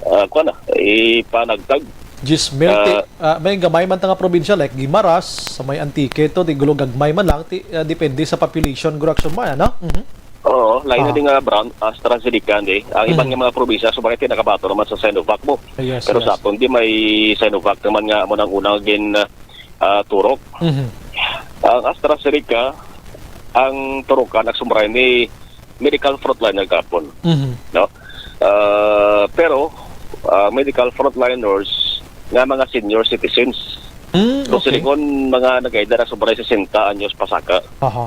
ah, kuwan na, ipanagtag. Diyes mil, ti-, Ah. ah, may gamay man ta nga probinsya, like Guimaras, sa may Antique, to, di gulo gagmay man lang, ti-, ah, depende sa population, guro, Aksyon Mar, ano? Mhm. Oo, lain na Ah. din nga brand, AstraZeneca, di. Ang iban Mhm. nga mga probinsya, so, bakit nakabato naman sa Sinovac mo? Yes, Pero yes. sa aton, di, may Sinovac naman nga, amo nang unang gin, ah, turok. Mhm. Ang AstraZeneca, ang turokan, Aksyon Mar, ni medical frontliner gapon, Mhm. no? Ah, pero, ah, medical frontliners nga mga senior citizens. Mm, So, okay. silingon mga nag-edad na sobra sesenta anyos pasaka. Aha.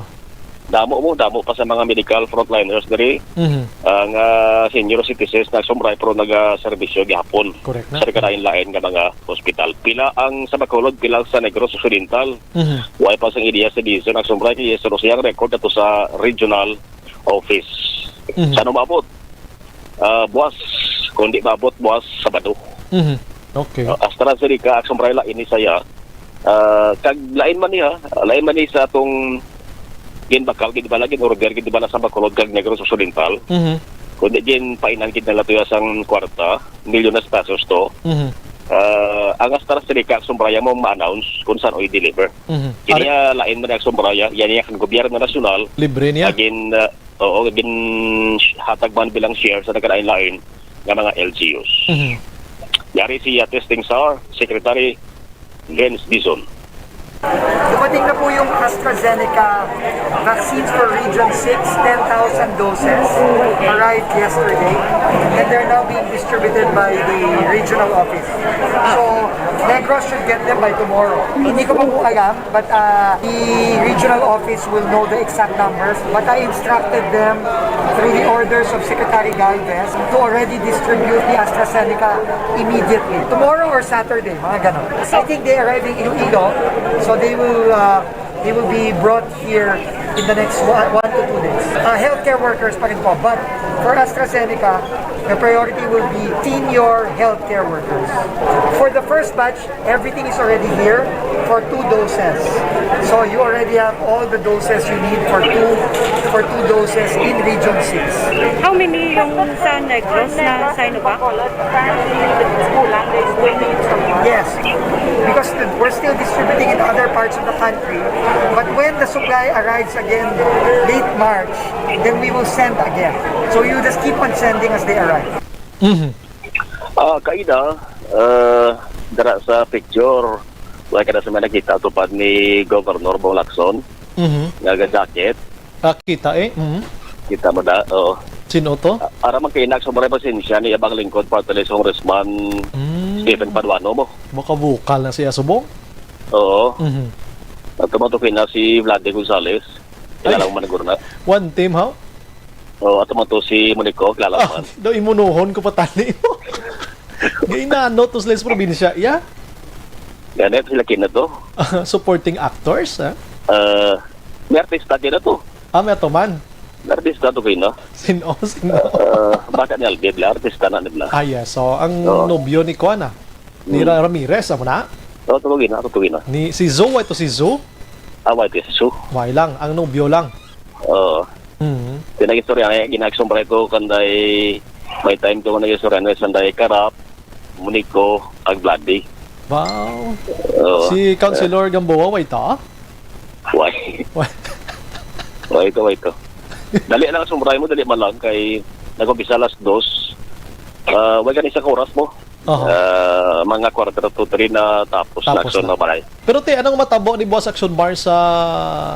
Damo mo, damo pa sa mga medical frontliners diri. Mhm. Ang, ah, senior citizens na sobra pero nagaserbisyo gihapon Correct na. sa nagkalain-lain nga mga ospital. Pila ang sa Bacolod, pila sa Negros Occidental. Mhm. Way pa sang ideya sa Dizon, ang sobra kay Dizon, siya ang record ato sa regional office. Mhm. Sa ano maabot? Ah, buwas, kung di maabot, buwas Sabado. Mhm. Okay. Ah, AstraZeneca, Aksyon Mar, lain ni saya. Ah, kag lain man niya, lain man ni sa atong ginbakal, gid bala, gin-order, gid bala sa Bacolod kag Negros Occidental. Mhm. Kundi ginpainan gid nila to ya sang kwarta, milyones pesos to. Mhm. Ah, ang AstraZeneca, Aksyon Mar, mo ma-announce kung saan o i-deliver. Mhm. Kini Ari- ya, lain man ni Aksyon Mar, yan niya kang gobyerno nasyonal. Libre niya? Agin, ah, Oo, ginhatag man bilang share sa nagkalain-lain nga mga L G Us. Mhm. Yari si Testing Czar, Secretary Vince Dizon. Dumating na po yung AstraZeneca vaccines for Region six, ten thousand doses arrived yesterday, and they're now being distributed by the regional office. So, Negros should get them by tomorrow. Hindi ko pa po alam, but uh, the regional office will know the exact numbers. But I instructed them through the orders of Secretary Galvez to already distribute the AstraZeneca immediately. Tomorrow or Saturday, mga ganon. I think they arrive in Iloilo, so they will uh, they will be brought here in the next one, one to two days. Uh, healthcare workers pa rin po. But for AstraZeneca, the priority will be senior healthcare workers. For the first batch, everything is already here for two doses. So you already have all the doses you need for two for two doses in Region six. How many yung sa Negros na Sinovac? Yes, because the- we're still distributing in other parts of the country. But when the supply arrives again late March, then we will send again. So you just keep on sending as they arrive. Mhm. Ah, kaina, ah, dara sa picture, wala ka na sa may nakita tupad ni Governor Bong Lacson, Mhm. nga ga-jacket. Ah, kita eh. Mhm. Kita mo na, oo. Sino to? A- Ara man kay Nax, sobra pasensya ni abang lingkod, partner ni Congressman Mm. Stephen Paduano mo. Makabukal na siya subong. Oo. Mhm. At tumato kay na si Vlade Gonzales. Ay. Kilala mo man guro na. One team, how? Oh, ato man to si Monico, kilala mo Ah, man. do imunuhon ko patali mo. Gainano to sila sa probinsya, iya? Gani, sila kina to. Supporting actors, ha? Uh, may artista kina to. Ah, may ato man. May artista to kina. Sino, sino? Uh, baka ni Alvin, bla, artista na nila. Ah, yeah. So, ang Oo. nobyo ni Kuan, ah? Ni Mm. Ra- Ramirez, amo na? Oo, tugog na, tugog na. Ni, si Zo, ito si Zo? Ah, wait, si Zo. Why lang, ang nobyo lang. Oo. Mm. Pinag-istorya, eh, ginagsumbray ko kanday, may time ko nag-istorya na sanday karap, Monico, ag Bloody. Wow. Oo. Si Councilor Gamboa, wait, ah? Why? Why? Why ito, why ito? Dali lang, sumbray mo, dali man lang, kay nag-umpisa alas dos. Ah, wala ka na isang oras mo. Aha. Ah, mga quarter to three na tapos, Tapos na action na. na balay. Pero te, anong matabo ni Boss Action Bar sa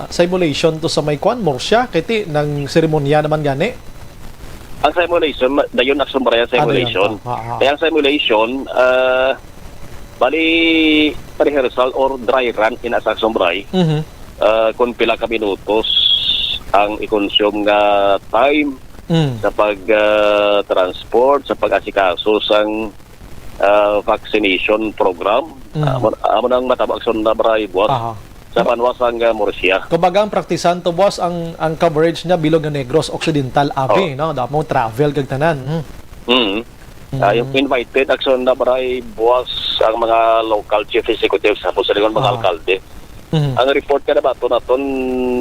sa emulation to sa may kwan, Murcia? Kay ti, nang seremonya naman gani? Ang simulation, ma- dayon action ba ang Ah, dayon simulation? to. Ah, ah. Kaya ang simulation, ah, bali, rehearsal or dry run in sa action bray. Mhm. Ah, kung pila ka minutos ang i-consume nga time Mm. sa pag ah, transport, sa pag-asikaso sang ah, vaccination program. Mm. Amo, amo nang matabak sa Nabray buwas Aha. sa banwa sang ah, Murcia. Kumbaga, ang praktisan to, boss, ang ang coverage niya bilog nga Negros Occidental abi, Ah. no? Dapat mo travel kag tanan. Hmm. Mm. Ah, yung invited action na maray buwas ang mga local chief executives sa Pusalingon, mga Ah. alkalde. Mhm. Ang report ka na ba, ito naton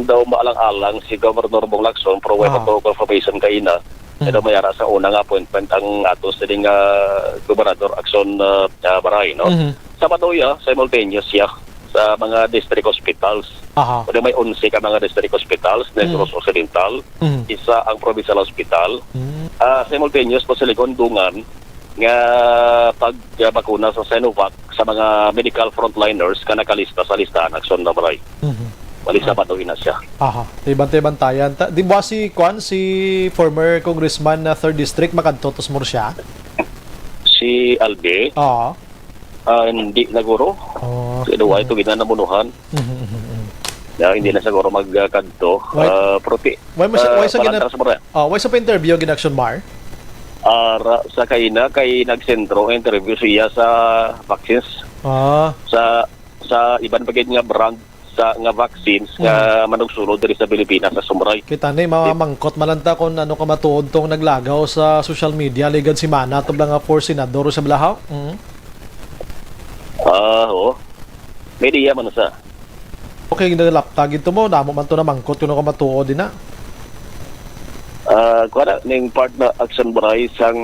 daw maalang-alang si Governor Bong Lacson, pero wala Ah. pa to confirmation kaina. Mhm. Pero may ara sa una nga appointment ang ato sining ah, gobernador action ah, ah, baray, no? Mhm. Sa Matuya, simultaneous siya sa mga district hospitals. Aha. Pwede may onse ka mga district hospitals, Negros Mhm. Occidental, Mhm. isa ang provincial hospital. Mhm. Ah, simultaneous po sa Ligondungan nga pagbakuna sa Sinovac sa mga medical frontliners nga nakalista sa listahan action na maray. Mhm. Wali sa Sabado ina siya. Aha, tiban-tibantayan. Ta, di ba si Kwan, si former congressman na third district, makadto to sa Murcia? Si Albi? Oo. Ah, hindi na guro. Oh. Kaya daw ito ginanamunuhan. Mhm, mhm, mhm. Ya, hindi na siguro magkadto. Why, Ah, pero ti- why mo siya, ah, why sa gina- balantras mo rin. Oh, why sa pa-interview ginaction bar? Ara sa kaina kay nagsentro ang interview siya sa vaccines. Ah. Sa sa iban pa gid nga brand sa nga vaccines nga Mm. manugsulod diri sa Pilipinas sa Sumray. Kita ni, mamangkot man lang ta kung ano ka matuod tong naglagaw sa social media, ligad si Mana, to nga four senador sa Blahaw. Mm. Ah, oo. May diya man sa. Okay, nalapta gid to mo, damo man to namangkot kung ano ka matuod din na. Ah, kuha na, ning part na action baray sang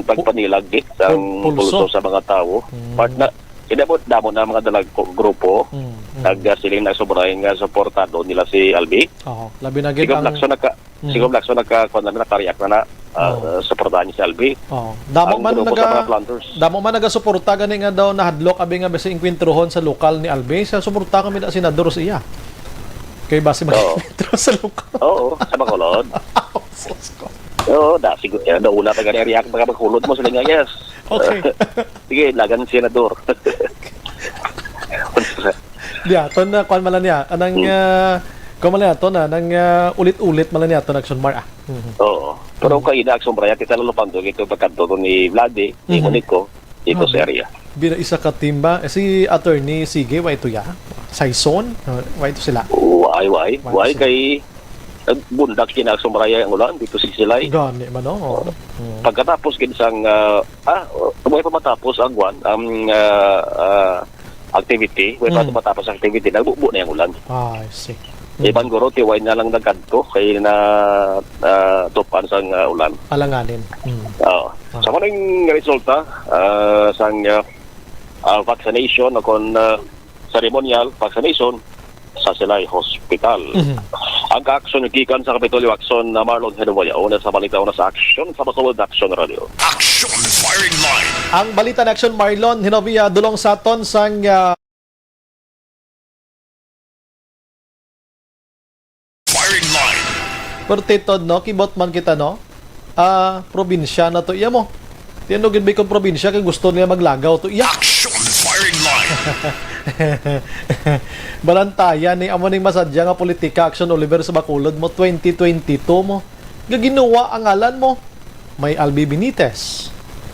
pagpanilag, eh, sang Pul-, pulso. pulso sa mga tawo. Mm. Part na, Kaya mo, damo na mga dalag ko, grupo, Mm, mm. nagsiling na sobra nga suportado nila si Albi. Oo, labi na gid Siguro ang Lacson naka, Mm. siguro Lacson naka, kuwan na, naka-react na na, ah, Oo. ah, suportahan niya si Albi. Oo. Damo Ang man grupo sa naga-, mga planters. damo man nagasuporta gani nga daw nahadlok abi nga basi engkwentrohon sa lokal ni Albi, sa suporta kami na senador sa iya. Kay basi Oo. mag-engkwentro sa lokal. Oo, sa Bacolod. Sus ko. Oo, da, siguro, eh, nauna pa gani ang react, baka magkulod mo sila nga, yes. Okay. Sige, lagan senador. Di aton na, kuwan man lang niya. Anang, Hmm. ah, kuwan man lang aton, ah, nang, ah, ulit-ulit man lang niya aton, Action Mar, ah. Mhm. Oo. Pero Mhm. kay ina, Action Mar, kita lang lupando, ito pagkanto to ni Vlade, ni Mhm. Monico, ito Mhm. sa area. Bira isa ka team ba? Eh, si Attorney Sige, wa ito ya? Saison? Uh, wa ito sila? Oo, ay, wa, ay. Wa Wa, ay, sila. kay, eh, bundak kina Action Mar ang ulan, dito si Silay. Gani man, no? Oo. Mhm. Pagkatapos, gid sang, ah, ah, wa pa matapos ang, kuwan, ang, ah, ah, activity, way pa Mm. matapos ang activity, nagbubo na yung ulan. Ah, I see. Mm. Iban guro, tiway na lang nagkadto, kay na, ah, tupan sang, ah, ulan. Alanganin. Mm. Oo. Ah. Sa maning resulta, ah, sang, ah, ah, vaccination o kon, ah, ceremonial vaccination sa Silay Hospital. Mhm. Ang kaaksyon gikan sa Kapitolyo Action na Marlon Hedoboya, una sa balita, una sa aksyon sa Bacolod Action Radio. Action Firing Line. Ang balita na Action Marlon Hinovia, dulong sa aton sang, ah, Firing Line. Pertitod, no? Kibot man kita, no? Ah, probinsya na to iya mo. Tiyan gid ba ikon probinsya kay gusto niya maglagaw to iya? Action Firing Line. Balantayan ni amo ning masadya nga politika, Action Oliver, sa Bacolod mo twenty twenty-two mo. Gaginuwa ang ngalan mo. May Albi Benitez,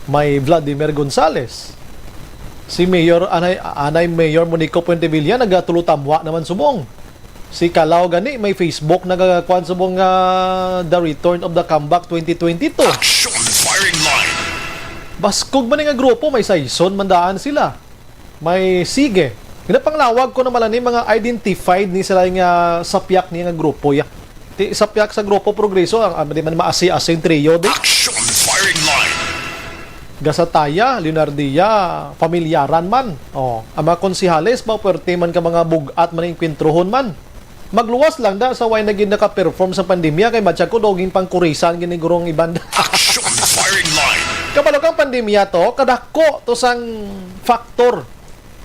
may Vladimir Gonzales. Si Mayor, anay, anay Mayor Monico Puentevilla, nagatulutamwa naman subong. Si Calao gani, may Facebook, nagakuan subong nga The Return of the Comeback twenty twenty-two. Action Firing Line. Baskog man nga grupo, may Saison, mandaan sila. May Sige. Ginapanglawag ko naman ni mga identified ni sila nga sapyak niya nga grupo, ya. Ti sapyak sa grupo Progreso, ang, ang di man maasi-asing trio, di? Action Firing Line. Gasataya, Leonardia, pamilyaran man. Oh, ang mga konsihales, ba, puwerte man ka mga bugat man ang enkwentruhon man. Magluwas lang da sa way na gid naka-perform sa pandemya, kay matsyag ko doging pangkurisan gini gurong iban. Action Firing Line. Kabalo kang pandemya to, kadako to sang factor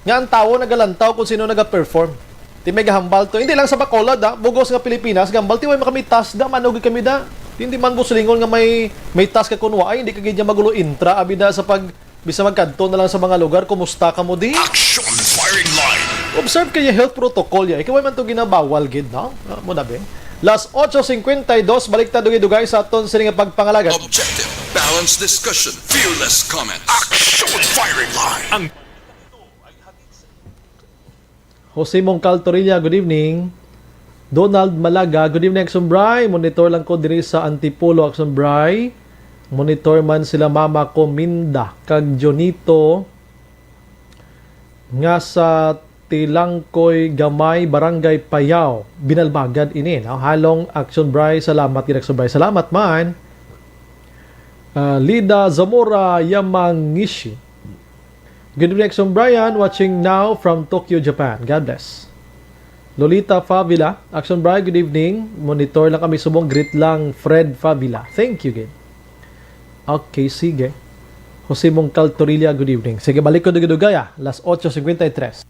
nga ang tawo nagalantaw kung sino naga-perform. Ti may gahambal to. Hindi lang sa Bacolod, ah. Bugos nga Pilipinas, gambal ti way makamitas da, manugi kami da. Ti hindi man buslingon nga may, may tas ka kunwa, ay, hindi ka gid niya magulo intra, abi da sa pag, bisa magkadto na lang sa mga lugar, kumusta ka mo di? Action Firing Line. Observe kayo health protocol ya. Ikaw man to ginabawal gid, no? Ah, mo na, be. Las ocho cincuenta y dos, balik ta dugay-dugay sa aton sini nga pagpangalagad. Objective, balanced discussion, fearless comments. Action Firing Line. Ang Jose Mongcal Torilla, good evening. Donald Malaga, good evening, Action Bry. Monitor lang ko diri sa Antipolo, Action Bry. Monitor man sila Mama Cominda kag Jonito nga sa Tilangkoy Gamay, Barangay Payao. Binalbagan ini, no? Halong Action Bry, salamat gid, Action Bry. Salamat man. Ah, Lida Zamora Yamangishi. Good evening, Action Brian. Watching now from Tokyo, Japan. God bless. Lolita Favila, Action Brian, good evening. Monitor lang kami subong. Greet lang, Fred Favila. Thank you, gid. Okay, sige. Jose Mongcal Torilla, good evening. Sige, balik ko dugay-dugay, ah. Las ocho cincuenta y tres.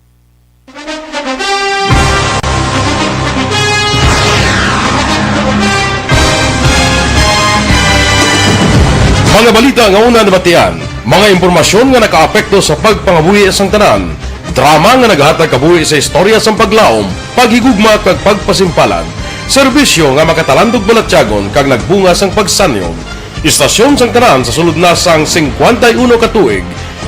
Mga balita nga una nabatian, mga impormasyon nga nakaapekto sa pagpangabuhi sang tanan, drama nga naghatag kabuhi sa istorya sang paglaom, paghigugma kag pagpasimpalan, serbisyo nga makatalandog balatyagon kag nagbunga sang pagsanyog. Istasyon sang tanan sa sulod na sang singkwenta y uno ka tuig.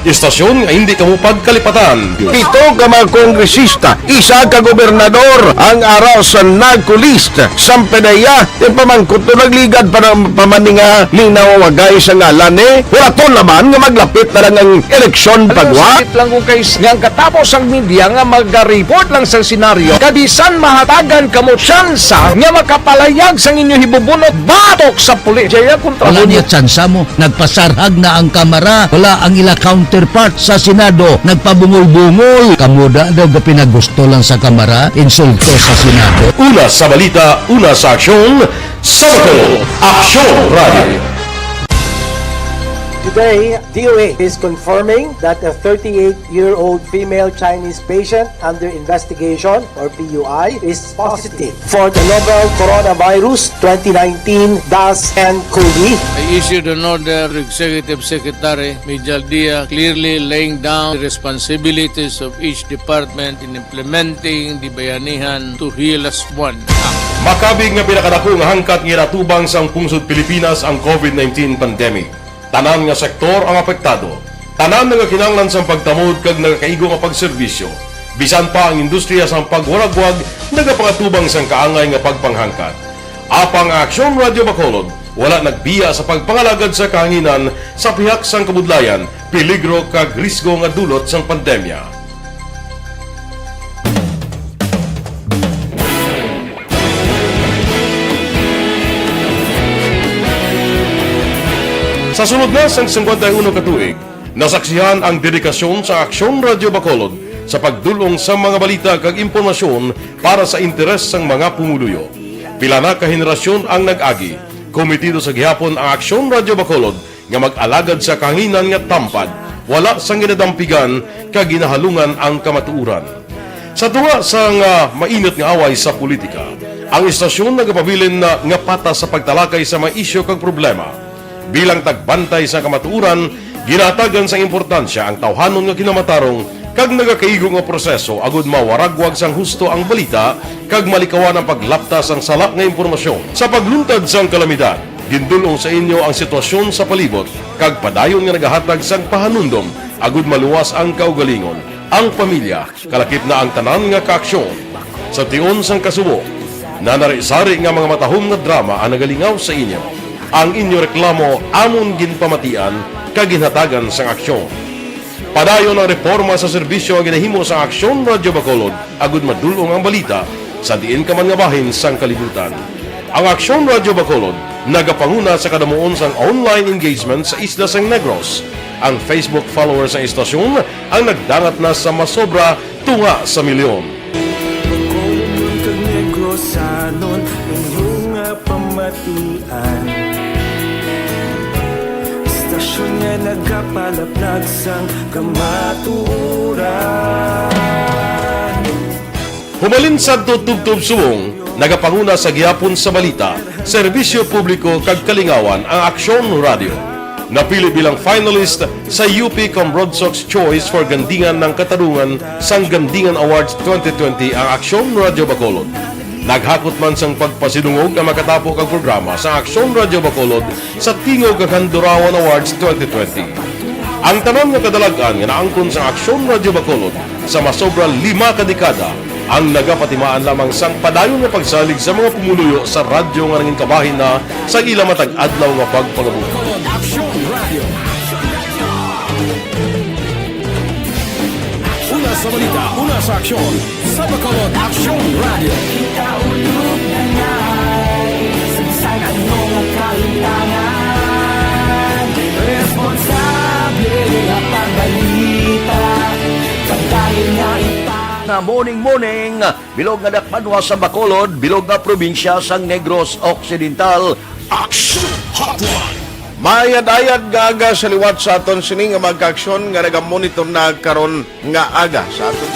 Istasyon nga hindi kamo pagkalipatan. Pito ka mga kongresista, isa ka gobernador ang ara sa NAGCO list. Sampe na iya, ti pamangkot to nagligad pa ng pamaninga ni nawawagay sa ngalan ni. Wala to naman nga maglapit na lang ang eleksyon pagwa. Sakit lang kung kay nga ang katapos ang media nga magareport lang sa senaryo. Kabisan mahatagan kamo tsansa nga makapalayag sang inyo hibubunot batok sa pulis. Jaya kontra Wala mo. Niya tsansa mo. Nagpasarhag na ang Kamara. Wala ang ila counterpart sa Senado. Nagpabungol-bungol. Kamo da daw gapinagusto lang sa Kamara, insulto sa Senado. Una sa balita, una sa aksyon, sa Bacolod Aksyon Radio. Today, D O H is confirming that a thirty-eight-year-old female Chinese patient under investigation, or P U I, is positive for the novel coronavirus twenty nineteen dash N cov. I issued an order to Executive Secretary Mijal Dia, clearly laying down the responsibilities of each department in implementing the Bayanihan to Heal As One Act. Makabig nga pinakadako nga hangkat nga ginatubang sang pungsod Pilipinas ang covid nineteen pandemic. Tanan nga sektor ang apektado. Tanan nagakinahanglan sang pagtamod kag nagakaigo nga pagserbisyo. Bisan pa ang industriya sang pagwaragwag nagapangatubang sang kaangay nga pagpanghangkat. Apang ang Aksyon Radyo Bacolod wala nagbiya sa pagpangalagad sa kahanginan sa pihak sang kabudlayan, peligro kag risgo nga dulot sang pandemya. Sa sulod na sang singkwenta y uno ka tuig, nasaksihan ang dedikasyon sa Aksyon Radyo Bacolod sa pagdul-ong sa mga balita kag impormasyon para sa interes sang mga pumuluyo. Pila na ka henerasyon ang nag-agi. Komitido sa gihapon ang Aksyon Radyo Bacolod nga mag-alagad sa kahanginan nga tampad, wala sang ginadampigan kag ginahalungan ang kamatuoran. Sa tunga sang, ah, mainit nga away sa politika, ang istasyon nagapabilin na nga patas sa pagtalakay sa mga isyu kag problema. Bilang tagbantay sa kamatuoran, ginahatagan sang importansya ang tawhanon nga kinamatarong kag nagakaigo nga proseso agud mawaragwag sang husto ang balita kag malikawan ang paglapta sang sala nga impormasyon. Sa pagluntad sang kalamidad, gindul-ong sa inyo ang sitwasyon sa palibot kag padayon nga nagahatag sang pahanumdom agud maluwas ang kaugalingon, ang pamilya, kalakip na ang tanan nga kaaksyon. Sa tion sang kasubo, nanari-sari nga mga matahom nga drama ang nagalingaw sa inyo. Ang inyo reklamo amon ginpamatian kag ginhatagan sang aksyon. Padayon ang reporma sa serbisyo nga ginahimo sa Aksyon Radyo Bacolod agud madul-ong ang balita sa diin ka man nga bahin sang kalibutan. Ang Aksyon Radyo Bacolod nagapanguna sa kadamuon sang online engagement sa isla sang Negros. Ang Facebook followers sang istasyon ang nagdangat na sa masobra tunga sa milyon. Bacolodnon kag Negrosanon, inyo nga pamatian. Istasyon nga nagapalaplag sang kamatuoran. Humalin sadto tubtob subong, nagapanguna sa gihapon sa balita, serbisyo publiko kag kalingawan ang Aksyon Radio. Napili bilang finalist sa U P Cambronsox Choice for Gandingan ng Katarungan sang Gandingan Awards twenty twenty ang Aksyon Radio Bacolod. Naghakot man sang pagpasidungog ang makatapo kag programa sa Aksyon Radio Bacolod sa Tingog kag Handurawan Awards twenty twenty. Ang tanan nga kadalag-an nga naangkon sang Aksyon Radio Bacolod sa masobra lima ka dekada ang nagapatimaan lamang sang padayon nga pagsalig sa mga pumuluyo sa radyo nga nangin kabahin na sa ila matag adlaw nga pagpangabuhi. Aksyon Radio. Una sa balita, una sa aksyon, sa Bacolod Aksyon Radio. Kita ulog na ngay, sagsag ano nga kahitangan. Responsable nga pagbalita, pagdahil nga ita- Nga morning, morning. Bilog nga dakbanwa sa Bacolod, bilog nga probinsya sang Negros Occidental. Action Hotline. Mayad-ayad nga aga sa liwat sa aton sini nga mga kaaksyon nga nagamonitor na karon nga aga sa aton.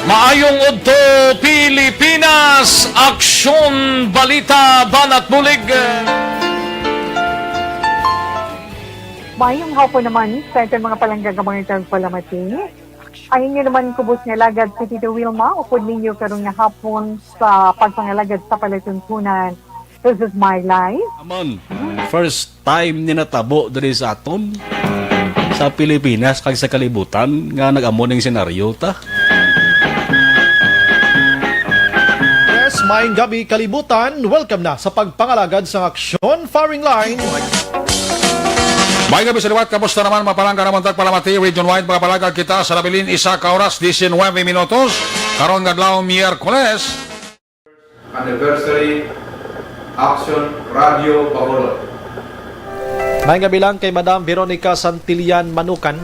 Maayong udto, Pilipinas! Aksyon, balita, banat bulig. Mayong hapon naman sa aton mga palangga nga mga tagpalamati. Ang inyo naman kubos nga alagad si Tito Wilma, upod ninyo karon nga hapon sa pagpangalagad sa palatuntunan. This is my life. Aman, first time ni natabo diri sa aton, sa Pilipinas, kag sa kalibutan, nga nag-amo ning senaryo ta. Yes, maayong gabi, kalibutan. Welcome na sa pagpangalagad sa Aksyon Firing Line. May gabi sa liwat, kamusta naman, mga palangga namon tagpalamati, region-wide, mga palangga kita sa nabilin, isa ka oras, diecinueve minutos, karon nga adlaw, Miyerkules. Anniversary, Action Radio Bacolod. May gabi lang kay Madam Veronica Santillan Manukan,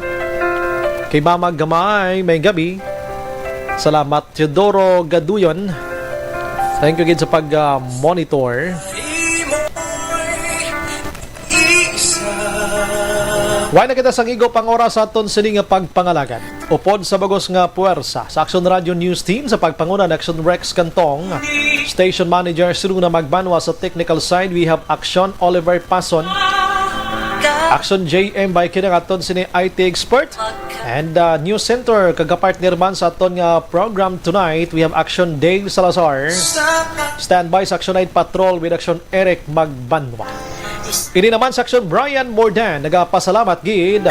kay Mama Gamay, may gabi. Salamat. Teodoro Gaduyon, thank you gid sa pag, ah, monitor. Imoy isa Way na kita sang igo pang oras sa aton sini nga pagpangalagad. Upod sa bugos nga puwersa sa Aksyon Radio News Team sa pagpanguna ni Aksyon Rex Cantong, Station Manager si Luna Magbanwa, sa technical side, we have Aksyon Oliver Pason, Aksyon J M Baykid ang aton sini I T expert, and, uh, News Center, kagapartner man sa aton nga program tonight, we have Aksyon Dale Salazar. Standby sa Aksyon Night Patrol with Aksyon Eric Magbanwa. Ini naman sa Aksyon, Brian Mordan, nagapasalamat gid.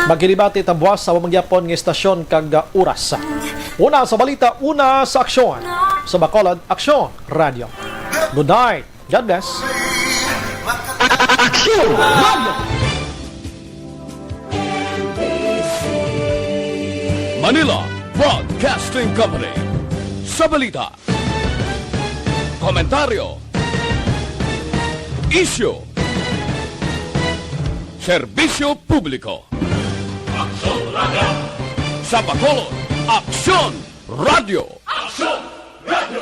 Magkilibati ta buwas sa amo man gyapon nga istasyon kag, uh, oras. Una sa balita, una sa aksyon. Sa Bacolod, Aksyon Radio. Good night. God bless. Aksyon Radio. Manila Broadcasting Company. Sa balita, komentaryo, isyu, serbisyo publiko. Aksyon Radio. Sa Bacolod, Aksyon Radio. Aksyon Radio.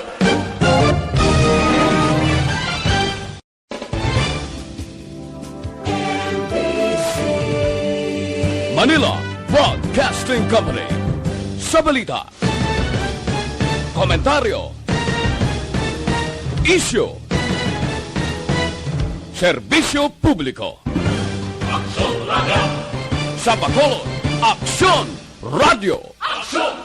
Manila Broadcasting Company. Sa balita, komentaryo, isyu, serbisyo publiko. Aksyon Radio. Sa Bacolod, Aksyon Radio. Aksyon